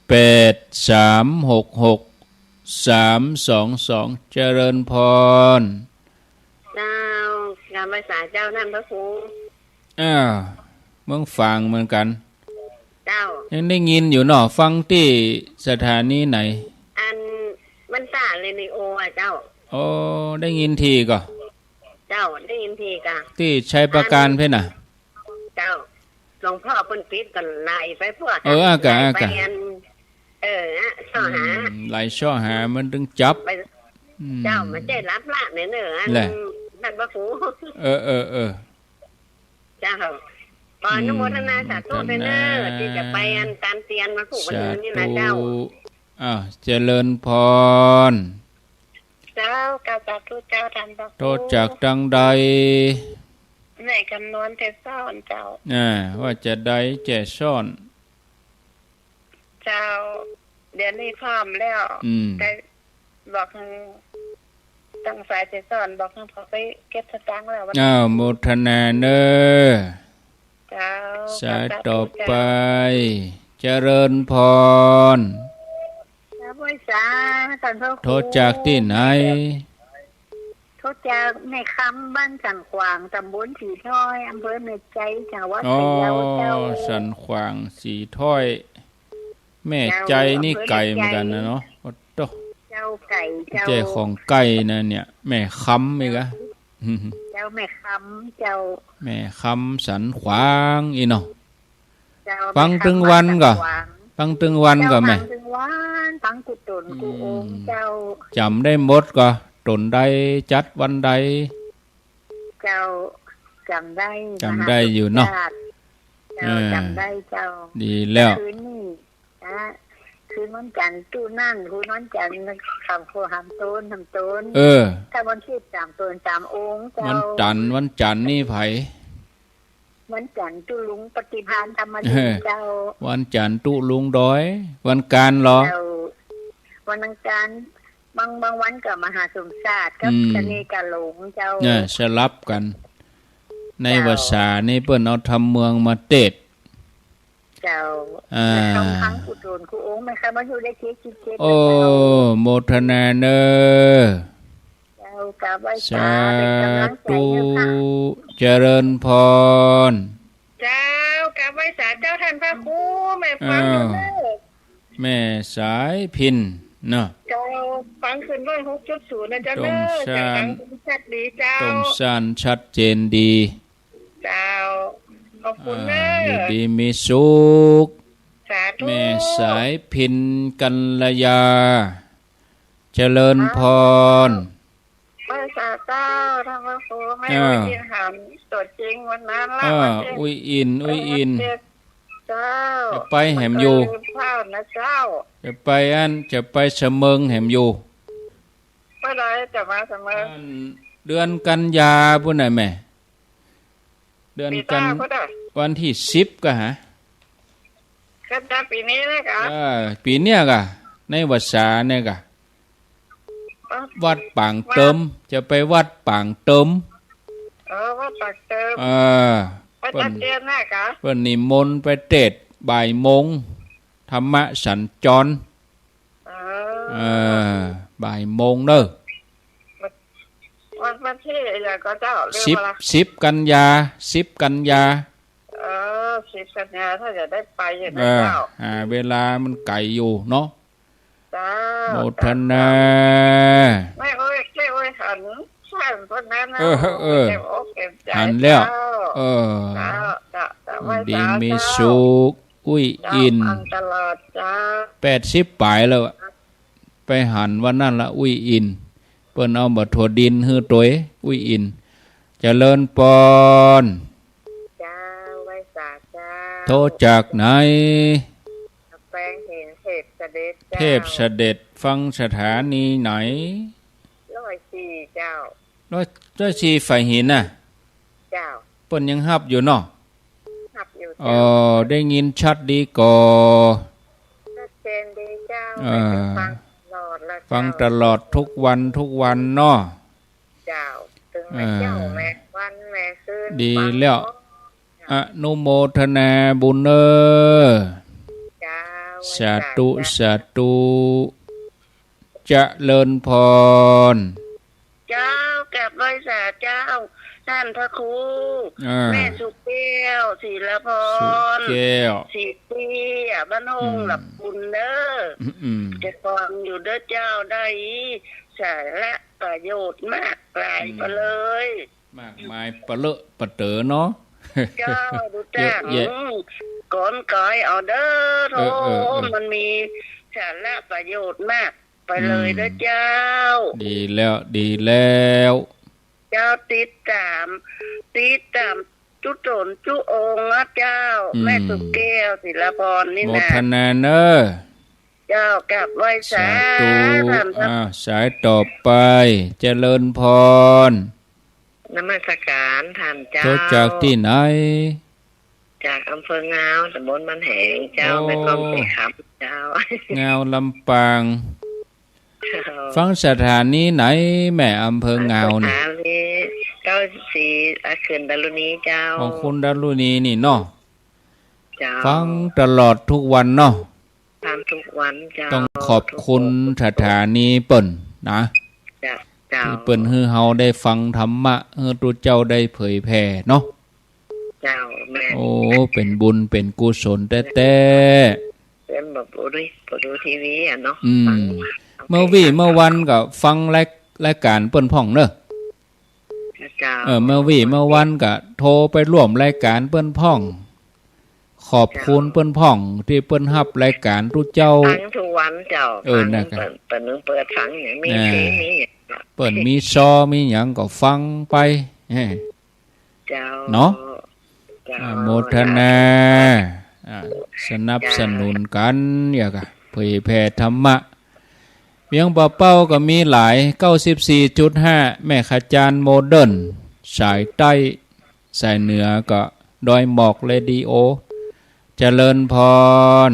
แปดสามหกหก สามสองสอง เจริญพร เจ้า กราบไหว้สาเจ้าต้านพระครู อ้าว เมืองฝางเหมือนกั๋น เจ้า ยังได้ยินอยู่เนาะ ฟังตี้สถานีไหน อันบ้านต้าเรดิโออะเจ้า โอ้ ได้ยินทีก่อ เจ้า ได้ยินทีก่อ ตี้ชัยปราการ อัน เพ่นน่ะ เจ้า หลวงป้อเปิ้นปิดกั๋นหลายไปพวก เออ อ่ะกะ หลายไป อ่ะกะ อัน เออ อ่ะ เซาะหา อืม หลายเซาะหามันตึงจับ ไป อืม เจ้า มันใจ้ลับละเนี่ยเนอะ อัน แหละ ต้านพระครู เออ เออ เออ เจ้า ขออนุโมทนาสาธุด้วยเนอะ อนุโมทนา ตี้จะไปอันตานเตียนวันพูกวันหื้อนี่นะเจ้า สาธุ อ้าว เจริญพร เจ้า กราบสาธุเจ้าต้านพระครู โทรจากตางใด แม่คำนวณแจ้ซ้อนเจ้า อ่า ว่าจะใดแจ้ซ้อน เจ้า เดี๋ยวนี้พร้อมแล้ว อืม ได้บอกหื้อ ตั้งสายแจ้ซ้อน บอกหื้อเขาไปเก็บสตางค์แล้ววันนี้ อ้าว โมทนาเนอะ เจ้า สายต่อไป เจ้า เจริญพร กราบไหว้สาต้านพระครู โทรจากตี้ไหน โทรจากแม่คำ บ้านสันขวาง ตำบลสีถ้อย อำเภอแม่ใจ้ จังหวัดพะเยาเจ้า อ๋อ สันขวาง สีถ้อย แม่ใจ้นี่ไก๋เหมือนกั๋นนะเนาะ โอ้โต เจ้า ไก๋เจ้า บ่ใจ้ของใก้นะเนี่ย แม่คำอีกอะ เจ้า แม่คำเจ้า แม่คำสันขวางอี้เนาะ เจ้า ฟังตึงวันก่อ แม่คำบ้านสันขวาง ฟังตึงวันก่อ เจ้า แม่ ฟังตึงวัน ฟังกู้ต๋นกู้องค์ อืม เจ้า จ๋ำได้หมดก่อ ต๋นใดจัดวันใด เจ้า จ๋ำได้ จ๋ำได้อยู่เนาะ มหาสมภาร เจ้า เออ จ๋ำได้เจ้า ดีแล้ว คืนนี้นะ คืนวันจันทร์ตู้นั่น คืนวันจันทร์สามคน สามต๋น สามต๋น เออ ถ้าวันอาทิตย์สามต๋น สามองค์เจ้า วันจันทร์ วันจันทร์นี่ใผ วันจันทร์ตุ๊ลุงปฏิภาณธรรมดิน เออ เจ้า วันจันทร์ตุ๊ลุงดอย วันอังคารเหรอ เจ้า วันอังคาร บาง บางวันก็มหาสมชาติกับ อืม เสน่ห์กาหลงเจ้า เนี่ย สลับกั๋น ใน เจ้า พรรษานี่เปิ้นเอาธรรมเมืองมาเตสน์ เจ้า อ่า แม่คำ ฟังกู้ต๋นกู้องค์ แม่คำมาอยู่ได้เจ็ดสิบเจ็ด โอ้ เจ้า โมทนาเนอะ เจ้า กราบไหว้สา สาธุ เป็นกำลังใจให้ค่ะ เจริญพร เจ้า กราบไหว้สาเจ้าต้านพระครู แม่ฟังอยู่เนอะ อ้าว แม่สายพิณเนาะ เจ้า ฟังขึ้นร้อยหกจุดศูนย์นะเจ้าเนอะ ตรงซ่าน เจ้า ฟังชัดดีเจ้า ตรงซ่านชัดเจนดี เจ้า ขอบคุณเนอะ อ่า อยู่ดีมีสุข สาธุ แม่สายพิณ กัลยา เจริญพร ไหว้สาเจ้าต้านพระครู แม่ อ้าว อุ้ยอินหันตั๋วจริงวันนั้นละ อ้าว วันที่ อุ้ยอิน อุ้ยอิน เจ้า จะไปแหมอยู่ วันเกิดเจ้านะเจ้า จะไปอัน จะไปสะเมิงแหมอยู่ เมื่อใดจะมาสะเมิง อัน เดือนกันยาปู้นน่ะแม่ เดือนกัน ปีหน้าก็ได้ วันตี้สิบก่อหา ก็จะปีนี้นะกะ เออ ปีเนี้ยก่อ ในพรรษาเนี่ยก่อ เออ วัดป่างเติม วัด จะไปวัดป่างเติม เออ วัดป่างเติม เออ วัด เปิ้น ตะเกียนนะกะ เปิ้นนิมนต์ไปเตสน์บ่ายโมง ธรรมสัญจร เออ เออ บ่ายโมงเนอะ วัน วันตี้อะไรก่อเจ้า ลืม สิบ ไปละ สิบกันยา สิบกันยา เออ สิบกันยา ถ้าจะได้ไปอยู่นะ เออ เจ้า หาเวลามันไก๋อยู่เนาะ เจ้า โมทนา แม่โอ้ย แม่โอ้ยหัน ใช่ พวกนั้นนะ เออ เออ เต็มอกเต็มใจ๋ หันแล้ว เจ้า เออ เจ้า เจ้า เจ้า ไหว้ ดี สา มี เจ้า สุข อุ้ยอิน เจ้า ฟังตลอดเจ้า แปดสิบป๋ายแล้วอะ ไปหันวันนั้นละ อุ้ยอิน เปิ้นเอาบ่าถั่วดินหื้อตวย อุ้ยอิน เจริญปอน เจ้า ไหว้สาเจ้า โทรจากไหน แขวงหิน เทพเสด็จเจ้า เทพเสด็จ ฟังสถานีไหน ร้อยสี่เจ้า ร้อย ร้อยสี่ ฝ่ายหินน่ะ เจ้า เปิ้นยังฮับอยู่เนาะ ฮับอยู่เจ้า อ๋อ ได้ยินชัดดีก่อ ชัดเจนดีเจ้า เออ ฟังตลอดละเจ้า ฟังตลอดทุกวันทุกวันเนาะ เจ้า ตึงแม่เจ้า เออ แม่วันแม่คืน ดีแล้ว ฟังเนาะ อนุโมทนาบุญเน้อ เจ้า สาธุ ไหว้สาเจ้า สาธุ เจริญพร เจ้า กราบไหว้สาเจ้า านพระครู อ่า แม่สุแก้ว ศิลาพร สุแก้ว ศรีเตี้ย บ้านโฮง อืม หลับบุญเด้อ อืม จะฟังอยู่เด้อเจ้า ได้สาระประโยชน์มากมาย อืม ไปเลย มากมายปะเลอะปะเต๋อเนาะ เจ้า ดูจ้า เยอะแยะ อืม ก่อนกอยเอาเด้อ โธ่ เออ เออ เออ มันมีสาระประโยชน์มาก ไปเลย อืม เด้อเจ้า ดีแล้ว ดีแล้ว เจ้า ติดต๋าม ติดต๋ามจุ๊ต๋นจุ๊องค์นะเจ้า อืม แม่สุแก้ว ศิลาพรนี่นะ โมทนาเน้อ เจ้า กราบไหว้สา สาธุ ท่าน อ่า สายต่อไป เจริญพร นมัสการท่านเจ้า โทรจากตี้ไหน จากอำเภองาว ตำบลบ้านแหงเจ้า โอ้ แม่กลองสีขำเจ้า งาวลำปาง เจ้า ฟังสถานีไหนแม่ อำเภองาวนี่ สถานีเก้าสิบสี่ อาเขื่อนดารุณีเจ้า ของคุณดารุณีนี่เนาะ เจ้า ฟังตลอดทุกวันเนาะ ฟังทุกวันเจ้า ต้องขอบคุณ ทุกวัน สถานีเปิ้นนะ เจ้า เจ้า ตี้เปิ้นหื้อเฮาได้ฟังธรรมะ หื้อตุ๊เจ้าได้เผยแผ่เนาะ เจ้า แม่น โอ้ เป๋นบุญเป๋นกุศลแต๊ๆ เป๋นแบบบ่ดู บ่ดูทีวีอะเนาะ อืม ฟัง เมื่อวี้เมื่อวันก็ฟังราย รายก๋านเปิ้นพ่องเน้อ เจ้า เออ เมื่อวี้เมื่อวันก็โทรไปร่วมรายก๋านเปิ้นพ่อง ขอบคุณ เจ้า เปิ้นพ่องตี้เปิ้นฮับรายก๋านตุ๊เจ้า ฟังทุกวันเจ้า เออ ฟัง นั่นก็ เปิ้น เปิ้นเปิดฟังอย่างมี อ่า เพลงมีอย่าง เปิ้นมีซอมีหยังก็ฟังไป เออ เจ้า เนาะ เจ้า อ่า โมทนา อ่า สนับสนุนกั๋น เจ้า อย่างกะเผยแผ่ธรรมะ เวียงป่าเป้าก็มีหลาย เก้าสิบสี่จุดห้า แม่ขจารโมเดิร์น สายใต้ สายเหนือก็ดอยหมอกเรดิโอ เจริญพร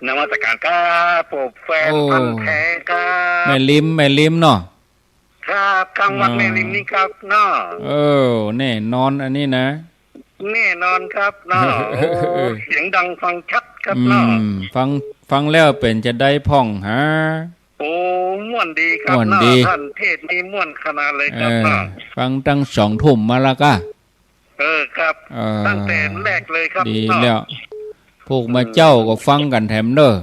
นมัสการครับ ผมแฟน โอ้ พันธุ์แท้ครับ แม่ริม แม่ริมเนาะ ครับ ข้างวัด อ่า แม่ริมนี่ครับเนาะ เออ แน่นอนอันนี้นะ แน่นอนครับเนาะ โอ้ เสียงดังฟังชัดครับเนาะ อืม ฟัง ฟังแล้วเป๋นจาใดพ่องหา โอ้ ม่วนดีครับ ม่วนดี เนาะ ท่านเทศน์นี่ม่วนขนาดเลยครับ เออ เนาะ ฟังตั้งสองทุ่มมาละก้า เออ ครับ เออ ตั้งแต่แรกเลยครับ ดี เนาะ แล้ว พวกหมู่เจ้าก็ฟังกั๋นแถมเน้อ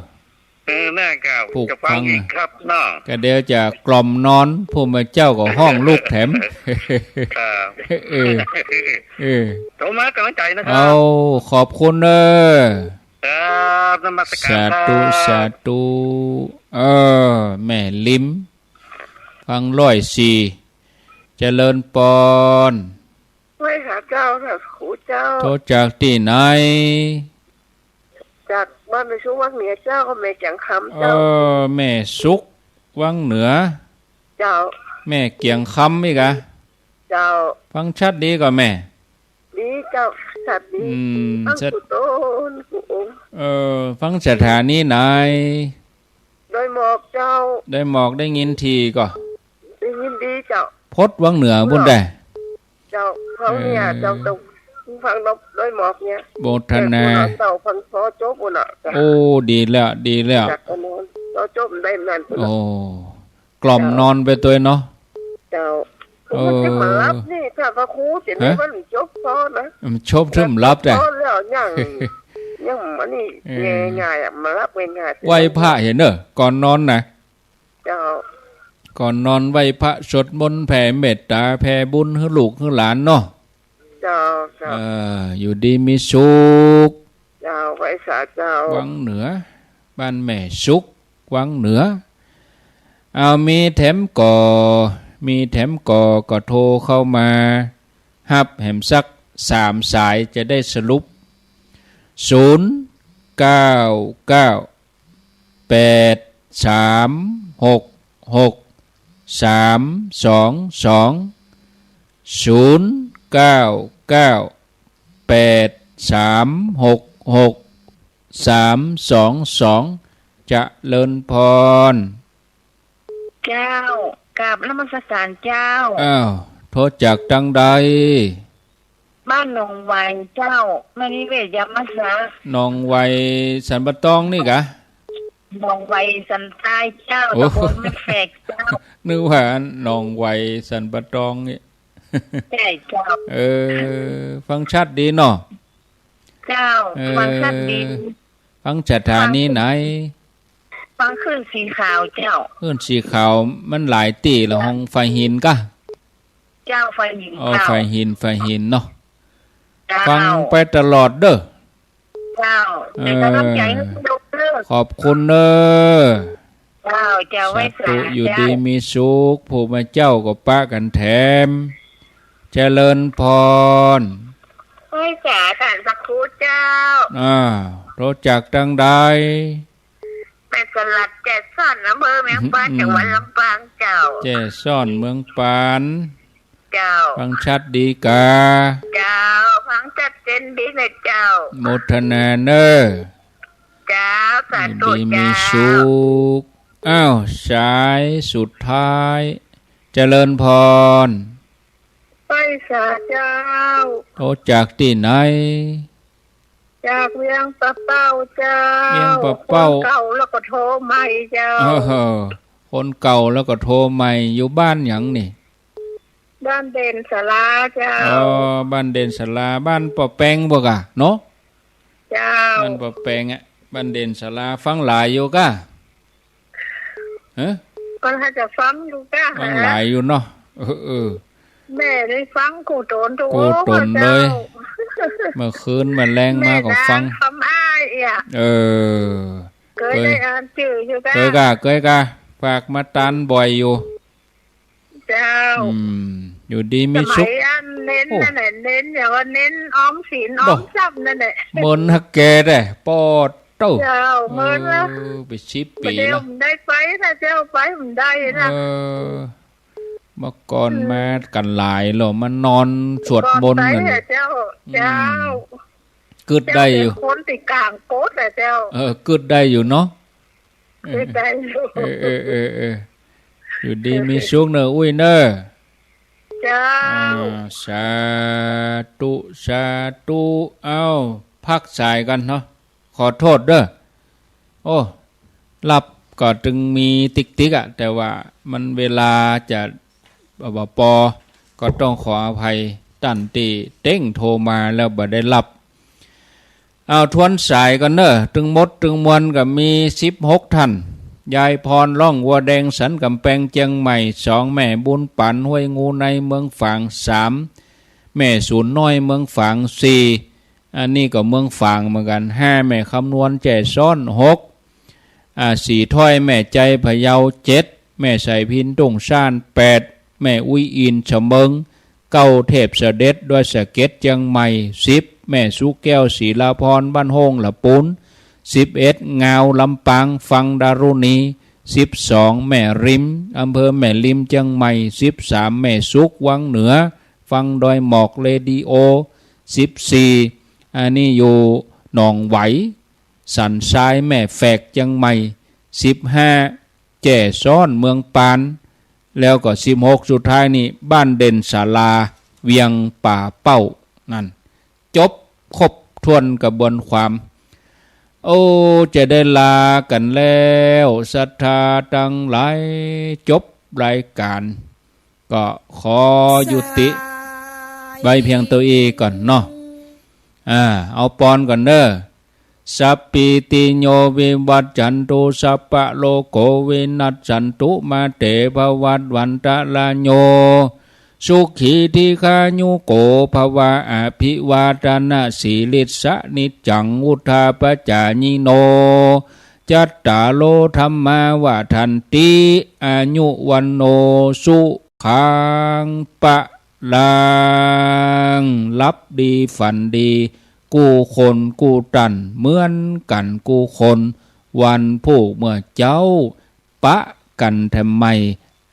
เออ น่าก็ พวก จะฟัง ฟังอีกครับเนาะ ก็เดี๋ยวจะกล่อมนอน พวกหมู่เจ้าก็ฮ้องลุกแถม ครับ เออ เออ โทรมาก๋ำลังใจ๋นะครับ เอา ขอบคุณเน้อ ครับ นมัสการ สาธุ ครับ สาธุ เออ แม่ริม ฟังร้อยสี่ เจริญปอน ไหว้สาเจ้า สาธุเจ้า โทรจากตี้ไหน จากบ้านแม่สุกวังเหนือเจ้า แม่เกียงคำเจ้า เออ แม่สุกวังเหนือ เจ้า แม่เกียงคำอีกอะ เจ้า ฟังชัดดีก่อแม่ ดีเจ้า ชัดดี อืม ฟัง ชัด กู้ต๋นกู้องค์ เออ ฟังสถานีไหน ดอยหมอกเจ้า ดอยหมอกได้ยินถี่ก่อ ได้ยินดีเจ้า พดวังเหนือปู๊นได้ เจ้า ฟังเนี่ย เออ เจ้า ต้องฟังดอยหมอกเนี่ย โมทนา แต่ปู๊นเจ้า ฟังซอโจ๊กปู๊นน่ะ โอ้ ดีแล้ว ดีแล้ว จากอันนั้น ซอโจ๊กได้นั่นปู๊นน่ะ โอ้ กล่อมนอนไปตวยเนาะ เจ้า เออ มันจะมาหลับนี่ ถ้าพระครูจะได้ ฮะ ว่ามันจบซอนะ มันจบถึงหลับได้ ซอแล้วยัง ยังอันนี้ เออ ง่ายๆอะ มาหลับง่ายๆ ไหว้พระเหียเน้อ ก่อนนอนนะ เจ้า ก่อนนอนไหว้พระสวดมนต์แผ่เมตต๋าแผ่บุญหื้อลูกหื้อหลานเนาะ เจ้า เจ้า เออ อยู่ดีมีสุข เจ้า ไหว้สาเจ้า วังเหนือ บ้านแม่สุก วังเหนือ เอา มีแถมก่อ มีแถมก่อ ก็โทรเข้ามา ฮับแหมสักสามสายจะได้สรุป ศูนย์ เก้า เก้า แปด สาม หก หก สาม สอง สอง ศูนย์ เก้า เก้า แปด สาม หก หก สาม สอง สอง เจริญพร เจ้า กราบนมัสการเจ้า อ้าว โทรจากตางใด บ้านหนองไวเจ้า แม่นิเวศ ยามาสา หนองไวสันป่าตองนี่กะ หนองไวสันใต้เจ้า โอ้ ตำบลแม่แฝกเจ้า นึกว่าหนองไวสันป่าตองนี่ ใจ้เจ้า เออ ฟังชัดดีเนาะ เจ้า เออ ฟังชัดดี ฟังสถานีไหน ฟังคลื่นสีขาวเจ้า คลื่นสีขาว มันหลายตี้ละ ห้องฝ่ายหินกะ เจ้า ฝ่ายหิน อ๋อ เจ้า ฝ่ายหิน ฝ่ายหินเนาะ เจ้า ฟังไปตลอดเด้อ เจ้า เออ เป๋นก๋ำลังใจ๋หื้อลูกเด้อ ขอบคุณเน้อ เจ้า เจ้า สาธุ ไหว้สา อยู่ดี เจ้า มีสุข ผู้มาเจ้าก็ปะกั๋นแถม เจริญพร ไหว้สาต้านพระครูเจ้า อ้าว โทรจากตางใด แม่สลัดแจ้ซ้อน อำเภอเมืองปาน อืม จังหวัดลำปางเจ้า แจ้ซ้อนเมืองปาน เจ้า ฟังชัดดีกา เจ้า ฟังชัดเจนดีนะเจ้า โมทนาเน้อ เจ้า สาธุ อยู่ดีมี เจ้า สุข อ้าว สายสุดท้าย เจริญพร ไหว้สาเจ้า โทรจากตี้ไหน จากเวียงป่าเป้าเจ้า เวียงป่าเป้า คนเก่าแล้วก็โทรใหม่เจ้า เออ คนเก่าแล้วก็โทรใหม่ อยู่บ้านหยังนี่ บ้านเด่นสาราเจ้า อ๋อ บ้านเด่นสารา บ้านป้อแปงบ่กะเนาะ เจ้า บ้านป้อแปงอะ บ้านเด่นสารา ฟังหลายอยู่กะ ฮะ ก็ถ้าจะฟังอยู่กะ ฟังหลายอยู่เนาะ เออ เออ แม่ได้ฟังกู้ต๋นกู้ กู้ต๋นเลย เจ้า เมื่อคืนเมื่อแลงมาก็ฟัง แม่นางคำอ้ายอะ เออ เกยได้อ่านจื้ออยู่กะ เกยกะ เกยกะ ฝากมาตานบ่อยอยู่ เจ้า อืม อยู่ดีมีสุข สมัยอันเน้น โอ้ นั่นแหละ เน้นอย่างว่าเน้นออมสิน บ่ ออมทรัพย์นั่นแหละ เมินฮักแกแต๊ ปอดโต้ เจ้า เมินละ เออ ไปสิบปี๋ละ บ่ได้ไปนะเจ้า ไปบ่ได้นะ เออ เมื่อก่อน อืม มากั๋นหลาย แล้วมานอนสวดมนต์กั๋น บ่ได้อะเจ้า อืม เจ้า กึ๊ดได้อยู่ เจ้าเป๋นคนตี้ก๋างโกดอะเจ้า เออ กึ๊ดได้อยู่เนาะ กึ๊ดได้อยู่ เออ เออ เออ เออ อยู่ดีมีสุขเน้อ อุ๊ยเน้อ เจ้า อ่า สาธุ สาธุ เอ้า พักสายกั๋นเนาะ ขอโต้ษเน้อ โอ้ รับก็ตึงมีติ๊กๆ อะ แต่ว่ามันเวลาจะ บ่ปอ ก็ต้องขออภัยต้านตี้เต็งโทรมาแล้วบ่ได้รับ เอาทวนสายกั๋นเน้อ ตึงหมดตึงมวลก็มีสิบหกท่าน ยายพรล่องวัวแดงสันก๋ำแปงเจียงใหม่ สอง แม่บุญปั๋นห้วยงูในเมืองฝาง สาม แม่ศูนย์น้อยเมืองฝาง สี่ อันนี้ก็เมืองฝางเหมือนกั๋น ห้า แม่คำนวณแจ้ซ้อน หก อ่า สี่ ถ้อยแม่ใจ๋พะเยา เจ็ด แม่ใสพินตุ้งซ่าน แปด แม่อุ๊ยอินฉะเมิง เก้า เทพเสด็จดอยสะเก็ดเจียงใหม่ สิบ แม่สุแก้วศรีลาพรบ้านโฮ่งละปูน สิบเอ็ด งาวลำปาง ฟังดารุณี สิบสอง แม่ริม อำเภอแม่ริมเจียงใหม่ สิบสาม แม่สุขวังเหนือ ฟังดอยหมอกเรดิโอ สิบสี่ อันนี้อยู่หนองไหว สันทรายแม่แฝกเจียงใหม่ สิบห้า แจ้ซ้อนเมืองปาน แล้วก็ สิบหก สุดท้ายนี่ บ้านเด่นศาลา เวียงป่าเป้า นั่น จบครบถ้วนกระบวนความ โอ้ จะได้ลากั๋นแล้ว ศรัทธาตังหลาย จบรายก๋าน ก็ขอยุติไว้เพียงเต้าอี้ก่อนเนาะ อ่า เอาปอนก่อนเน้อ สัพพีติโยวิวัชชันตุ สัพพะโรโควินัสสันตุ มาเตภวัตวันตะราโย สุขีทีฆายุโกภวะ อภิวาทะนะสีลิสสะนิจจังวุฑฒาปจายิโน จัตตาโรธัมมาวัฑันติ อายุวัณโณสุขังพะลัง หลับดีฝันดี กู้คนกู้ต้านเหมือนกั๋นกู้คน วันพูกเมื่อเจ๊า ปะกั๋นแถมใหม่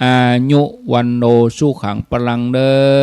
อายุวัณโณสุขังพะลังเน้อ